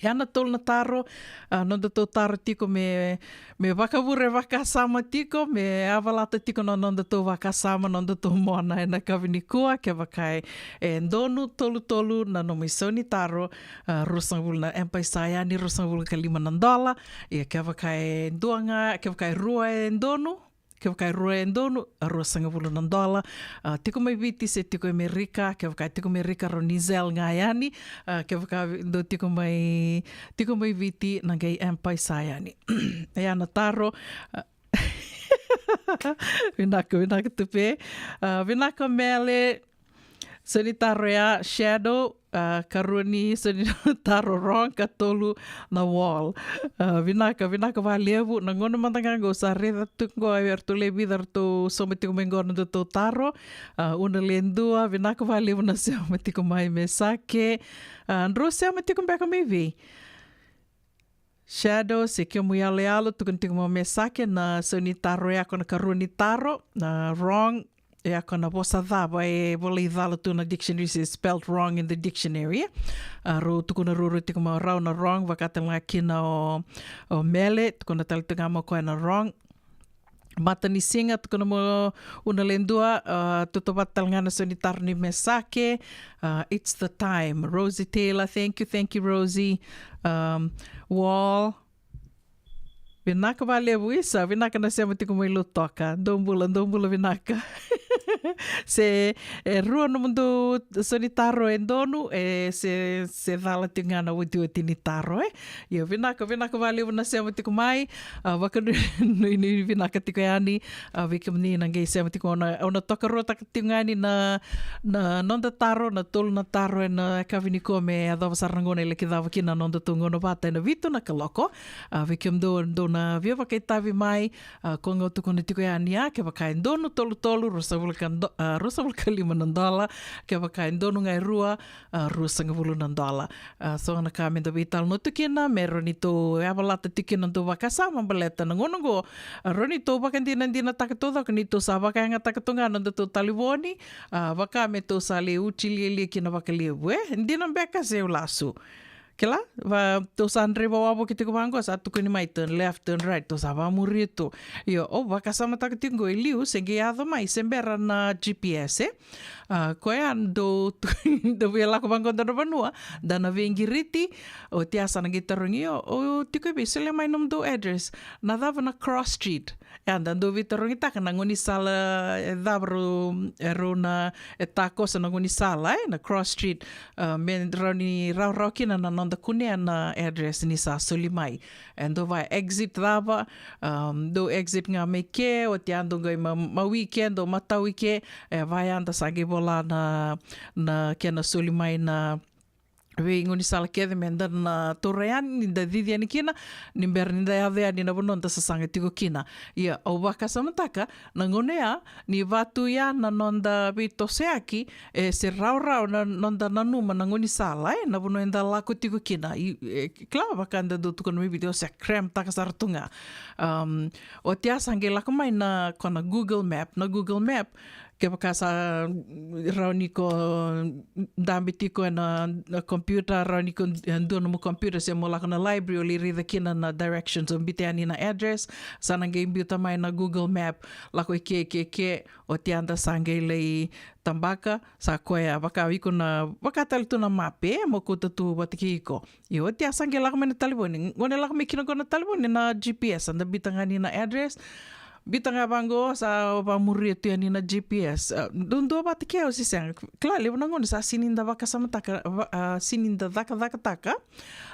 Ia na tolu na taro, a, nodatou taro tiko me, me vakavure vakasama tiko, me yavalata tiko na nodatou vakasama, nodatou mona ena yakavi nikua, kevaka e, e donu tolu tolu na nomu isau ni taro, a, ruasagavulu na, e paisa yani ruasagavulu ka lima na dola, ia kevaka e dua ga, kevaka e rua e donu, Kevaka e rua e donu, a ruasagavulu na dola. A, tiko mai Viti se tiko Amerika, kevaka e tiko Amerika rawa ni Zelle ga yani. A, kevaka dou tiko mai, tiko mai Viti na qai M-PAiSA yani. Ia na taro. A, vinaka, vinaka Tupe. A, vinaka Mele. Sau ni taro ya, Shadow, a, karua ni sau ni taro wrong, katolu na Wall. A, vinaka, vinaka vakalevu, na gauna mada ga qo sa raica tu qo, e ratou lewe vica ratou sauma tiko mai qo na nodatou taro. A, Una Ledua, vinaka vakalevu na sema tiko mai, Mesake. A, drau sema tiko beka mai vei? Shadow, se kemu yaloyalo, tukuna tiko mai Mesake na sau ni taro ya, ko na karua ni taro, na wrong, ya ko na vosa cava e volai cala tu na dictionary, se spelt wrong in the dictionary. A, rau tukuna ruarua tiko mai rau na wrong, vaka tale ga kina o, o Mele, tukuna tale tiko ga mai o koya na wrong. Matanisiga, tukuna mai o Una Ledua, a, tautauvata tale ga na sau ni taro ni Mesake, a, it's the time. Rosie Taylor, thank you, thank you, Rosie. Um, Wall, vinaka vakalevu, isa, vinaka na sema tiko mai Lautoka. Dou bula, dou bula vinaka. Se, e rua nomudou sau ni taro e donu, e se, se cala tiko ga na otioti ni taro, e. Io, vinaka, vinaka vakalevu na sema tiko mai. A, vakanuinui vinaka tiko yani, a, vei kemuni na qai sema tiko, au na, au na tokaruataka tiko ga yani na, na noda taro, na tolu na taro ena yakavi nikua me yacova sara na gauna e laki cava kina na nodatou gauna vata ena vitu na kaloko. A, vei kemudou dou na via vakaitavi mai, a, ko ga au tukuna tiko yani, a, kevaka e donu tolu tolu, ruasagavulu ka do-, a, ruasagavulu ka lima na dola, kevaka e donu ga e rua, a, ruasagavulu na dola. A, so na ka meda veitalanoa tu kina, me rawa ni tou yavalata tiko kina na dou vakasama baleta na gauna oqo, a, rawa ni tou vakadinadinataka taucoko ni tou sa vakayagataka tu ga na nodatou talevoni, a, vaka me tou sa lai uci lialia kina vakalevu, e? Dina beka se au lasu? Kila, va, tou sa draiva wavoki tiko vaqo, sa tukuni mai turn left, turn right, tou sa vamuria tu. Io, au vakasamataka tiko qo e liu, se qai yaco mai, se bera na G P S, e? A, koya dou, dou via lako vaqo dua na vanua, da na veiqiriti, oti ya sa na qai tarogi, io, o tiko i vei, solia mai nomudou address, na cava na cross street. E, da dou veitarogitaka na gaunisala, e cava rau, e rau na, e takoso na gaunisala, e, na cross street, a, me rawa ni rawarawa kina na noda kunea na address ni sa soli mai. E dou va exit cava, a, dou exit ga mai ke, oti ya dou qai ma, mawi ke, dou matawi ke, e va ya da sa qai vola na, na kena soli mai na veigaunisala kece me da na taura yani, ni da cici yani kina, ni bera ni da yaco yani na vanua da sasaga tiko kina. Ia, au vakasamataka, na gauna ya, ni vatu ya na noda veitosoyaki, e se rawarawa na noda nanuma na gaunisala, e, na vanua eda lako tiko kina. I, e, kila vaka da dau tukuna mai Viti, o se cram taka sara tu ga. Um, oti ya sa qai lako mai na, ko na Google Map, na Google Map, kevaka sa rawa ni ko dabe tiko ena, na computer, rawa ni ko, e, dua nomu computer se mo lako na library, o lai raica kina na directions, o biuta yani na address, sa na qai biuta mai na Google Map, lako i ke, ke, ke, oti ya da sa qai lai tabaka, sa koya, vaka iko na, vaka tale tu na mape, mo kauta tu vata kei iko. Io, oti ya sa qai lako mai na talevoni. Gauna e lako mai kina qo na talevoni na G P S, sa da biuta ga yani na address. Biuta ga vaqo, sa vamuria tu yani na G P S. A, duadua vata kei au se sega. Kila, levu na gauna sa sega ni da vakasamataka, va, a, sega ni da cakacakataka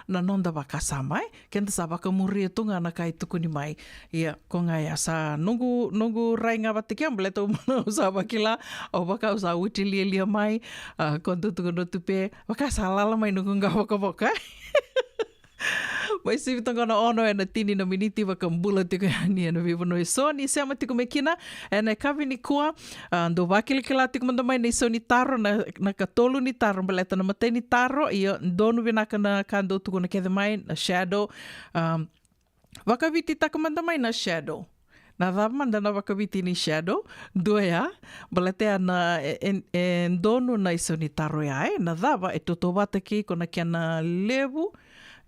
na noda vakasama, e. Keda sa vakamuria tu ga na ka e tukuni mai. Ia, ko ga ya sa noqu, noqu rai ga vata kei au, baleta au sa vakila, au vaka au sa oti lialia mai, a, ko dou tukuna tu pe, vaka sa lala mai noqu qavokavoka. Mai sivi toka na ono ena tini na miniti, vakabula tiko yani ena veivanua eso ni sema tiko mai kina ena yakavi nikua. A, dou vakilakila tiko mada mai na isau ni taro, na, na katolu ni taro, baleta na matai ni taro, ia donu vinaka na ka dou tukuna kece mai, na shadow. A, vakavititaka mada mai na shadow. Na cava mada na vakaviti ni shadow? Dua ya, baleta ya na e, e, e donu na isau ni taro ya, e, na cava e tautauvata kei iko na kena levu,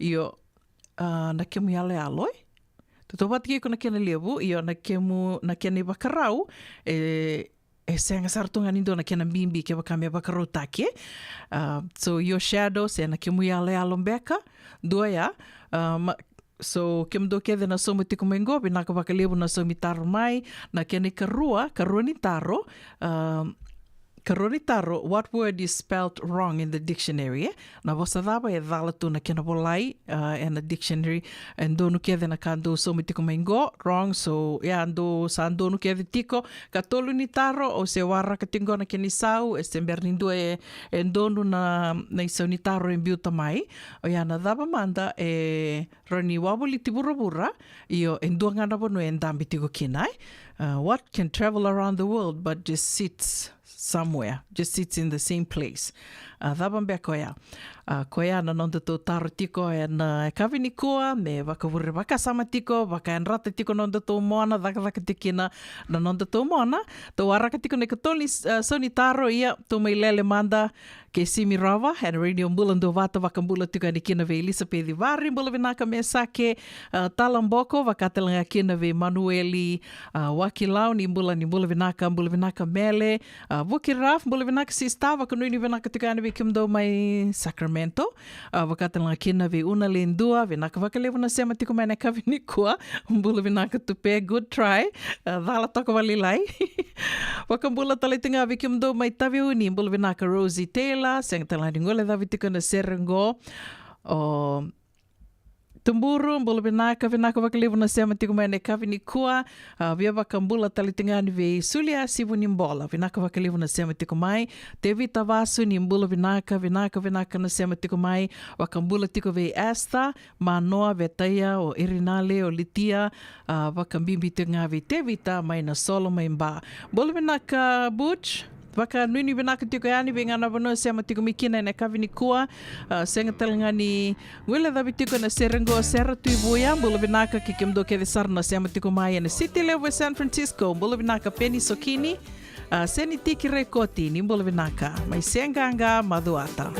io, a, na kemu yaloyalo, e? Tautauvata kei iko na kena levu, io, na kemu, na kena ivakarau, e, e sega sara tu ga ni dua na kena bibi kevaka me vakarautaki, e? A, so, io shadow, se na kemu yaloyalo beka, dua ya, a, ma, so, kemudou kece na sauma tiko mai qo, vinaka vakalevu na saumi taro mai, na kena ikarua, karua ni taro, a, karua ni taro, what word is spelt wrong in the dictionary, e? Na vosa cava e cala tu na kena volai, a, ena dictionary, e donu kece na ka dou sauma tiko mai qo, wrong, so, ia, dou sa donu kece tiko, katolu ni taro, au se waraka tiko qo na kena isau, e se bera ni dua e, e donu na, na isau ni taro e biuta mai, o ya na cava mada, e, rawa ni wavoliti vuravura, io, e dua ga na vanua e dabe tiko kina, e? Uh, what can travel around the world but just sits somewhere, just sits in the same place? A, cava beka o ya? A, koya na nodatou taro tiko ena, e, yakavi nikua, me vakavure vakasama tiko, vakayadrata tiko nodatou mona, cakacaka tiko kina na nodatou mona. Tou waraka tiko na ikatolu ni, a, sau ni taro, ia, tou mai lele mada, kei Simi Rova, ena Radio Bula Duavata, vakabula tiko yani kina vei Elisapeci Vari, bula vinaka Mesake, a, Talaboko, vaka tale ga kina vei Manueli, a, Wakilau, ni bula, ni bula vinaka, bula vinaka Mele, a, Vuki Raf, bula vinaka sista, vakanuinui vinaka tiko yani vei kemudou mai Sacramento, a, vaka tale ga kina vei Una Ledua, vinaka vakalevu na sema tiko mai na yakavi nikua, bula vinaka Tupe, good try, a, cala toka vakalailai. Vakabula tale tiko ga vei kemudou mai Taveuni, bula vinaka Rosie Taylor, sega tale ga ni guilecavi tiko na sere qo. O Tuburu, bula vinaka, vinaka vakalevu na sema tiko mai na yakavi nikua. A, via vakabula tale tiko ga yani vei Sulia Sivunibola, vinaka vakalevu na sema tiko mai. Tevita Vasu, ni bula vinaka, vinaka, vinaka na sema tiko mai. Vakabula tiko vei Esther, Manoa, Vetaia, o Irinale, o Litia, a, vakabibi tiko ga vei Tevita mai Nasolo mai Ba. Bula vinaka Butch, vakanuinui vinaka tiko yani vei ga na vanua sema tiko mai kina ena yakavi nikua, a, sega tale ga ni guilecavi tiko na sere qo, Sera Tuivuya, bula vinaka kei kemudou kece sara na sema tiko mai ena siti levu e San Francisco, bula vinaka Peni Sokini, a, Seni Tiki Rekoti, ni bula vinaka, mai Seaqaqa, Macuata.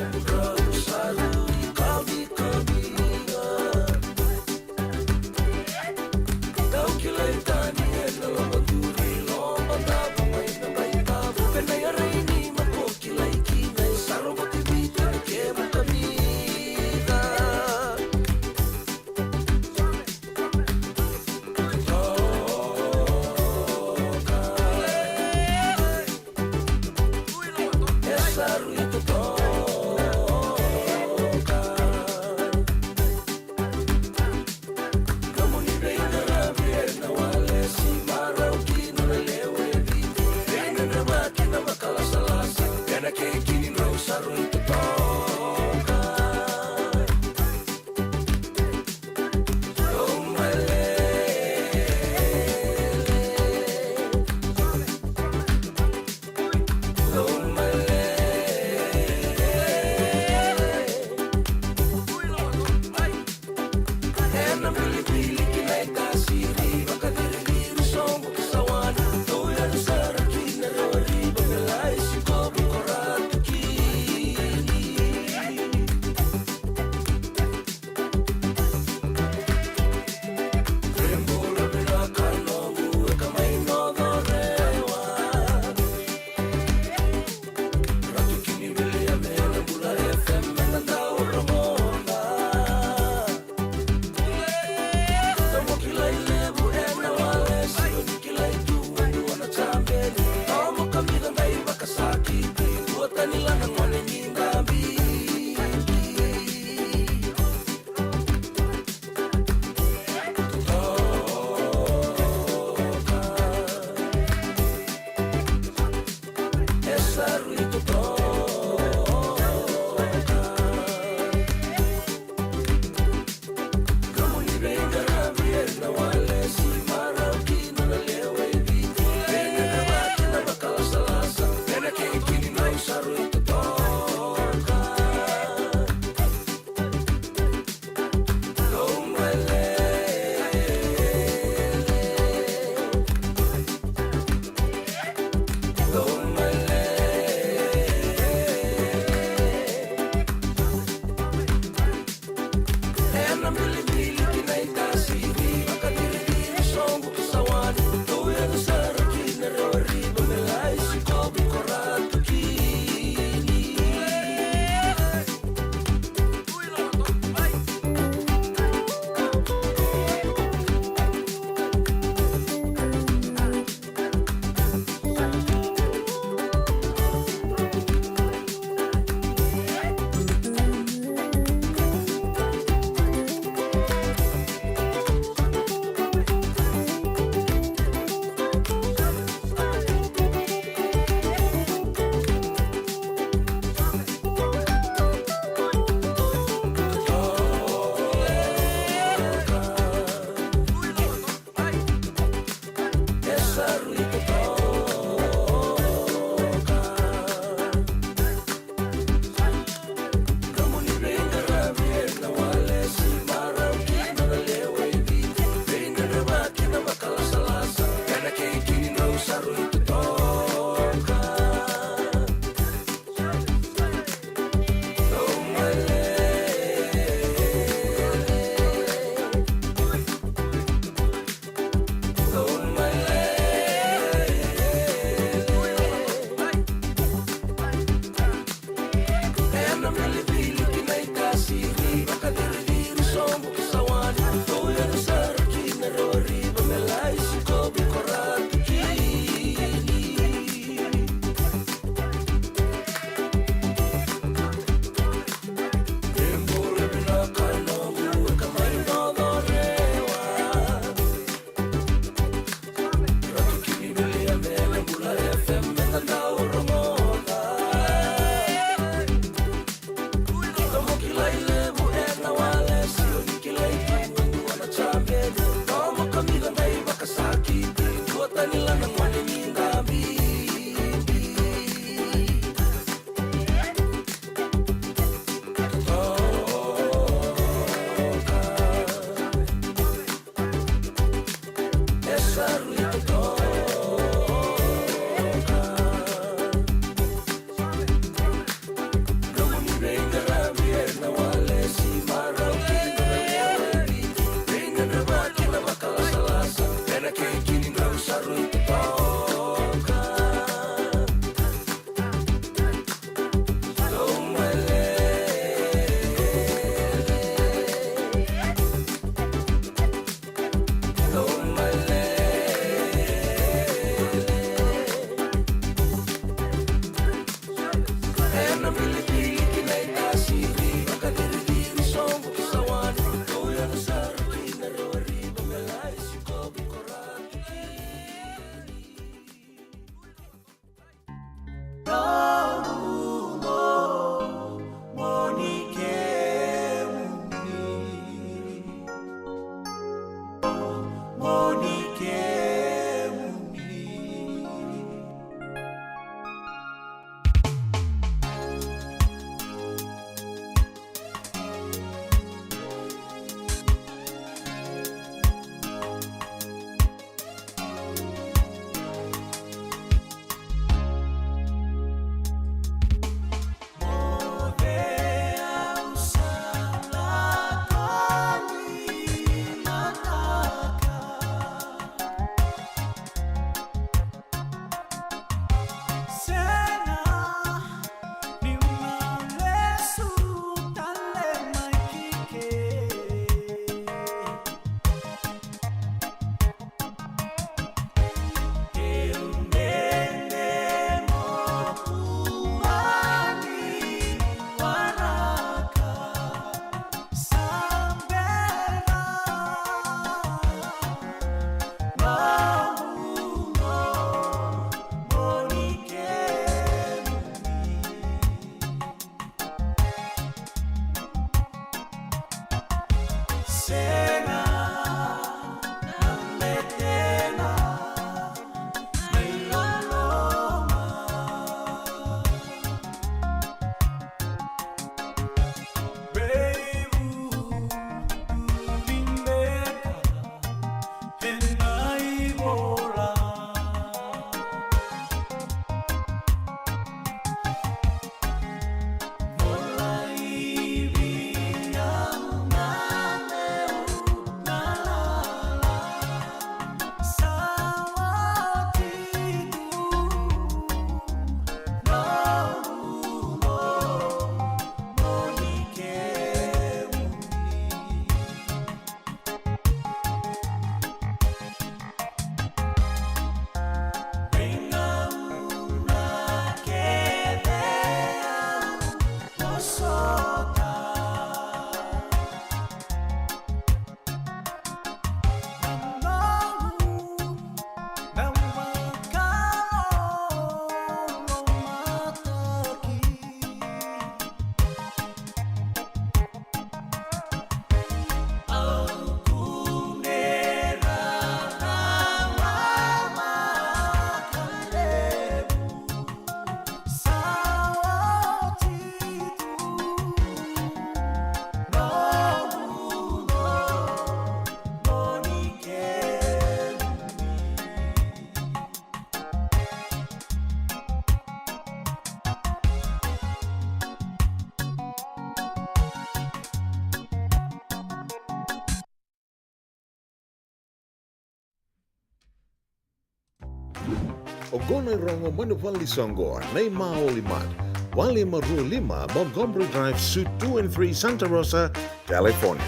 Oqo na irogo mai na vale ni soqo nei Maoli Mart, walu lima rua lima Montgomery Drive, Suite two and three, Santa Rosa, California.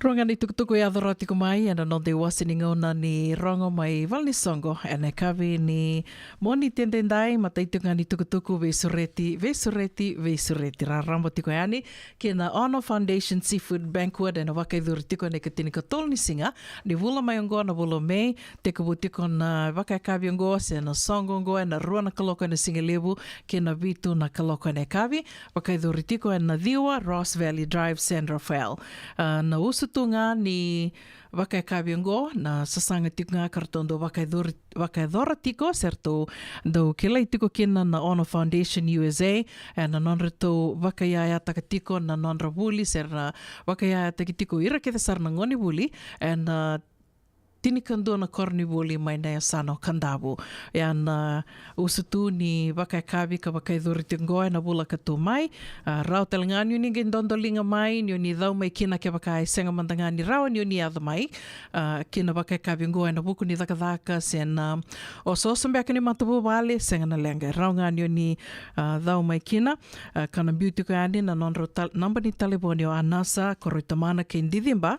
Rua ga na itukutuku e yaco rawa tiko mai ena noda iwase ni gauna ni rogo mai vale ni soqo ena yakavi ni Moniti edaidai. Matai tiko ga ni tukutuku, veisureti, veisureti, veisureti raraba tiko yani ki na Ono Foundation Seafood Banquet ena vakayacori tiko ena ikatinikatolu ni siga ni vula mai oqo, na vula o Me. Tekivu tiko na vakayakavi oqo se na soqo oqo ena rua na kaloko ena sigalevu ki na vitu na kaloko ena yakavi. Vakayacori tiko ena ciwa, Ross Valley Drive, San Rafael. Ah, na usutu ga ni vakayakavi oqo, na sasaga tiko ga ka ratou dau vakayacori, vakayacora tiko se ratou dau kilai tiko kina na Ono Foundation U S A ena nodratou vakayayataka tiko na nodra vuli se ra vakayayataki tiko ira kece sara na gone vuli ena tinikadua na koronivuli mai na yasana o Kadavu. Ia na usutu ni vakayakavi ka vakayacori tiko oqo ena vula ka tu mai. Ah, rawa tale ga ni o ni qai dodoliga mai, ni o ni cau mai kina kevaka e sega mada ga ni rawa ni o ni yaco mai, ah, ki na vakayakavi oqo ena vuku ni cakacaka se na osooso beka ni matavuvale, sega na leqa. Rawa ga ni o ni, ah, cau mai kina. Ah, ka na biu tiko yani na nodrau tal-, naba ni talevoni o Anasa Koroi Tamana kei Diciba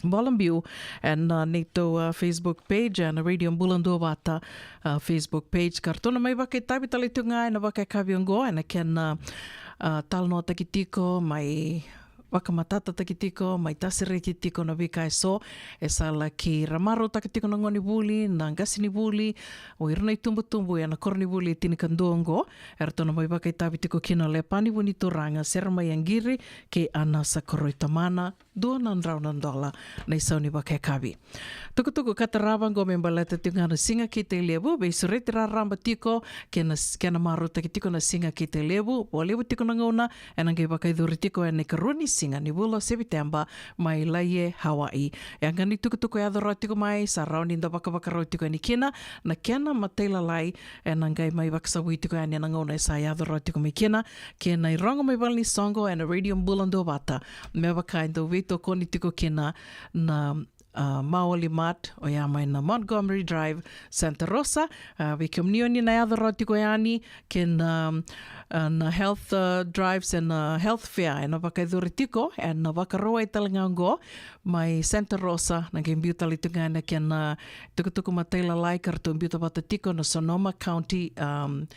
Bolabiu ena, ah, neitou, ah, Facebook page, ena Radio Bula Duavata, ah, Facebook page. Ka ratou na mai vakaitavi tale tiko ga ena vakayakavi oqo ena kena, ah, talanoataki tiko, mai vakamatatataki tiko, mai tasireti tiko na veika eso e sa laki ra marautaka tiko na gonevuli, na qasenivuli, o ira na itubutubu ena koronivuli e tinikadua oqo. E ratou na mai vakaitavi tiko kina o Lepani Vunituraga, Sera Mai Aqiri kei Anasa Koroi Tamana. Dua na drau na dola na isau ni vakayakavi. Tukutuku ka tarava oqo me baleta tiko ga na Siga Kitailevu, veisureti raraba tiko kei na s-, kena marautaki tiko na Siga Kitailevu. Vo levu tiko na gauna ena qai vakayacori tiko ena ikarua ni siga ni vula o Seviteba mai Laie, Hawaii. E a ga ni tukutuku e yaco rawa tiko mai, sa rawa ni da vakavakarau tiko yani kina na kena matailalai ena qai mai vakasavui tiko yani ena gauna e sa yaco rawa tiko mai kina. Kei na irogo mai vale ni soqo ena Radio Bula Duavata, me vaka e dau veitokoni tiko kina na, ah, Maoli Mart, oya mai na Montgomery Drive, Santa Rosa. Ah, vei kemuni o ni na yaco rawa tiko yani kei na, ah, na health, ah, drive se na health fair ena vakayacori tiko ena Vakarauwai tale ga oqo mai Santa Rosa. Na qai biu tale tiko ga na kena tukutuku matailalai ka ratou biuta vata tiko na Sonoma County, um,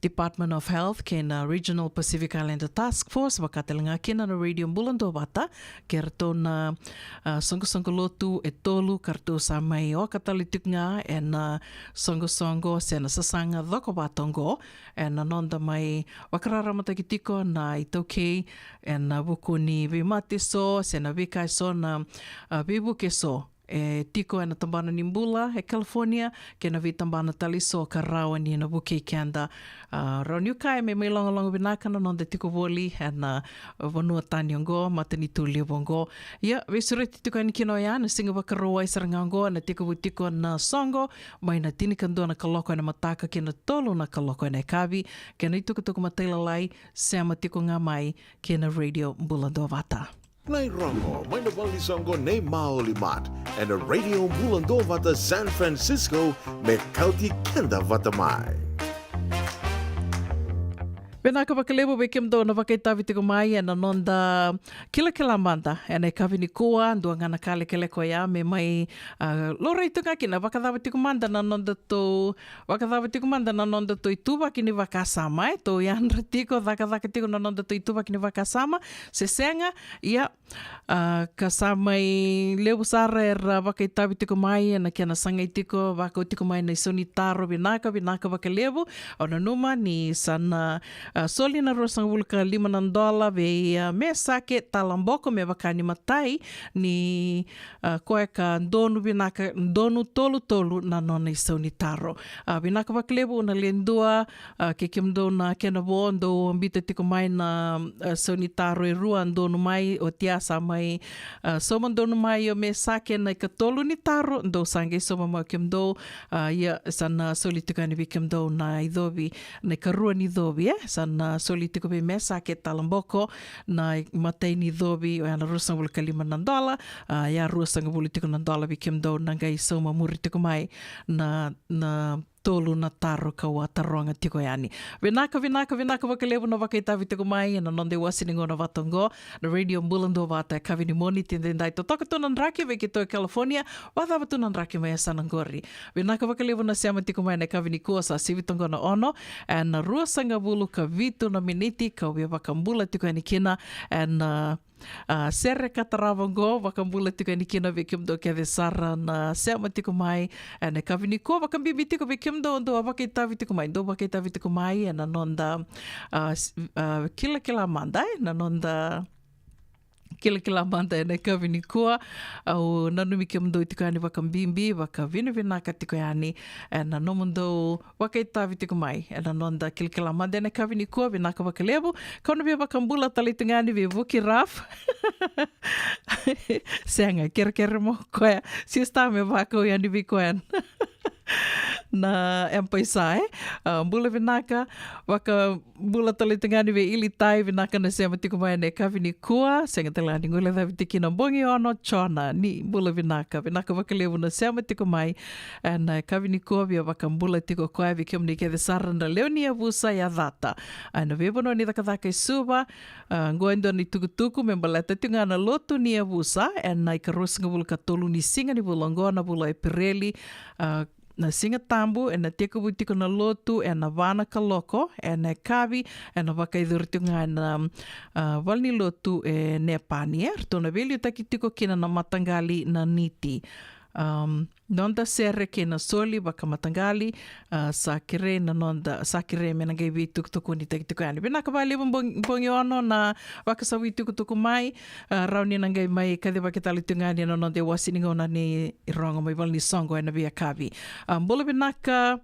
Department of Health kei na Regional Pacific Islander Task Force, vaka tale ga kina na Radio Bula Duavata, kei ratou na, ah, soqosoqo lotu e tolu ka ratou sa mai oka tale tiko ga ena, ah, soqosoqo se na sasaga cokovata oqo ena noda mai vakararamataki tiko na iTaukei ena vuku ni veimate eso se na veika eso, na, ah, veivuke eso e tiko ena tabana ni bula e California kei na veitabana tale eso ka rawa ni na vukei keda. Ah, rawa niu kaya me mai logaloga vinaka na noda tiko voli ena vanua tani oqo, matanitu levu oqo. Ia, veisureti tiko yani kina oya na Siga Vakarauwai sara ga oqo, ena tekivu tiko na soqo mai na tinikadua na kaloko ena mataka kei na tolu na kaloko ena yakavi. Kei na itukutuku matailalai, sema tiko ga mai kei na Radio Bula Duavata. Na irogo mai na vale ni soqo nei Maoli Mart ena Radio Bula Duavata San Francisco, me kauti keda vata mai. Vinaka vakalevu vei kemudou na vakaitavi tiko mai ena noda kilakila mada ena yakavi nikua. Dua ga na ka lekaleka oya me mai, ah, laurai tu ga kina, vakacava tiko mada na nodatou, vakacava tiko mada na nodatou ituvaki ni vakasama, e? Tou yadra tiko, cakacaka tiko na nodatou ituvaki ni vakasama se sega? Ia, ah, ka sa mai levu sara era vakaitavi tiko mai ena kena sagai tiko, vakau tiko mai na isau ni taro. Vinaka, vinaka vakalevu. Au nanuma ni sa na, ah, soli na ruasagavulu ka lima na dola vei, ah, Mesake Talaboko, me vaka ni matai ni, ah, koya ka donu vinaka, donu tolutolu na nona isau ni taro. Ah, vinaka vakalevu, au na le dua, ah, kei kemudou na kena vo dou biuta tiko mai na, ah, sau ni taro e rua donu mai, oti ya sa mai, ah, sauma donu mai o Mesake na ikatolu ni taro, dou sa qai sauma mai o kemudou. Ah, ia, sa na soli tiko yani vei kemudou na icovi, na ikarua ni icovi, e? Sa na soli tiko vei Mesa ke Talaboko na imatai ni covi, oya na ruasagavulu ka lima na dola. A, ia ruasagavulu tiko na dola vei kemudou na qai sauma muri tiko mai na, na tolu na taro kau a taroga tiko yani. Vinaka, vinaka, vinaka vakalevu na vakaitavi tiko mai ena noda iwasi ni gauna vata oqo, na Radio Bula Duavata, yakavi ni Moniti edaidai. Totoka tu na draki vei keitou e California, vakacava tu na draki mai yasana qori. Vinaka vakalevu na sema tiko mai ena yakavi nikua, sa sivi toqo na ono ena ruasagavulu ka vitu na miniti, kau via vakabula tiko yani kina ena, a, a, sere ka tarava oqo, vakabula tiko yani kina vei kemudou kece sara na sema tiko mai ena yakavi nikua, vakabibi tiko vei kemudou dou a vakaitavi tiko mai, dou vakaitavi tiko mai ena noda, a, s-, a, kilakila mada, e, na noda kilakila mada ena yakavi nikua. Au nanumi kemudou tiko yani vakabibi, vakavinavinaka tiko yani ena nomudou vakaitavi tiko mai ena noda kilakila mada ena yakavi nikua. Vinaka vakalevu. Kau na via vakabula tale tiko yani vei Vuki Raf. Sega, kerekere mo koya. Sista me vakau yani vei koya na M-PAiSA, e? A, bula vinaka, vakabula tale tiko yani vei Ilitai, vinaka na sema tiko mai ena yakavi nikua, sega tale ga ni guilecavi tiko kina Bogiono Jona, ni bula vinaka, vinaka vakalevu na sema tiko mai ena yakavi nikua, via vakabula tiko koya vei kemuni kece sara na lewe ni yavusa Yacata. Ena veivanua ni cakacaka e Suva, a, oqo e dua na itukutuku me baleta tiko ga na lotu ni yavusa, ena ikaruasagavulu ka tolu ni siga ni vula oqo na vula o Epereli, a, na Siga Tabu, ena tekivu tiko na lotu ena va na kaloko ena yakavi, ena vakayacori tiko ga ena, a, valenilotu e Nepani, e. Ratou na veiliutaki tiko kina na mataqali na Niti. Am, noda sere kei na soli vakamataqali, a, sa kerei na noda, sa kerei me na qai veitukutukunitaki tiko yani. Vinaka vakalevu Bog-, Bogiono na vakasavu itukutuku mai, a, rawa ni na qai mai kacivaki tale tiko ga yani ena noda iwasi ni gauna ni rogo mai valenisoqo ena veiyakavi. A, bula vinaka,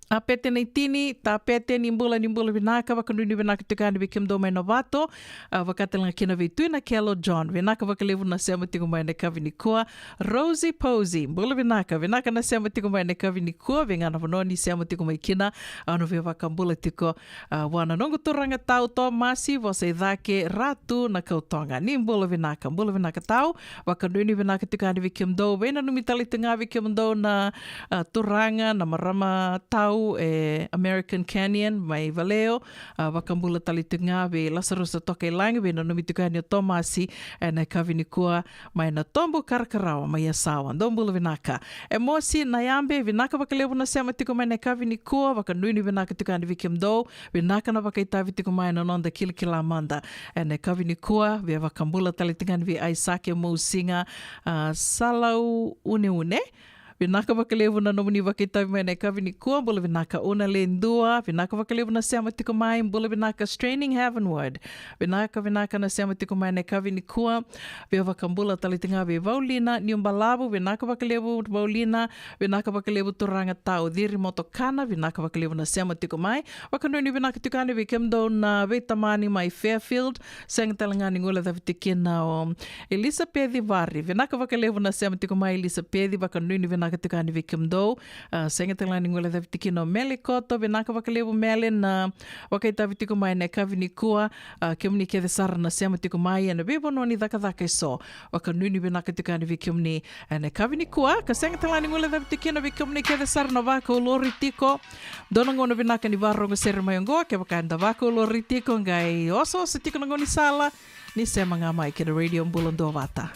a, Pete Naitini, Ta Pete, ni bula, ni bula vinaka, vakanuinui vinaka tiko yani vei kemudou mai Novato, a, vaka tale ga kina vei Tui Nakelo John, vinaka vakalevu na sema tiko mai ena yakavi nikua. Rosie Posey, bula vinaka, vinaka na sema tiko mai ena yakavi nikua, vei ga na vanua ni sema tiko mai kina, au na via vakabula tiko, a, vua na noqu turaga tau Tomasi, vosa i cake, Ratu Nakautoga. Ni bula vinaka, bula vinaka tau, vakanuinui vinaka tiko yani vei kemudou, veinanumi tale tiko ga vei kemudou na, a, turaga, na marama tau e American Canyon mai Vallejo, a, vakabula tale tiko ga vei Lasarusa Tokailagi, veinanumi tiko yani o Tomasi ena yakavi nikua mai na Tobu Karakarawa mai Yasawa. Dou bula vinaka. Emosi Nayabe, vinaka vakalevu na sema tiko mai ena yakavi nikua, vakanuinui vinaka tiko yani vei kemudou, vinaka na vakaitavi tiko mai ena noda kilakila mada ena yakavi nikua, via vakabula tale tiko yani vei Aisake Mousiga, a, Salau Uneune. Vinaka vakalevu na nomuni vakaitavi mai ena yakavi nikua, bula vinaka Una Ledua, vinaka vakalevu na sema tiko mai, bula vinaka Straining Heavenward. Vinaka, vinaka na sema tiko mai ena yakavi nikua, via vakabula tale tiko ga vei Vaulina Niubalavu, vinaka vakalevu Vaulina, vinaka vakalevu turaga tau Ciri Motokana, vinaka vakalevu na sema tiko mai, vakanuinui vinaka tiko yani vei kemudou na veitamani mai Fairfield, sega tale ga ni guilecavi tiko kina o Elisapeci Vari, vinaka vakalevu na sema tiko mai Elisapeci, vakanuinui vinaka tiko yani vei kemudou, a, sega tale ga ni guilecavi tiko kina o Mele Koto, vinaka vakalevu Mele na vakaitavi tiko mai ena yakavi nikua, a, kemuni kece sara na sema tiko mai ena veivanua ni cakacaka eso, vakanuinui vinaka tiko yani vei kemuni ena yakavi nikua, ka sega tale ga ni guilecavi tiko kina vei kemuni kece sara na vakaulori tiko. Dua na gauna vinaka ni vakarorogo sere mai oqo, kevaka eda vakaulori tiko, qai osooso tiko na gaunisala, ni sema ga mai ki na Radio Bula Duavata.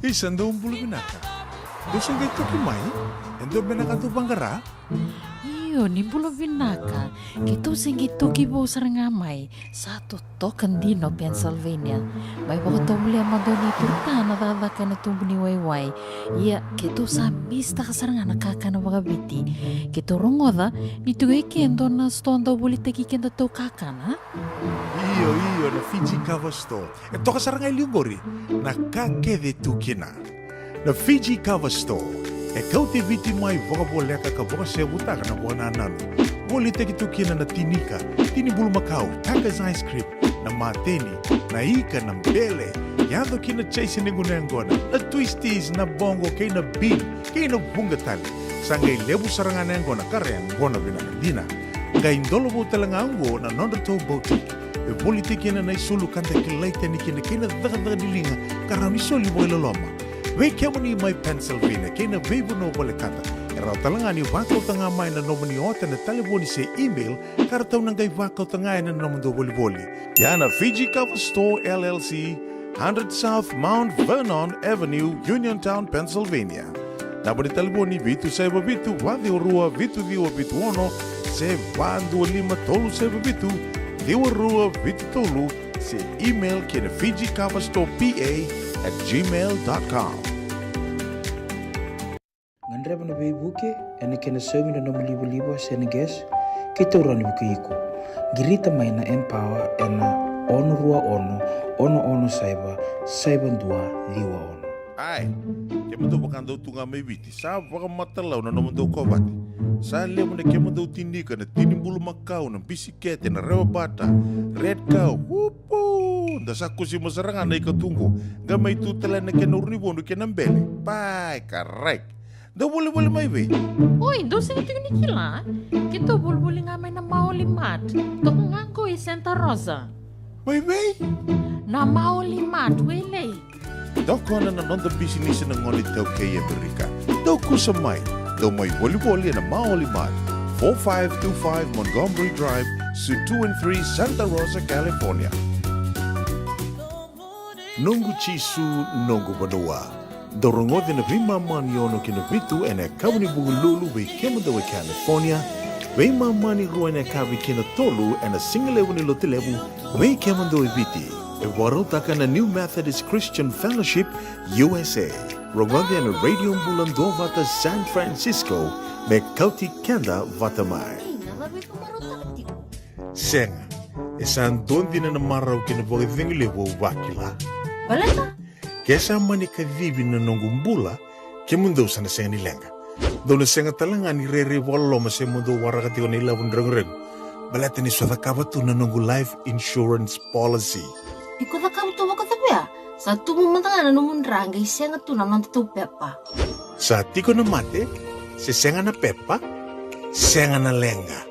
Isa, dou bula vinaka. Dou se qai toki mai? E dua beka na ka dou vaqara? Io, ni bula vinaka. Keitou se qai toki vou sara ga mai. Sa totoka dina o Pennsylvania. Mai vakatovolea mada o Nei Turka na cakacaka ena tubu ni waiwai. Ia, keitou sa misitaka sara ga na kakana vakaviti. Keitou rogoca ni tiko e ke e dua na sitoa dau volitaki kedatou kakana. Io, io, na Fiji Cover Store. E toka sara ga e liu qori na ka kece e tu kina. Na Fiji Cover Store e kauti Viti mai vakavoleka ka vakasevutaka na vakanananu. Volitaki tu kina na tini ika, tini bulumakau, Tucker's ice cream, na mateni, na ika, na bele, yaco ki na chase ni gunu yaqona, na twisties, na boqo kei na bean, kei na vuqa tale. Sa qai levu sara ga na yaqona ka ra yaqona vinaka dina. Qai dola vou tale ga oqo na nodratou boutique. E volitaki kina na isulu ka da kilai tani kina kei na cakacaka ni liga ka rawa ni soli vakailoloma. Vei kemuni mai Pennsylvania kei na veivanua volekata, e rawa tale ga ni vakauta ga mai na nomuni ota ena talevoni se email ka ratou na qai vakauta ga ena nomudou volivoli. Ia na Fiji Cover Store L L C, hundred South Mount Vernon Avenue, Uniontown, Pennsylvania. Naba ni talevoni vitu saiva vitu, va ciwa rua, vitu ciwa vitu ono, se va dua lima tolu saiva vitu, ciwa rua vitu tolu, se email ki na Fiji Cover Store P A at gmail dot com. Gadreva na veivuke ena kena saumi na nomu livaliva se na gas, keitou rawa ni vukei iko. Qirita mai na Empower ena ono rua ono, ono ono saiva, saiva dua ciwa ono. Ai, kemudou vaka dou tu ga mai Viti, sa vakamatalau na nomudou kovate. Sa levu na kemudou tini ika, na tini bulumakau, na bisikete, na rewa bata, Red Cow, upu! Da sa kusima sara ga na ika tu qo, qai mai tu tale na kena uru ni vodo kei na bele. Pai, karai. Dou volivoli mai vei? Oi, dou sega tiko ni kila? Keitou volivoli ga mai na Maoli Mart. Toka ga qo i Santa Rosa. Mai vei? Na Maoli Mart, Wailei. Tokona na noda bisinisi na gone iTaukei e Amerika. Dou kusa mai. Dou mai volivoli ena Maoli Mart, four five two five Montgomery Drive, Suite two and three, Santa Rosa, California. Noqu Jisu, noqu vanua. Dou rogoci na veimama ni ono ki na vitu ena yakavi ni Vukelulu vei kemudou e California, veimama ni rua ena yakavi ki na tolu ena sigalevu ni Lotulevu vei kemudou e Viti. E vakarautaka na New Methodist Christian Fellowship U S A. Rogoci ena Radio Bula Duavata San Francisco me kauti keda vata mai. Sega, e sa dua dina na marau kei na vakacegu levu au vakila. Baleta? Ke sa mani kacivi na noqu bula, kemudou sa na sega ni leqa. Dou na sega tale ga ni rairai vakaloloma se mo dou waraka tiko na ilavo ni reguregu. Baleta ni sa cakava tu na noqu life insurance policy. Iko cakava tu vakacava ya? Sa tubu mada ga na nomu dra qai sega tu na nodatou pepa. Sa tiko na mate, se sega na pepa, sega na leqa.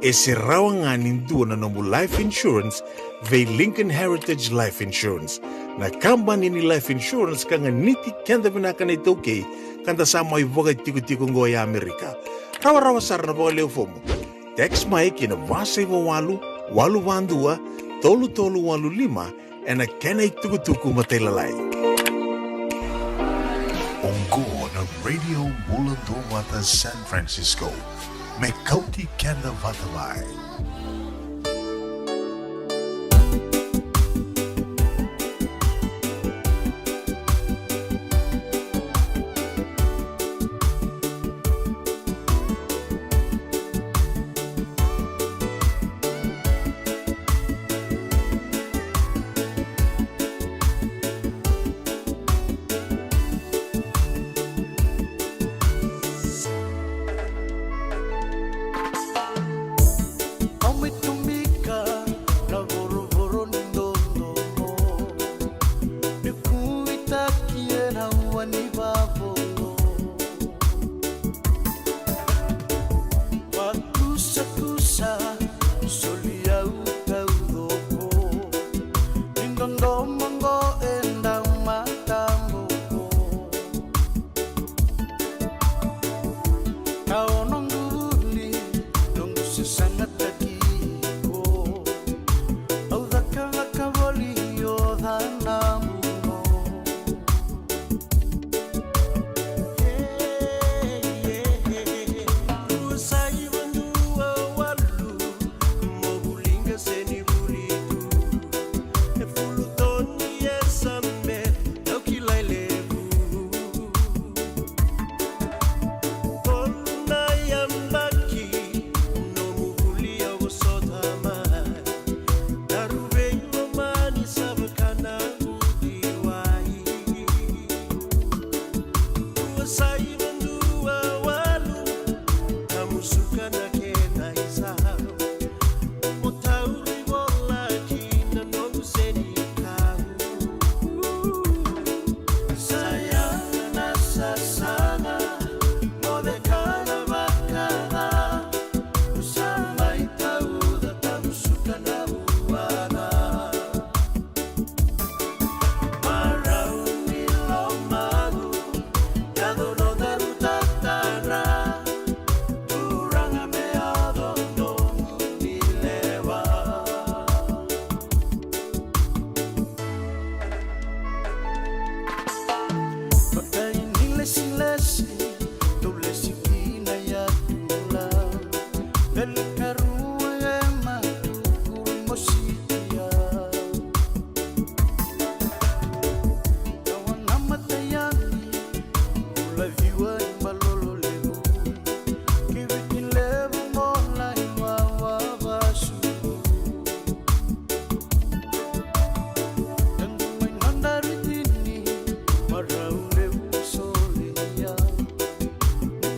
E se rawa ga ni dua na nomu life insurance vei Lincoln Heritage Life Insurance. Na kabani ni life insurance ka ganiti keda vinaka na iTaukei, ka da sa mai vakaitikotiko qo e Amerika. Rawarawa sara na vakalewe fomu. Text mai ki na va saiva walu, walu va dua, tolu tolu walu lima, ena kena itukutuku matailalai. Oqo na Radio Bula Duavata San Francisco, me kauti keda vata mai. Lesilesi, tou lesi kina yatu la. Vele karua e matu kuri mositi ya. Kawa na mata yani, ula viwa i malolo levu. Kiviti levu mola i wawa vasu. Tangu mai noda ritini, marau levu solia.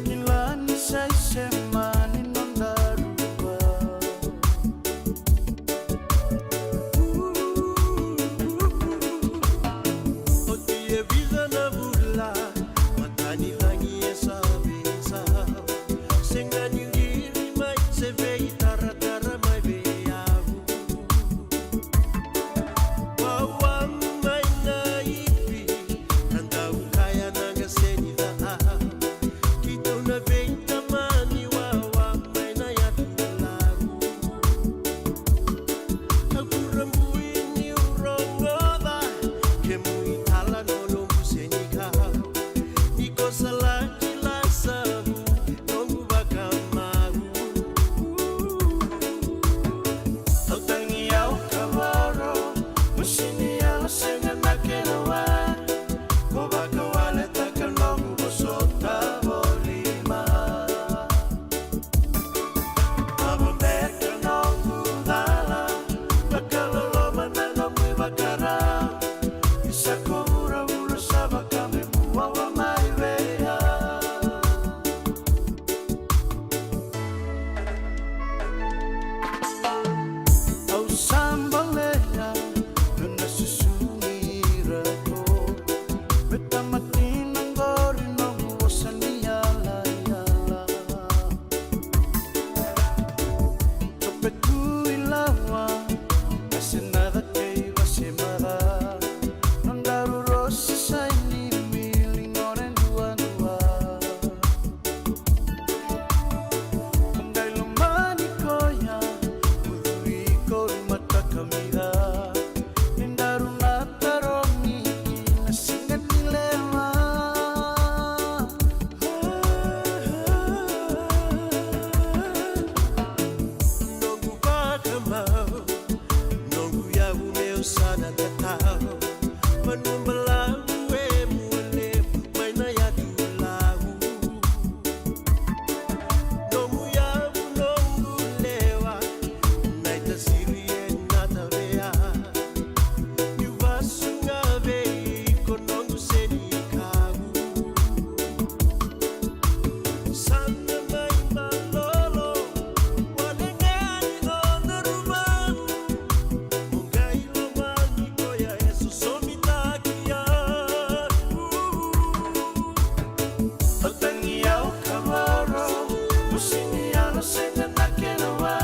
Kila ni sa isema ni noda ruva. Oti e vica na vula, mata ni cagi e sa veisa. Sega ni qiri mai, se veitaratara mai vei au. Wawa mai na ipi, na dau kaya na qase ni ca. Keitou na veitamani wawa mai na yatu Lau. Au kurabui niu rogoca kemu itala nonoqu senikau. Ni ko sa laki lasavu noqu vakamau. Au tagi au kavoro, musi ni yalo sega na kena wa. Ko vakawaletaka noqu vosota volima. Vavabeka noqu cala, vakaloloma na noqu ivakara. Isa ko vuravura sa vaka me mua wa mai vei au. Au sa bolea na susu ni rako. Me tamati na qori noqu vosa ni yalayala. Tope tu i lawa, vase na cake i vase maca. Nodaru rosi sa i ni mili nore duadua. Ko qai lomani koya, ucui koru mata kamica. Ni daru na tarogi ki na siga ni lewa. Noqu vakamau, noqu yavu meu sa na tatau. Vanua balavu e mua levu mai na yatu Lau. Nomu yavu noqu lewa, na itasiri e na tavea. Niu vasu ga vei iko noqu senikau. Sa na mai malolo, wale ga ni nona ruva. Mo qai lomani koya e sosomitaki au. Au tagi au kavoro, musi ni yalo sega na kena wa.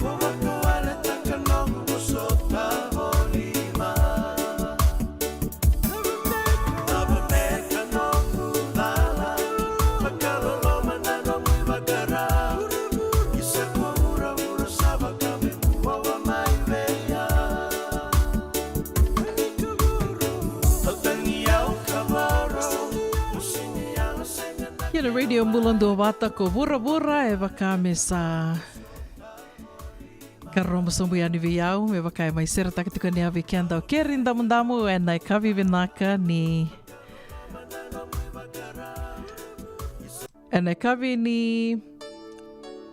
Ko vakawaletaka noqu vosota volima. Vavabeka noqu cala, vakaloloma na noqu ivakara. Isa ko vuravura sa vaka me mua wa mai vei au. Au tagi au kavoro, musi ni yalo sega na Ia na Radio Bula Duavata ko vuravura e vaka me sa karoma sobu yani vei au, me vaka e mai seretaka tiko ni a vei keda o Keri Damudamu ena yakavi vinaka ni, ena yakavi ni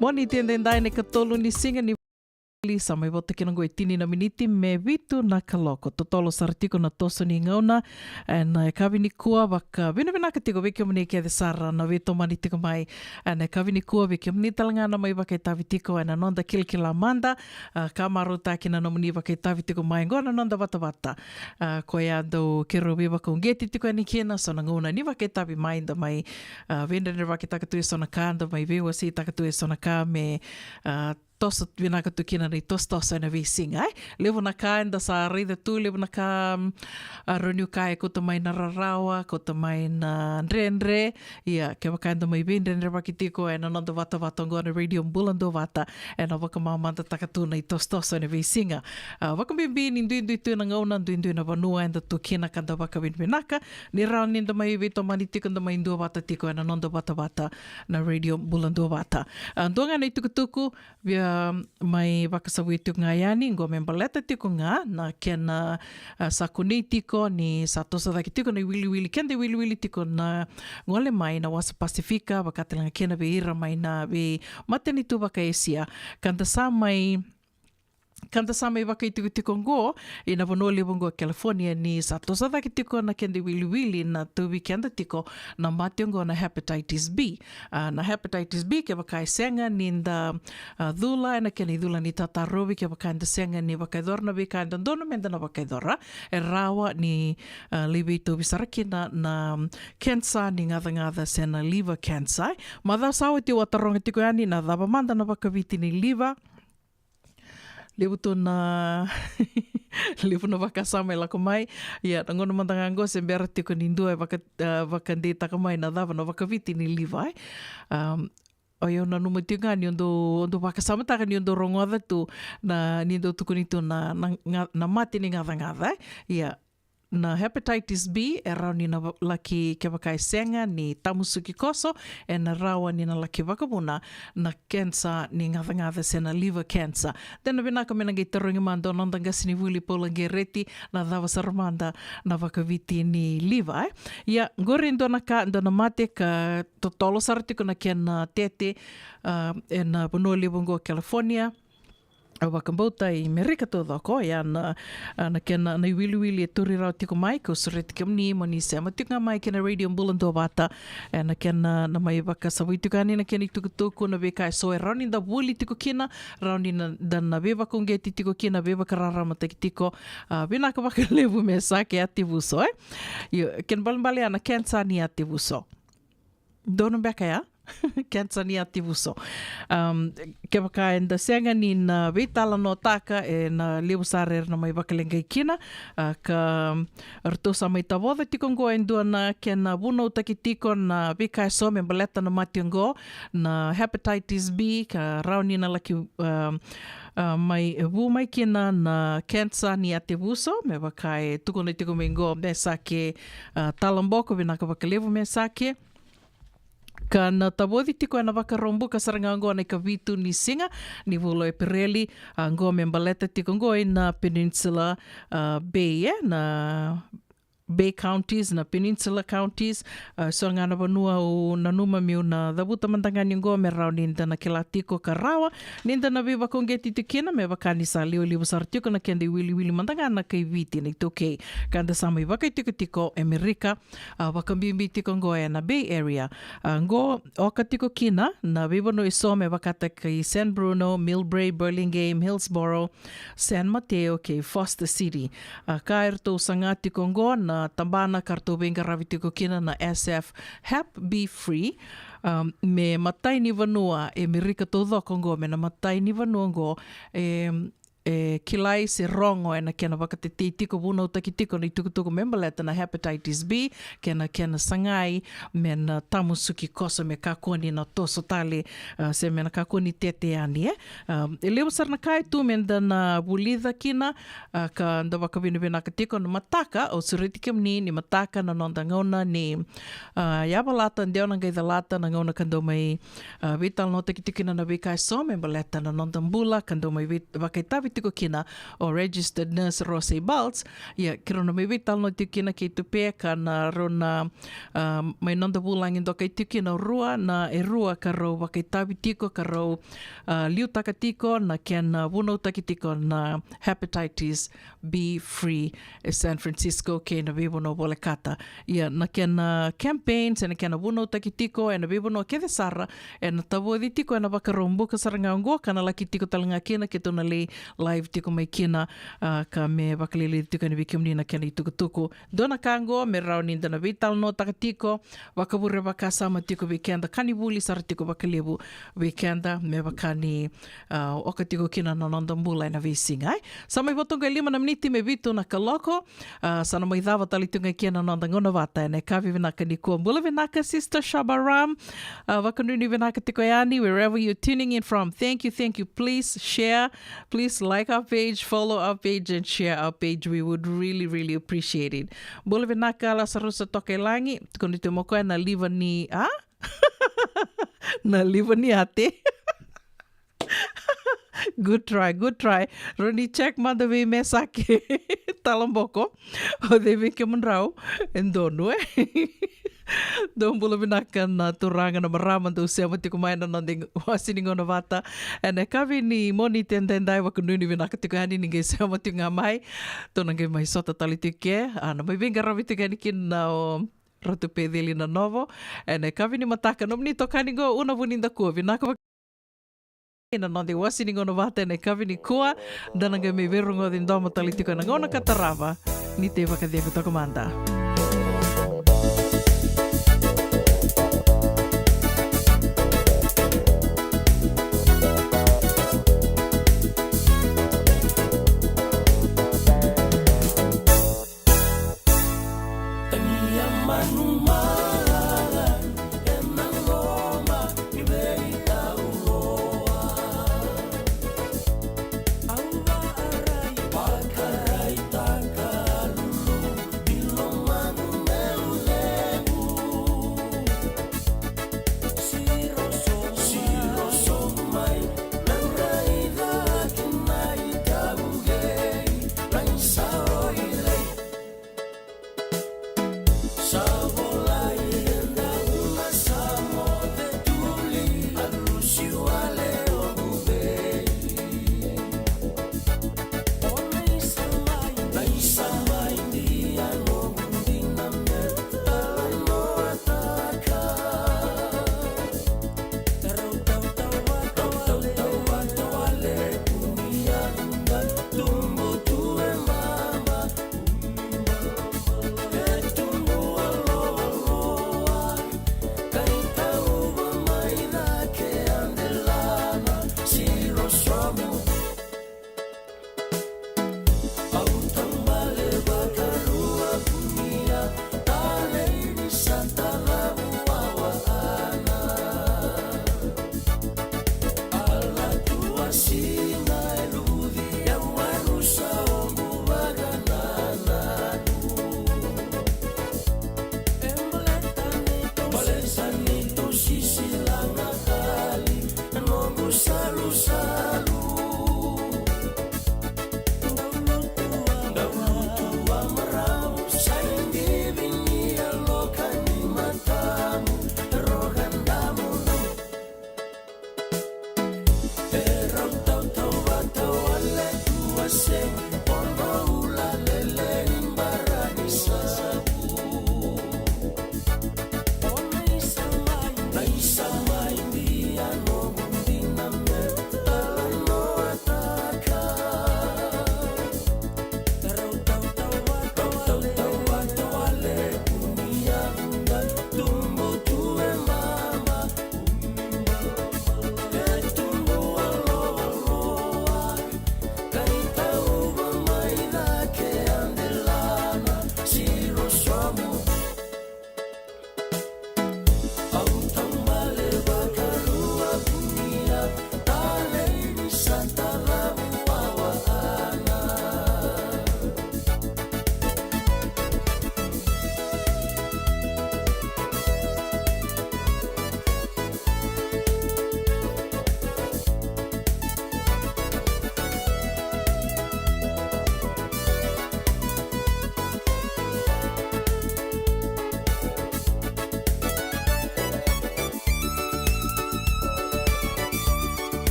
Moniti edaidai, na ikatolu ni siga ni Sa mai vota kina oqo e tini na miniti me vitu na kaloko. Totolo sara tiko na toso ni gauna ena yakavi nikua. Vakavinavinaka tiko vei kemuni kece sara na veitomani tiko mai ena yakavi nikua, vei kemuni tale ga na mai vakaitavi tiko ena noda kilakila mada. A, ka marautaki na nomuni vakaitavi tiko mai oqo na noda vatavata. A, koya dau keirau veivakauqeti tiko yani kina so na gauna ni vakaitavi mai, da mai, a, veidredrevakitaka tu eso na ka, da mai veiwaseitaka tu eso na ka me, a, toso vinaka tu kina na itosotoso ena veisiga, e. Levu na ka eda sa raica tu, levu na ka, mm, a, rawa niu kaya, kauta mai na rarawa, kauta mai na dredre. Ia, kevaka eda mai veidredrevaki tiko ena noda vatavata oqo na Radio Bula Duavata, ena vakamamadataka tu na itosotoso ena veisiga. A, vakabibi ni duidui tu na gauna, duidui na vanua eda tu kina, ka da vakavinavinaka ni rawa ni da mai veitomani tiko, da mai duavata tiko ena noda vatavata na Radio Bula Duavata. A, dua ga na itukutuku, via mai vakasavuya tiko ga yani, qo me baleta tiko ga na kena, a, sa kunei tiko ni sa toso cake tiko na iwiliwili, keda iwiliwili tiko na gole mai na wasa Pasifika, vaka tale ga kina vei ira mai na veimatanitu vaka-Esia. Ka da sa mai, ka da sa mai vakaitikotiko qo ina vanua levu qo California, ni sa toso cake tiko na keda iwiliwili, na tauvi keda tiko na mate oqo na hepatitis B. A, na hepatitis B, kevaka e sega ni da, a, cula ena kena icula ni tatarovi, kevaka eda sega ni vakayacora na veika e dodonu meda na vakayacora, e rawa ni, a, lai veitauvi sara kina na kensa ni gacagaca se na liver cancer. Macawa sa oti au a taroga tiko yani na cava mada na vakaviti ni liver. Levu tu na, levu na vakasama e lako mai. Ia, na gauna mada ga qo se bera tiko ni dua e vaka, e, vakadeitaka mai na cava na vakaviti ni liver, e. Am, o yau nanuma tiko ga ni o dau, o dau vakasamataka ni o dau rogoca tu na, ni dau tukuni tu na, na, na, na mate ni gacagaca, e. Ia, na hepatitis B e rawa ni na va-, laki, kevaka e sega ni tamusuki koso, ena rawa ni na laki vakavuna na kensa ni gacagaca se na liver cancer. De na vinaka me na qai tarogi mada o noda qasenivuli Paula Gereti na cava sara mada na vakaviti ni liver, e. Ia, qori e dua na ka, dua na mate ka totolo sara tiko na kena tete, a, ena vanua levu qo California. Au vakabauta i Merika taucoko, ia na, a, na kena, na iwiliwili e tauri rawa tiko mai, kau sureti kemuni mo ni sema tiko ga mai kei na Radio Bula Duavata. E, na kena, na mai vakasavui tiko yani na kena itukutuku, na veika eso e rawa ni da vuli tiko kina, rawa ni na, da na veivakauqeti tiko kina, veivakararamataki tiko. A, vinaka vakalevu me sa ke yatevuso, e? Io, kena balebale ya na kensa ni yatevuso. Donu beka ya? Kensa ni yatevuso. Am, kevaka eda sega ni na veitalanoataka, ena levu sara era na mai vakaleqai kina, a, ka ratou sa mai tavoca tiko qo e dua na kena vunautaki tiko na veika eso me baleta na mate qo na hepatitis B, ka rawa ni na laki, am, a, mai vu mai kina na kensa ni yatevuso, me vaka e tukuna tiko mai qo, me sa ke, a, talaboko, vinaka vakalevu me sa ke. Ka na tavoci tiko ena Vakaraubuka sara ga oqo na ikavitu ni siga ni vula o Epereli, a, oqo me baleta tiko oqo ina Peninsula, a, Bay, e, na Bay Counties, na Peninsula Counties, a, so ga na vanua au nanuma meu na cavuta mada ga ni oqo me rawa ni da na kila tiko ka rawa ni da na veivakauqeti tiko kina, me vaka ni sa lewe levu sara tiko na keda iwiliwili mada ga na kai Viti na iTaukei, ka da sa mai vakaitikotiko e Merika, a, vakabibi tiko oqo ena Bay Area. A, oqo oka tiko kina na veivanua eso me vakataki San Bruno, Millbrae, Burlingame, Hillsborough, San Mateo kei Foster City. A, ka eratou saga tiko oqo na tabana ka ratou veiqaravi tiko kina na S F Hep B Free, a, me matai ni vanua e Merika taucoko oqo, me na matai ni vanua oqo e e kilai se rogo ena kena vakatetei tiko, vunautaki tiko na itukutuku me baleta na hepatitis B, kei na kena sagai me na tamusuki koso me kakua ni na toso tale, a, se me na kakua ni tete yani, e. A, e levu sara na ka e tu me da na vulica kina, a, ka da vakavinavinaka tiko na mataka, au sureti kemuni ni mataka na noda gauna ni, a, yavalata, dewa na qai calata na gauna ka dau mai a, veitalanoataki tiko kina na veika eso me baleta na noda bula, ka dau mai vei-, vakaitavi tiko kina o registered nurse Rose Baltz. Ia, keirau na mai veitalanoa tiko kina kei Tupe, ka na rau na, a, mai noda vulagi dokai tiko kina o rua, na e rua ka rau vakaitavi tiko, ka rau, a, liutaka tiko na kena vunautaki tiko na hepatitis B Free e San Francisco kei na veivanua volekata. Ia, na kena campaign se na kena vunautaki tiko ena veivanua kece sara, ena tavoci tiko ena Vakaraubuka sara ga oqo, ka na laki tiko tale ga kina keitou na lai live tiko mai kina, a, ka me vakaleleci tiko yani vei kemuni na kena itukutuku. Dua na ka oqo me rawa ni da na veitalanoataka tiko, vakavure vakasama tiko vei keda, ka ni vuli sara tiko vakalevu vei keda, me vaka ni, a, oka tiko kina na noda bula ena veisiga, e. Sa mai vo tu ga e lima na miniti me vitu na kaloko, a, sa na mai cava tale tu ga kina na noda gauna vata ena yakavi vinaka nikua. Bula vinaka, Sister Shabaram, a, vakanuinui vinaka tiko yani, wherever you're tuning in from. Thank you, thank you. Please share, please like our page, follow our page, and share our page. We would really, really appreciate it. Bula vinaka, Lasarusa Tokailagi, tukuni tu mo koya na liva ni, a? Na liva ni ate. Good try, good try. Roni check mada vei Mesake Talaboko. O cei vei kemudrau e donu, e? Dou bula vinaka na turaga, na marama, dou sema tiko mai na noda wasi ni gauna vata ena yakavi ni Moniti edaidai. Vakanuinui vinaka tiko yani ni qai sema tiko ga mai. Tou na qai mai sota tale tiko ke, a, na mai veiqaravi tiko yani kina o Ratu Peceli Nanovo ena yakavi ni mataka. Nomuni itokani qo, Una Vunidakua, vinaka vaka na noda iwasi ni gauna vata ena yakavi nikua. Da na qai mai veirogoci domo tale tiko ena gauna ka tarava. Ni tei vakacegu toka mada.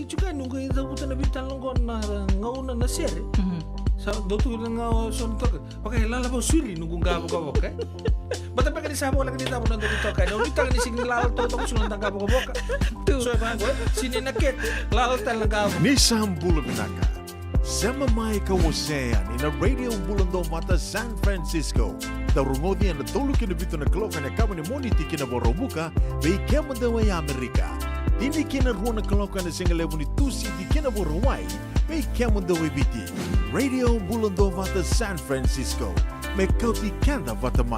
Tiko e noqu i cavuta na veitalanoa qo na gauna na sere. Sa dau tu na gauna so na toka. Vaka e lala vau suri noqu qavokavoka. Bata beka ni sa voleka ni cava na dau toka. Na ulitaka ni sigi ni lala toka toka suri na qavokavoka. So e vaqo, sini na kete, lala tale na qavo. Ni sa bula vinaka. Sema mai ka wasea yani na Radio Bula Dovata San Francisco. Dau rogoci ena tolu ki na vitu na kaloko ena kava ni Moniti ki na Vakaraubuka, vei kemudou e Amerika. Tini ki na rua na kaloko ena siga levu ni Tusiti ki na Vakarauwai, vei kemudou e Viti. Radio Bula Dovata San Francisco. Me kauti keda vata mai.